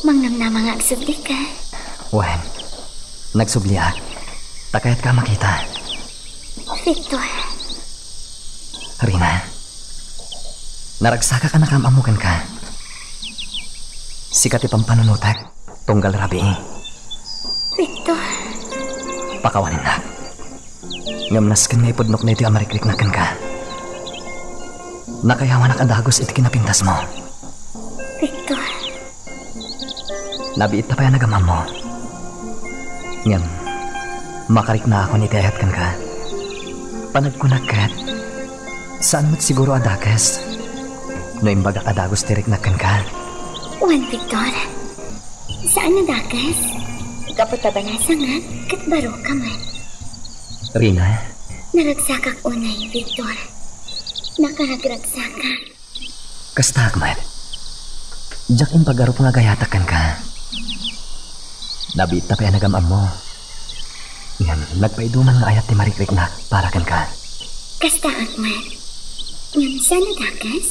mangnamnama nga agsublika. Wen, nagsubliak. Ta kayatka a makita. Victor. Rina, naragsakak a nakaam-ammo kenka. Sika ti pampanunotek. Tunggal rabii. Victor. Pakawaninnak. Ngem nasken nga ipudnok daytoy a marikriknak kenka. Nakayawanak a dagus iti kinapintasmo. Victor. Nabiitta pay a nagam-ammo. Ngem, makariknaakon iti ayat kenka. Panagkunak ket, saan met siguro a dakes no imbagak a dagus ti riknak kenka. Wen, Victor. Saan a dakes? Gapu ta balasangak ket baroka met. Rina? Naragsakak unay, Victor. Nakaragragsakak. Kastaak met. Diak impagarup nga agayatak kenka. Nabiitta pay a nagam-ammo. Ngem nagpaiduman nga ayat ti marikriknak para kenka. Kastaak met. Ngem saan a dakes?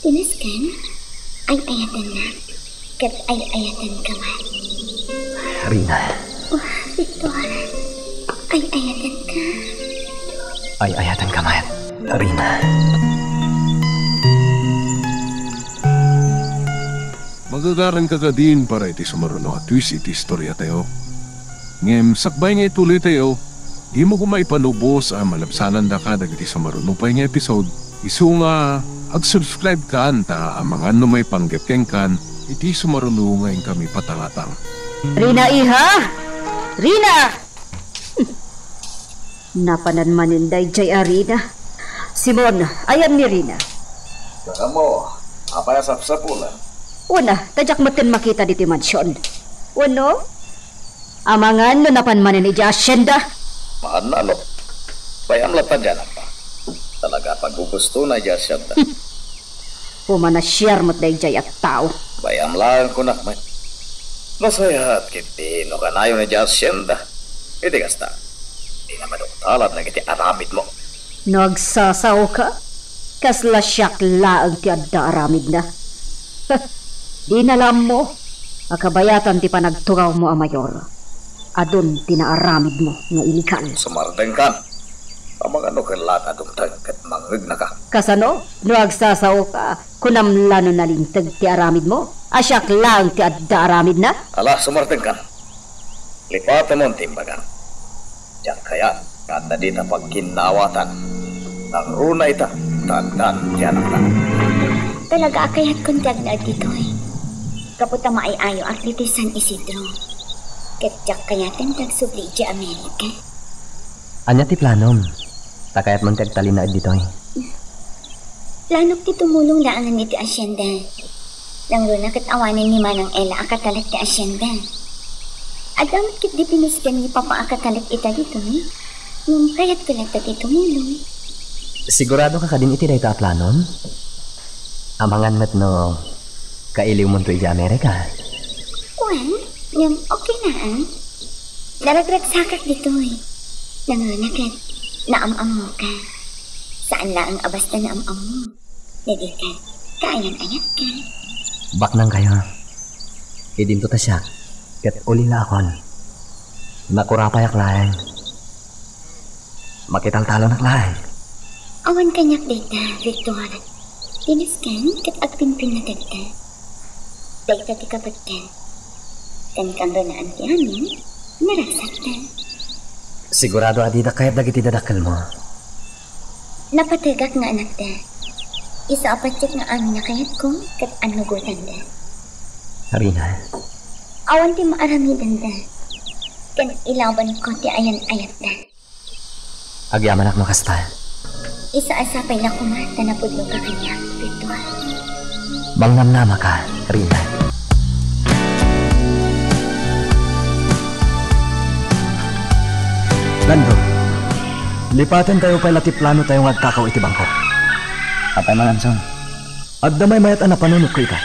Ti nasken, ay-ayatennak. Ket ay-ayatenka met. Rina. Oh, Victor. Ay-ayatenka. Ay-ayatenka met, Rina. Magagaranka kadin para iti sumaruno a twist iti istoriatayo. Ngem sakbay nga ituloytayo, dimo koma ipalubos a malabsanandaka dagiti sumaruno pay nga episode. Isu nga, ag-subscribe kan ta amangan no maipanggep kenkan iti sumaruno nga inkami patangatang. Rina, iha! Rina! Napanan manen daydiay a Rina. Simon, ayan ni Rina. Kakamo, apay a sapsapulan? Una, ta diak metten makita ditoy mansion. Wenno, amangan no napan manen idiay asienda. Maannano. Bayam latta diay anakta. Talaga, pagugustona idiay asienda. Pumanasiar met daydiay a tao. Bayam laeng kunak met. Nasayaat ketdi no kanayon idiay asienda. Iti kasta, dina maduktalan dagiti aramidmo. No agsasaoka, kasla siak laeng ti adda aramidna. Dina la ammo a kabayatan ti panagtugawmo a mayor, adun ti naaramidmo nga illegal. Sumardengkan. Amangan no ket la nga dumteng ket mangngegnaka. Kasano? No agsasaoka, kunam la no nalinteg ti aramidmo, a siak laeng ti adda aramidna? Ala, sumardengkan. Lipatemon ti imbagam. Diak kayat nga adda dita pagginnaawatan. Nangruna ita, ta addan ti anakna. Talaga a kayatkon ti agnaed ditoy. Gapu ta maay-ayoak ditoy San Isidro. Ket diak kayaten ti agsubli idiay Amerika. Ania ti planom? Ta kayatmon ti agtalinaed ditoy. Planok ti tumulong laengen iti asienda. Nangruna ket awanen ni Manang Ella a katalek ti asienda. Adda met ketdi pinisken ni Papa a katalek ita ditoy. Ngem kayatko latta ti tumulong. Siguradoka kadin iti dayta a planom? Amangan met no kailiwmonto idiay Amerika. Wen, ngem okay laeng. Naragragsakak ditoy. Nangruna ket naam-ammoka. Saan laeng a basta naam-ammo. Dagita, kaayan-ayatka. Baknangkayo. Idinto ta siak, ket ulilaakon. Nakurapayak laeng. Makitaltalonak laeng. Awan kaniak dayta, Victor. Pinisken ket agpinpinnatedka. Dayta ti kapatda. Ken kanrunaan ti amin, narasakda. Sigurado a dida kayat dagiti dadakkelmo. Napategak nga anakda. Isu a patiek nga amin a kayatko ket annugotanda. Rina. Awan ti maaramidenda. Ken ilabanko ti ayan-ayatda. Agyamanak no kasta. Isu a sapay la koma ta napudnoka kaniak, Victor. Mangnamnamaka, Rina. Lando, lipatentayo pay la ti planotayo nga agtakaw iti bangko. Apay, Manganson? Adda maymayat a napanunotko ita.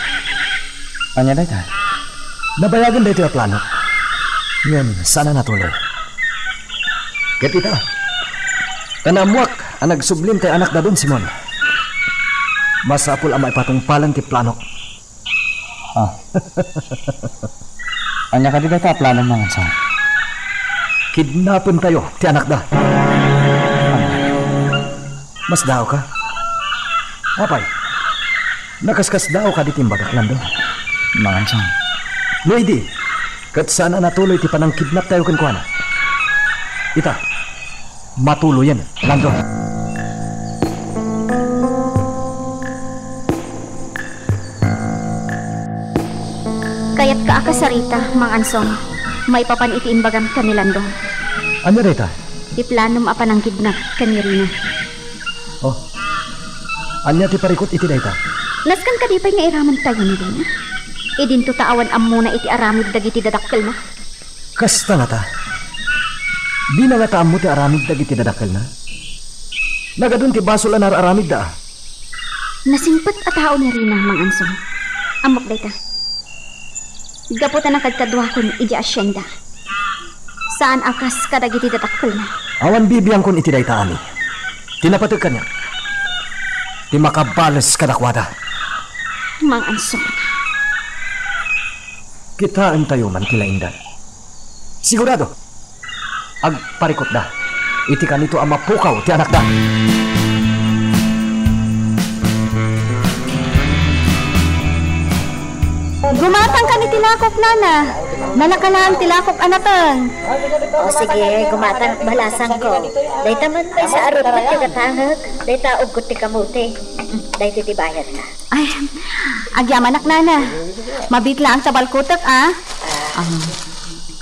Ania dayta? Nabayagen daytoy a plano. Ngem saan a natuloy. Ket ita, ta naammoak a nagsublim tay anakda Don Simon. Masapul a maipatungpalan ti planok. Ah. Ania kadi dayta a plano, Manganson? Kidnapentayo ti anakda. Masdaoka? Apay, nakaskasdao kadi ti imbagak, Lando? Manganson. No idi, ket saan a natuloy ti panangkidnaptayo kenkuana. Ita, matuloyen, Lando. Kayatka a kasarita, Manganson, maipapan iti imbagam ken ni Lando. Ania dayta? Ti planom a panangkidnap ken ni Rina. Oh. Ania ti parikut iti dayta? Nasken kadi pay nga iramantayo ni Rina? Idinto ta awan ammona iti aramid dagiti dadakkelna. Kasta ngata. Dina ngata ammo ti aramid dagiti dadakkelna? Nagadun ti basol a naar-aramidda a. Nasingpet a tao ni Rina, Manganson. Ammok dayta. Gapu ta nakadkaduakon idiay asienda. Saan a kas kadagiti dadakkelna. Awan bibiangkon iti dayta, Ami. Ti napateg kaniak, ti makabales kadakuada. Manganson. Kitaentayo man ti laingdan. Sigurado, agparikutda iti kanito a mapukaw ti anakda. Gumatang kan iti lakok, nana. Nalakalaan ti lakok a nateng. O sige, gumatang balasangko. Dayta man pay sa arupet ti gatangek, dayta uggot ti kamote. Daytoy ti bayadna. Ay, agyamanak, nana. Mabiit laeng ta balkutek, a. Ah. Ah,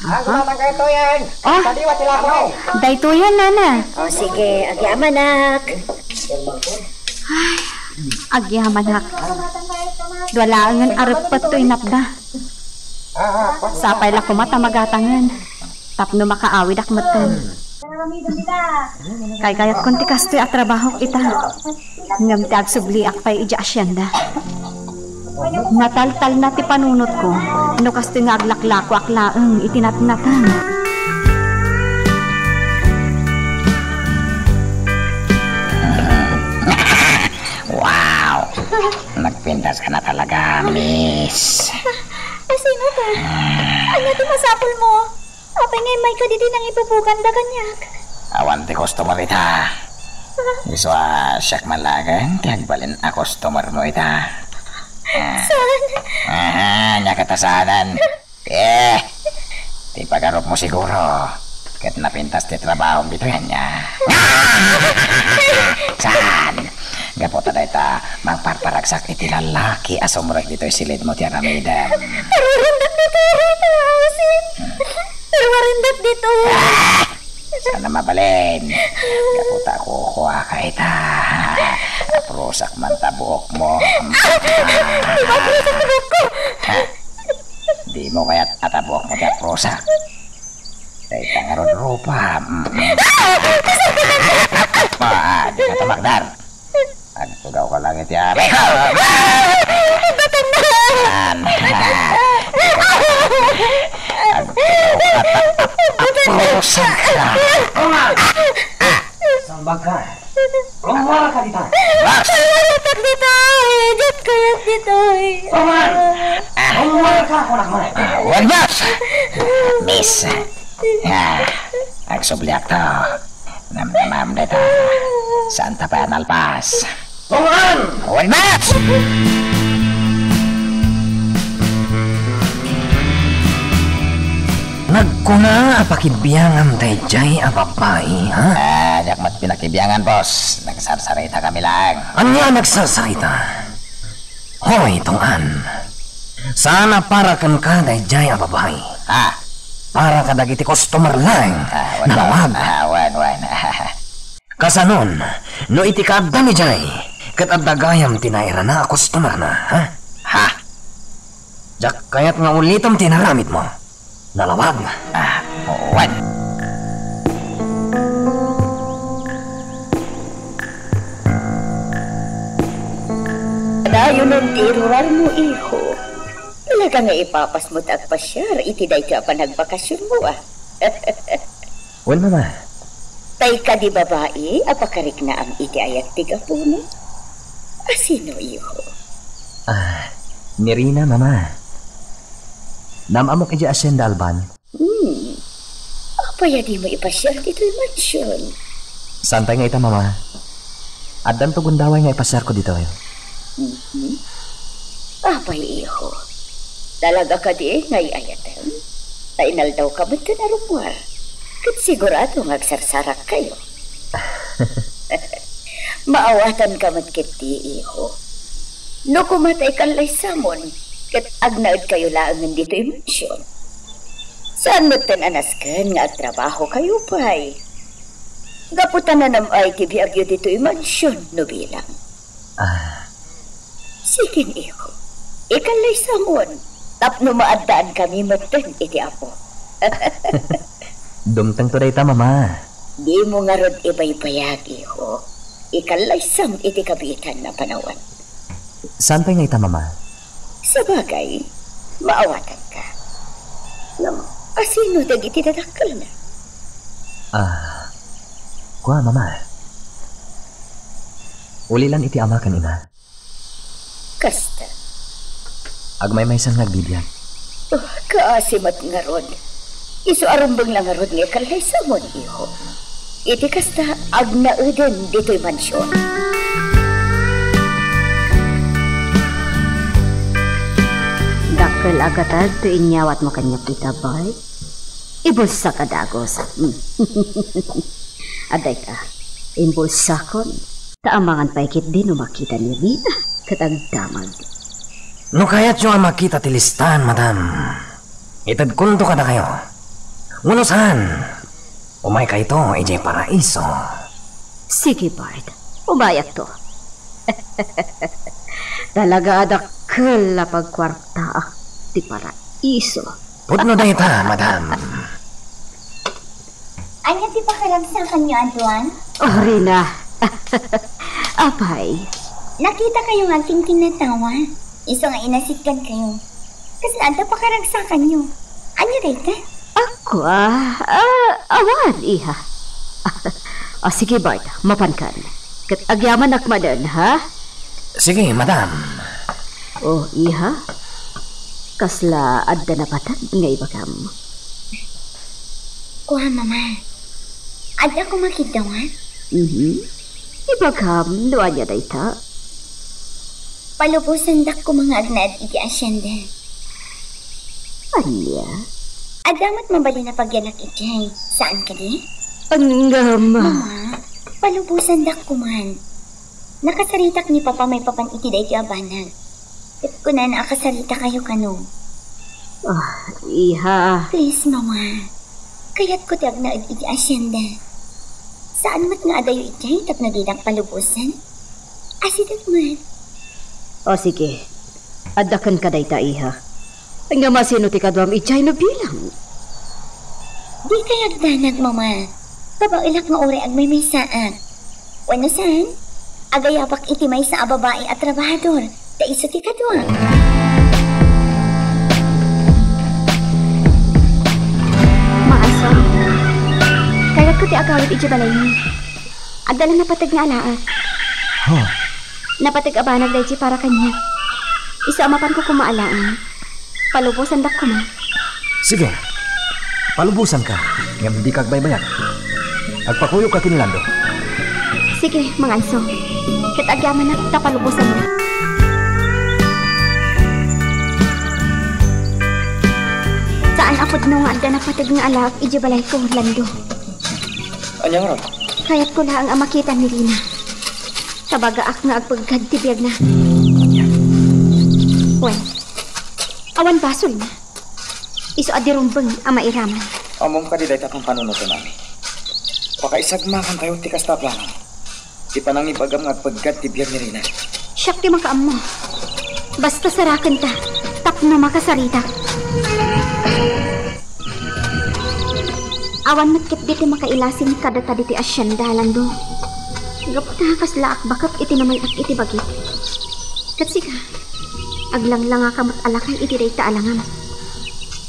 aha. Gumatang kayo, Tuyen. Ah. Kadiwa ti lakok. Daytoyen, nana. O, sige, agyamanak. Ay, agyamanak. Dua laengen a reppet toy inatda. Sapay la koma ta magatangen tapno makaawidak metten. Kaykayatkon ti kastoy a trabahok ita, ngem ti agsubliak pay idiay asienda. Nataltalna ti panunotko no kastoy nga aglaklakoak laeng iti natnatan. Wow! Nagpintas ka na talaga, miss. Asino ka? Ania ti masapulmo? Apay nga immayka ditoy nangipupuganda kaniak? Awan ti customer ita. Isu a siak man laeng ti agbalin a customermo ita. Ah. Saan? Aha, ania kata saanen? Eh, ti pagarupmo siguro ket napintas ti trabahom ditoy ania? Saan? Gapu ta dayta, mangparparagsak iti lalaki a sumrek ditoy silidmo ti aramidem. Aruarandok ditoy, Rita Asin. Aruarandok ditoy. Ah! Saan a mabalin? Gapu ta kukuaka ita. Aprusak man ta buokmo. Di ba aprusak ti buokko? Ha? Dimo kayat a ta buokmo ti aprusak? Dayta ngarud rupa. Mm. Ah, dika tumakder. Agtugawka lang iti abiko. Batangna! Agtugawka ta aprusak. Sambag ka. Rummuar ka dita. Boss! Rummuar ka dita. Diak kayat ditoy. Rummuar! Rummuar ka, kunak man. Ah, wen, boss! Miss. Ah, agsubliak to. Namnamam dayta. Saanta pay a nalpas. Wen, boss! Nagkuna a pakibiangam daydiay a babai, ha? Ah, diak met pinakibiangan, boss. Nagsarsarita kami laeng. Ania a nagsarsarita? Hoy, Tong-an. Saan a para kenka daydiay a babai. Ah. Para kadagiti customer laeng. Ah, wen, nalawag. Ah, wen, wen. Kasanon, no iti kaaddam idiay, ket adda gayam ti nairana a customerna, ha? Ha? Diak kayat nga ulitem ti inaramidmo. Nalawag. Ah, wen. Dayonen ti irurarmo, iho. Talaga nga ipapasmo ti agpasiar iti daytoy a panagbakasionmo, a? Wen, mama. Tay kadi babai a pakariknaam iti ayat ti gapumo? Asino, iho? Ah, ni Rina, mama. Naam-ammok idiay Hacienda Alban. Hmm. Apay a dimo ipasiar ditoy mansion? Saan pay nga ita, mama. Addanto gundaway nga ipasiarko ditoy. Mhm. Apay, iho? Talaga kadi nga ay-ayatem? Ta inaldaw ka met ken a rummuar. Ket sigurado nga agsarsarakkayo. Maawatanka met ketdi, iho. No koma ta ikallaysamon, ket agnaedkayo laengen ditoy mansion. Saan metten a nasken nga agtrabahokayo pay. Gapu ta nanam-ay ti biagyo ditoy mansion no bilang. Ah. Sige, iho. Ikallaysamon, tapno maaddaan kami metten iti Apo. Dumtengto dayta, mama. Dimo ngarud ibaybayag, iho. Ikallaysam iti kabiitan a panawen. Saan pay nga ita, mama? Sabagay, maawatanka. Ngem, asino dagiti dadakkelna? Ah, kua, mama. Ulilan iti ama ken ina. Kasta. Agmaymaysan nga agbibiag. Oh, kaasi met ngarud. Isu a rumbeng la ngarud nga ikallaysamon, iho. Iti kasta, agnaeden ditoy mansion. Dakkel a gatad ti inyawatmo kaniak ita, bay. Ibulsak a dagus. Adda ita, imbulsakon. Ta amangan pay ketdi no makita ni Rina ket agdamag. No kayatyo a makita ti listaan, madam, itedkonto kadakayo. Wenno saan, umaykayto idiay paraiso. Sige, Bart. Umayakto. Talaga a dakkel Dakkel a pagkuartaak ti paraiso. Pudno dayta, madam. Ania ti pakaragsakanyo a dua? Oh, Rina. Apay. Nakitakayo nga agkinkinnatawa. Isu nga inasitgankayo. Kasla adda pakaragsakanyo. Ania dayta? Ako, ah, ah, awan, iha. Ah, sige, Bart, mapankan. Ket agyamanak manen, ha? Sige, madam. Oh, iha. Kasla adda napateg nga ibagam? Kua, Mama. Adda koma kiddawan? Mhm. Ibagam no ania dayta. Palubosandak koma nga agnaed iti asienda. Ania? Adda met mabalin a pagyanak idiay, saan kadi? Ngem. Mama, palubosandak koman. Nakasaritak ni Papa maipapan iti daytoy a banag. Ket kunana a kasaritakayo kano. Ah, iha. Please, Mama. Kayatko ti agnaed iti asienda. Saan met nga adayo idiay tapno didak palubosan? Asideg met. O, sige. Adda kenka dayta, iha. Ngem asino ti kaduam idiay no bilang? Dikay agdanag, Mama. Kabaelak nga uray agmaymaysaak. Wenno saan, agayabak iti maysa a babai a trabahador, ta isu ti kadua. Maanso, kayatko ti agawid idiay balaymi. Adda la napateg nga alaek. Huh? Napateg a banag daydiay para kaniak. Isu a mapanko koma alaen. Palubosandak koma. Sige. Palubosanka, ngem dika agbaybayag. Agpakuyogka ken ni Lando. Sige, Manganso. Ket agyamanak ta palubosannak. Saan a pudno nga adda napateg nga alaek idiay balayko, Lando. Ania ngarud? Kayatko laeng a makita ni Rina. Ta bagaak nga agpeggad ti biagna. Wen, awan basolna. Isu a di rumbeng a mairaman. Ammom kadi dayta a pampanunoten, Ami? Pakaisagmakantayo ti kasta a plano. Ti panangibagam nga agpeggad ti biag ni Rina. Siak ti makaammo. Basta sarakenta tapno makasaritak. Awan met ketdi ti makailasin kadata ditoy asienda, Lando. Gapu ta kasla akbakek iti namay-at iti bagik. Ket sika, aglanglangaka met a lakay iti dayta a langam.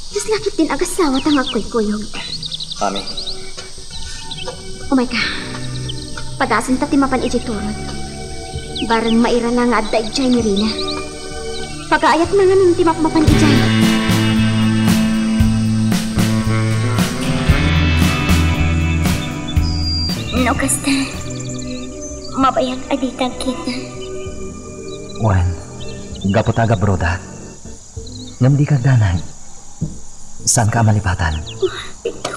Kasla ketdin agasawata nga agkuykuyog. Ami. Umayka. Padasenta ti mapan idiay turod. Bareng mairala nga adda idiay ni Rina. Pagaayatna ngamin ti mapmapan idiay. No kasta, mabayag a dita agkita. Wen, gapu ta agabrodak. Ngem dika agdanag. Saanka a malipatan. Victor,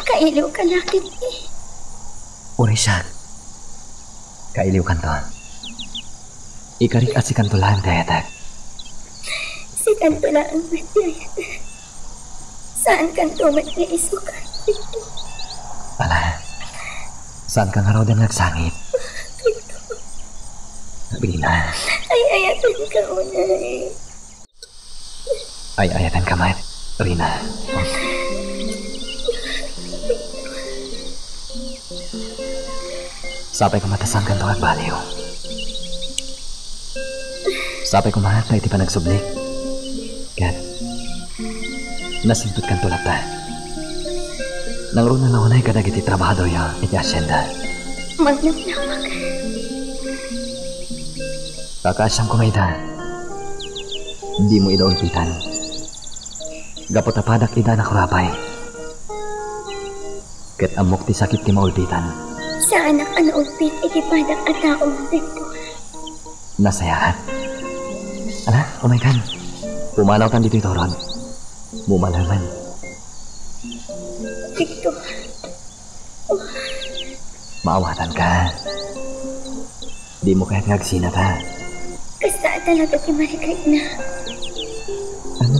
kailiwka la ketdi. Uray siak. Kailiwkanto. Ikarik a sikanto laeng ti ayatek. Sikanto laeng met ti ayatek. Saankanto met nga isukan, Victor. Ala, saanka ngaruden nga agsangit? Victor. Rina. Ay-ayatenka unay. Ay-ayatenka met, Rina. Sapay koma ta saankanto nga agbaliw. Sapay koma ta iti panagsublik. Ket nasintutkanto latta. Nangruna la unay kadagiti trabahadoryo iti asienda. Magnamnamak. Kakaasiam koma ida. Dimo ida ulpitan. Gapu ta padak ida a nakurapay. Ket ammok ti sakit ti maulpitan. Saanak a naulpit iti padak a tao, Victor. Nasayaat. Ala, umaykan. Pumanawtan ditoy turod. Mumalemen. Victor. Maawatanka. Dimo kayat nga agsinata? Kasta a talaga ti marikrikna. Ano,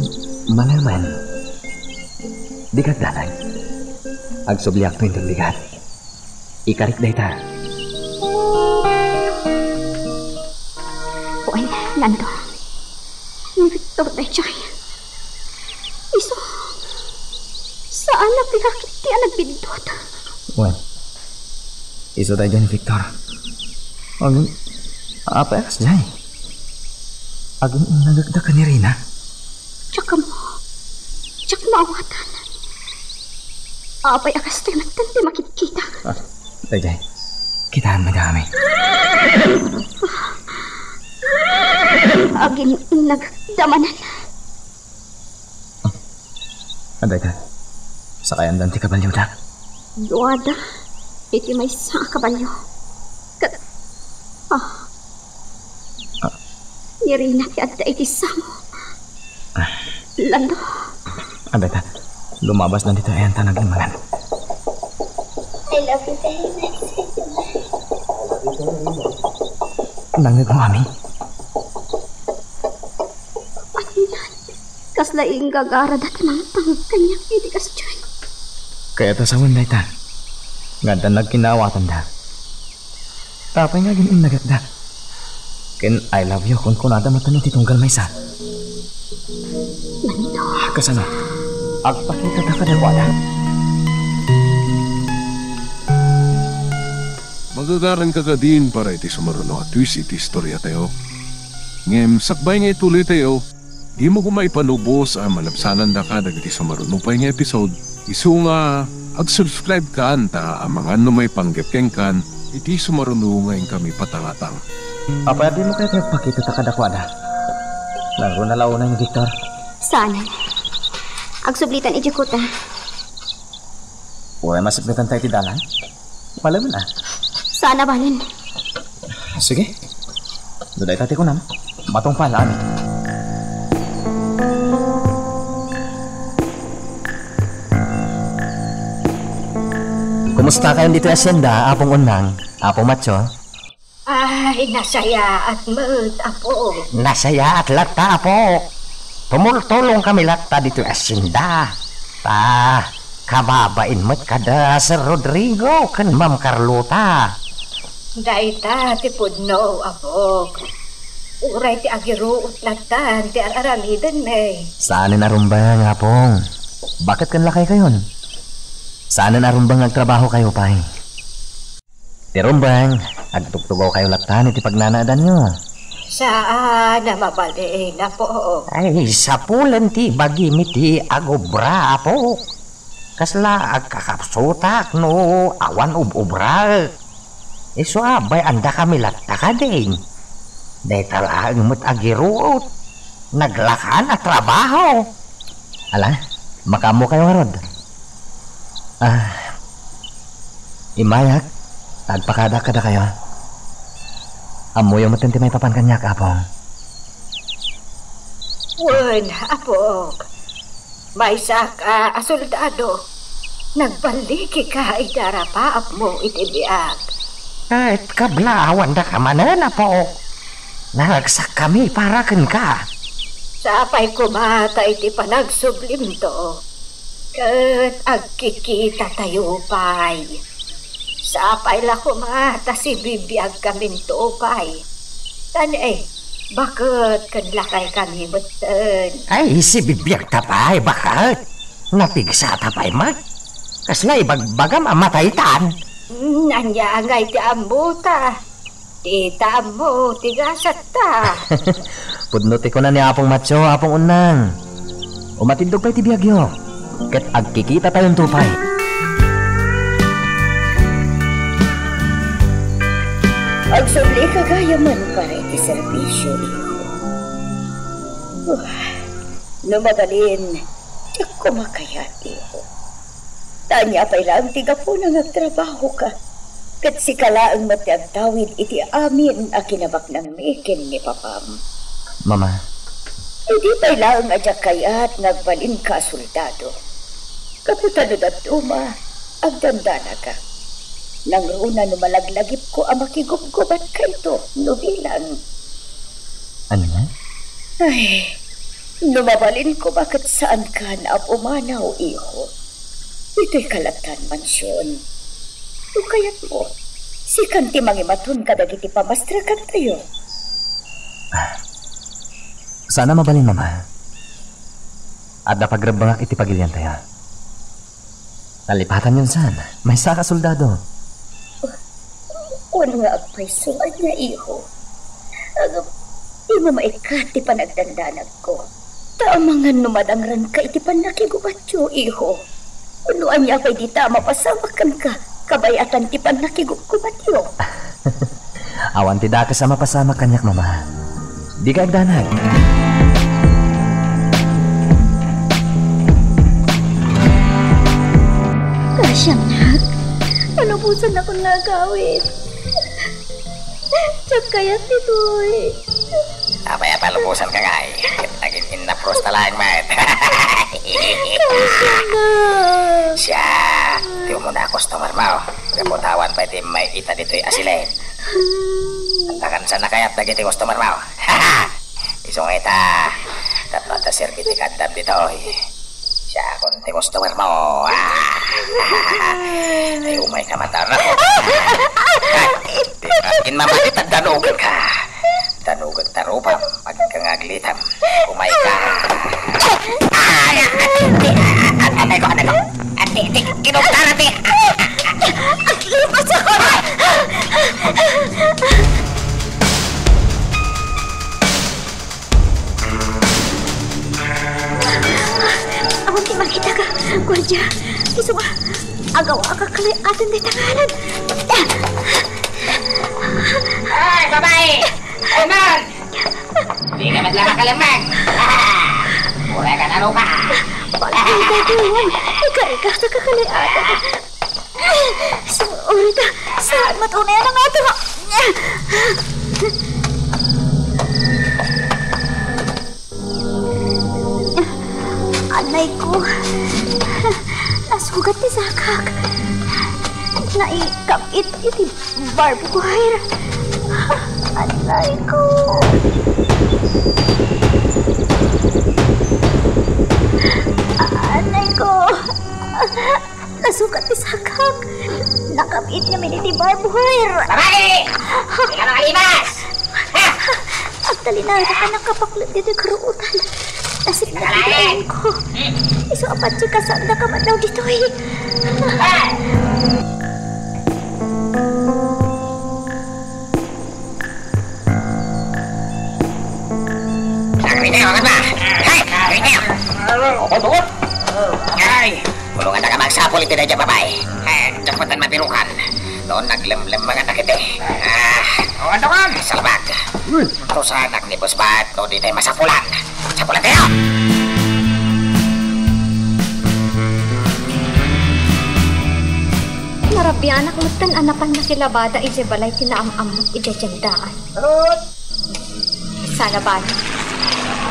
malemen. Dika agdanag. Agsubliakto inton bigat. Ikarik dayta. Wen, Lando. Ni Victor daydiay. Isu, saan a pinakit ti a nagbiddut. Wen, isu daydiay ni Victor. Agin, apay a kasdiay? Agin-innagek da ken ni Rina? Diak ammo. Diak maawatan. Apay a kastoy metten ti makitkitak? Ah, daydiay. Kitaenmi dayta. Agin-innagek da manen. Ah, dayta. Sakayandan ti kabalioda. Duada iti maysa a kabalio. Ket, ah, Ah. Ni Rina ti adda iti sango. Ah. Lando. Adda ta. Lumabasdan ditoy ayan ta nagimmanan. I love you very much. Nangngegmo, Ami? Ania? Kasla inggagarada ti mangtangtang kaniak iti kasdiay. Kayat a sawen dayta. Nga addan nagkinnaawatanda. Apay nga agin-innagek da? Ken "I love you" kunkunada metten iti tunggal maysa. Nandito. Kasano? Agpakitata kadakuada. Magagaranka kadin para iti sumaruno a twist iti istoriatayo. Ngem sakbay nga ituloytayo, dimo koma ipanubos a malabsanandaka dagiti sumaruno pay nga episode. Isu nga, ag-subscribe kan ta amangan no maipanggep kenkan iti sumaruno nga inkami patangatang. Apay a dimo kayat nga agpakitata kadakuada? Nangruna la unay ni Victor? Saanen. Agsublitan idiay kuta. Uray masipngetanta iti dalan? Malamen a. Saan a balen. Sige. No dayta ti kunam, matungpal, Ami. Kumustakayon ditoy hacienda, Apong Unnang, Apong Matio? Ay, nasayaat met, Apo. Nasayaat latta, Apo. Tumultulongkami latta ditoy hacienda. Ta, kababain met kada Sir Rodrigo ken Ma'am Carlota. Dayta ti pudno, Apok. Uray ti agiruot lattan ti ar-aramidenmi. Saanen a rumbeng, Apong. Baket ken lakaykayon? Saanen a rumbeng nga agtrabahokayo pay? Ti rumbeng, agtugtugawkayo lattan iti pagnanaadanyo. Saan a mabalin, Apo. Ay, sapulen ti ibagim iti agobra, Apo. Kasla agkakapsutak no awan ub-ubraek. Isu a bay-andakami latta kadin. Dayta laeng met agiruot. Naglakan a trabaho. Ala, makaammokayo ngarud? Ah, immayak, ta agpakadaak kadakayo. Ammoyo met ti maipapan kaniak, Apong. Wen, Apok. Maysak a, a soldado. Nagballikika iti arapaapmo iti biag. Ket kablaawandaka manen, Apok. Naragsakkami para kenka. Sapay koma ta iti panagsublimto, ket agkikitatayo pay. Sapay la koma ta sibibiagkaminto pay. Tan, eh, baket ken lakaykami metten. Ay, sibibiagta pay, baket. Napigsata pay met. Kasla ibagbagam a mataytan? Mm, ania ngay ti ammota? Ti ta ammo ti gasatta. Pudno ti kuna ni Apong Matio, Apong Unnang. Umatiddog pay ti biagyo, ket agkikitatayon pay. Agsublika gayam pay ti serbisio, iho. Uah, no mabalin, diak koma kayat, iho. Ta ania pay laeng ti gapuna nga agtrabahoka, ket sika laeng met ti agtawid iti amin a kinabaknangmi ken ni papam. Mama. Idi pay laeng a diak kayat nga agbalinka a soldado. Gapu ta no dadduma, agdandanaka. Nangruna no malaglagipko a makigubgubatkayto no bilang. Ania? Ay, no mabalin koma ket saankan a pumanaw, iho. Ditoy ka lattan mansion. No kayatmo, sikan ti mangimaton kadagiti pamastrekantayo. Ah, Saan a mabalin, Mama. Adda pagrebbengak iti pagiliantayo. Nalipatanyon saan, maysa ka soldado. Kunak nga agpayso ania, iho. Ngem, dimo maikkat ti panagdandanagko. Ta amangan no madangrenka iti pannakigubatyo, iho. Wenno ania pay dita a mapasamak kenka, kabay-atan ti pannakigugubatyo? Awan ti dakes a mapasamak kaniak, Mama. Dika agdanag. Gracia, anak. Nalubosanakon nga agawid. Diak kayat ditoy. Apay a palubosanka ngay? Ket agin-innapros ta laeng met. Gracia, anak. Siak, ti umuna a customer mo. Gapu ta awan pay ti may-ita ditoy a silin. Antakan saan a kayat dagiti customer mo. Isu nga ita, tapno adda serbi ti kaaddam ditoy. Siakon ti customer mo. Ah! Ay, umayka man, tara. Ay, di ka kinmamati, ta danugenka. Danugek ta rupam, agingka nga aglitam. Umayka. Ay, ay, ay, ay, ay, ay, ay, ay, ay, ay, kinugtara ti. Aglipas ako! Awan ti makitaka, guardia. Isu nga, agawaka kalay-atan dayta nga alad. Ay, babai! Ay, man! Di ka met la makalemmeng! Uray ka, taro ka! Pagkita ko, ikaw, ikaw, sa kakalay-atan. Señorita, saan met unay a nangato? Anay ko. Nasugat ti sakak. Naikabit iti barbed wire. Anay ko. Anay ko. Nasugat ti sakak. Nakabit ngamin iti barbed wire. Babai! Di ka makalipas! Ha? Agtalinaedka a nakapaklet ditoy karuotan. Nasipnget ti daenko. Isu a patse kasanda ka man daw ditoy. Ha? Agri kayo, agad ba? Hey! Agri kayo! Ay! Tulungan na ka magsapul iti dayta babai. Eh, dapat ang mabirukan. Noon naglemlem mga takiti. Ah, o, ano ka? Salbag. Uy. Ito sa anak ni Boss Bat, no, di tayo masapulan. Sapulan tayo! Narabianak metten a napan nakilabada idiay balay ti naam-ammok idiay tiendaan. Salud! Sana ba?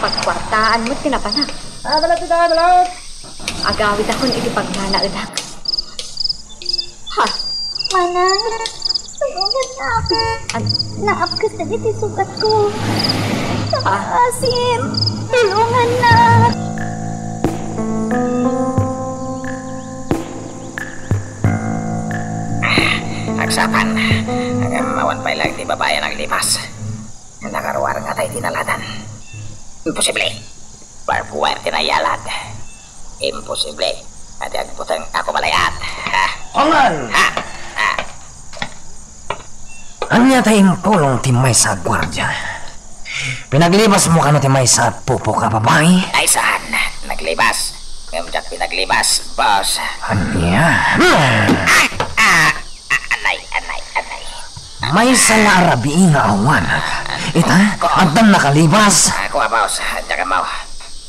Pagkuartaan met ti napanak. Ah, dalag, dalag, dalag! Agawidakon iti pagnanaedak. Ha? Manang, tulongannak. An- Naapkes dagiti sugatko. Ah. Asim, tulongannak. Agsapa, ngem awan pay laeng ti babai a naglipas. Nakaruar ngata iti naladan. Imposible. Barbed wire ti nayalad. Imposible. Adi agbuteng a kumalayat. Ha? Hoy! Ha? Ha? Ania ti impulong ti maysa a guardia? Pinaglibasmo kano ti maysa a pupok a babai? Ay, saan. Naglibas. Ngem diak pinaglibas, boss. Ania? Hmm. Ah! Ah! Ah! Anay, anay, anay. Maysa la a rabii nga awan. Ita, addan nakalibas. Ako, boss. Diak ammo.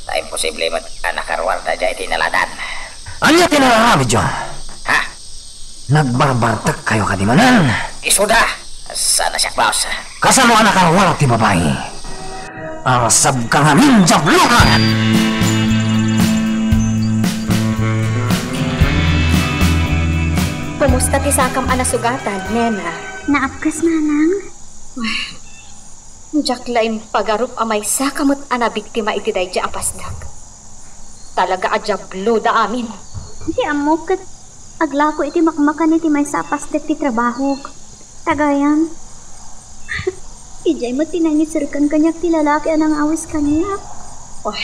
Ta imposible met a nakaruarda idiay ti naladan. Ania ti nararabiyo? Ha? Nagbarbartek kayo kadi manen? Isuda. Saan a siak, boss? Kasano a nakaruar ti babai? Arsabka ngamin, Diablo! Kumusta ti sakam a nasugatan, nena? Naapkes, manang. Diak la impagarup a maysa ka met a nabiktima iti daydiay a pasdek. Talaga a diabloda amin. Di ammok ket aglako iti makmakan iti maysa a pasdek ti trabahok. Tagayam. Idiay met ti nangiserkan kaniak ti lalaki a nangawis kaniak. Oh,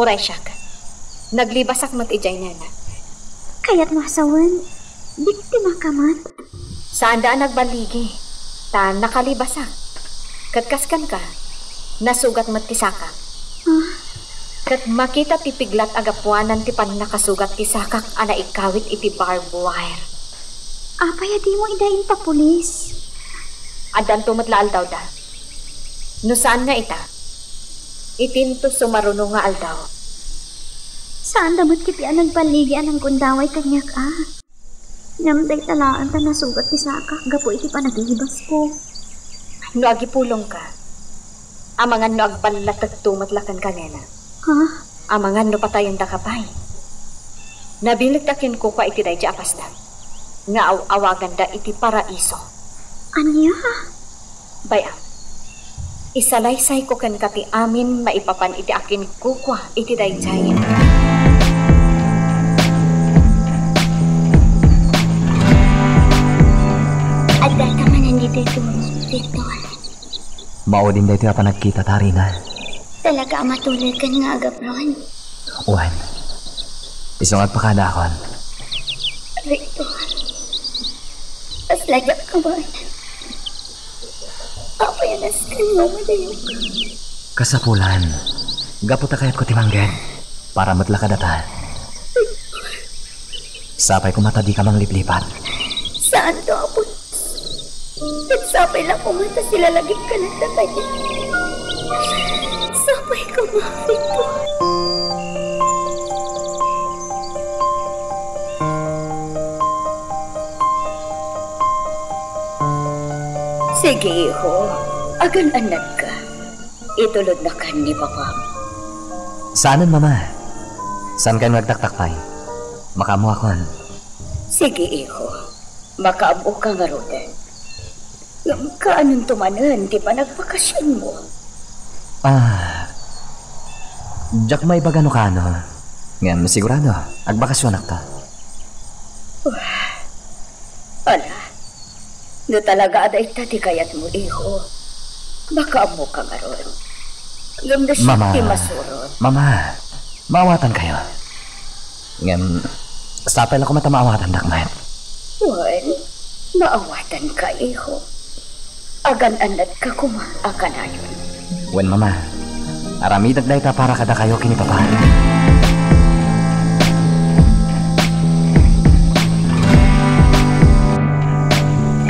uray siak. Naglibasak met idiay, nena. Kayatmo a sawen, biktima ka met. Saanda a nagballigi, ta nakalibasak. Ket kas kenka, nasugat met ti sakak. Ah? Ket makita ti piglat a gapuanan ti pannakasugat ti sakak a naikawit iti barbed wire. Apay a dimo ida impapulis? Addanto met la aldawda. No saan nga ita, itinto sumaruno nga aldaw. Saanda met ketdi a nagballigi a nanggundaway kaniak a. Ngem dayta laeng ta nasugat ti sakak gapu iti panagilibasko. No agipulongka, amangan no agballatekto met la kenka, nena. Ha? Amangan no patayendaka pay. Nabilekta kenkuana iti daydiay a pasdak nga aw-awaganda iti paraiso. Ania? Bay-am, isalaysayko kenka ti amin maipapan iti akinkukuana iti daydiay. Addata manen ditoy tumulong, Victor. Maudin daytoy a panagkitata, Rina. Talaga a matuloykan nga agabron. Wen, isu nga agpakadaakon. Victor, kasla diak kabaelan. Apay a nasken nga umadayok? Kasapulan, gapu ta kayatko ti mangged para met la kadata. Sapay koma ta dika mangliplipat. Saanto, Apo Dios. Ket sapay la koma ta silalagipka latta kaniak. Sapay koma, Victor. Sige, iho. Agan-annadka. Itulodnakan ni Papam. Saanen, Mama. Saankayon nga agtaktakpay? Makaammoakon. Sige, iho. Makaammoka ngaruden. Ngem kaanonto manen ti panagpakasionmo? Ah, diak maibaga no kaano. Ngem sigurado, agbakasionakto. Wah, ala, no talaga a dayta ti kayatmo, iho, makaammoka ngarud. Ngem no siak Mama, ti masurot. Mama, maawatankayo. Ngem, sapay la koma ta maawatandak met. Wen, maawatanka, iho. Agan-annadka koma a kanayon. Wen, Mama, aramidek dayta para kadakayo ken ni Papa.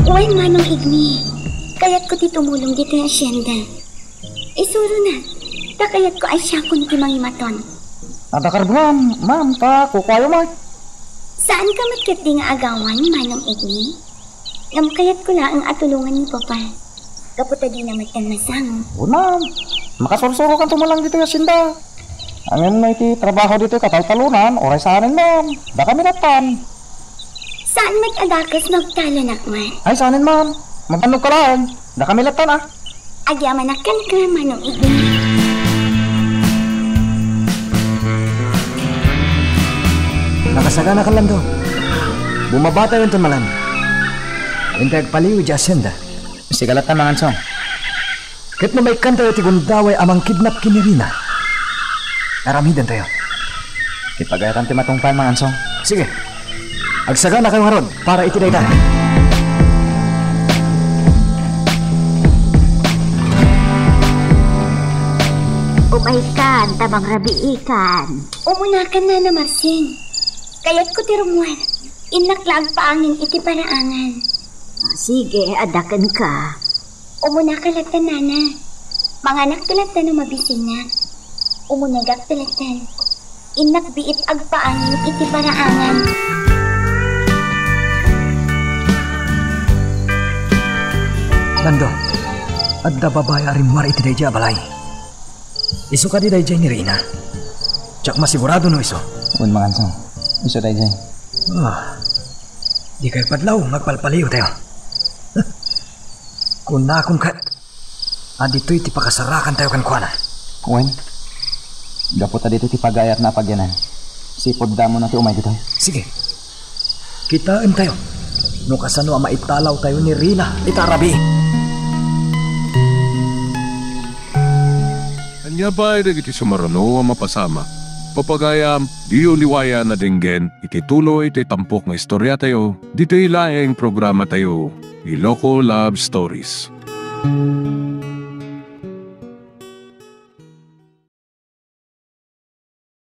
Wen, Manong Igni, kayatko ti tumulong ditoy hacienda. Isuronak, ta kayatko a siakon ti mangimaton. Adda karbonam, ma'am, ta kukuayo met. Saanka met ketdi nga agawan, Manong Igni? Ngem kayatko laeng a tulongan ni Papa. Gapu ta dina met masang. Wen, ma'am. Makasursurokanto man lang ditoy hacienda. Ngem no iti trabaho ditoy kataltalonan, uray saanen, ma'am. Dakami lattan. Saan met a dakes no agtalonak met? Ay, saanen, ma'am. Mabannog ka laeng. Dakami lattan, a. Agyamanak kenka, Manong Igni. Nakasaganakan, Lando. Bumabatayonton manen. Intay agpaliw idiay hacienda. Sika lattan, Mangansong. Ket no maikkantayo ti gundaway a mangkidnap ken ni Rina, aramidentayo. Ipagayatan ti matungpal, Mangansong. Sige. Agsaganakayo ngarud para iti dayta. Umaykan ta mangrabiikan. Umunakan, Nana Marsing. Kayatko ti rummuar. Innak la agpaangin iti paraangan. Ah, sige, adda kenka. Umunaka latta, Nana. Manganakto latta no mabisinak. Umunagakto latta. Innak biit agpaangin iti paraangan. Lando, adda babai a rimmuar iti daydiay a balay. Isu kadi daydiay ni Rina? Diak masigurado no isu. Wen, Mangansong. Isu daydiay. Ah, dikay padlaw nga agpalpaliwtayo. Kunakon ket a ditoy ti pakasarakantayo kenkuana. Wen, gapu ta ditoy ti pagayatna a pagyanan, sipud damona ti umay ditoy. Sige. Kitaentayo no kasano a maitalawtayo ni Rina ita a rabii. Ania pay dagiti sumaruno a mapasamak? Papagayam, diyo liwayan a denggen iti tuloy ti tampok nga istoriatayo, ditoy laeng programatayo, Iloko Love Stories.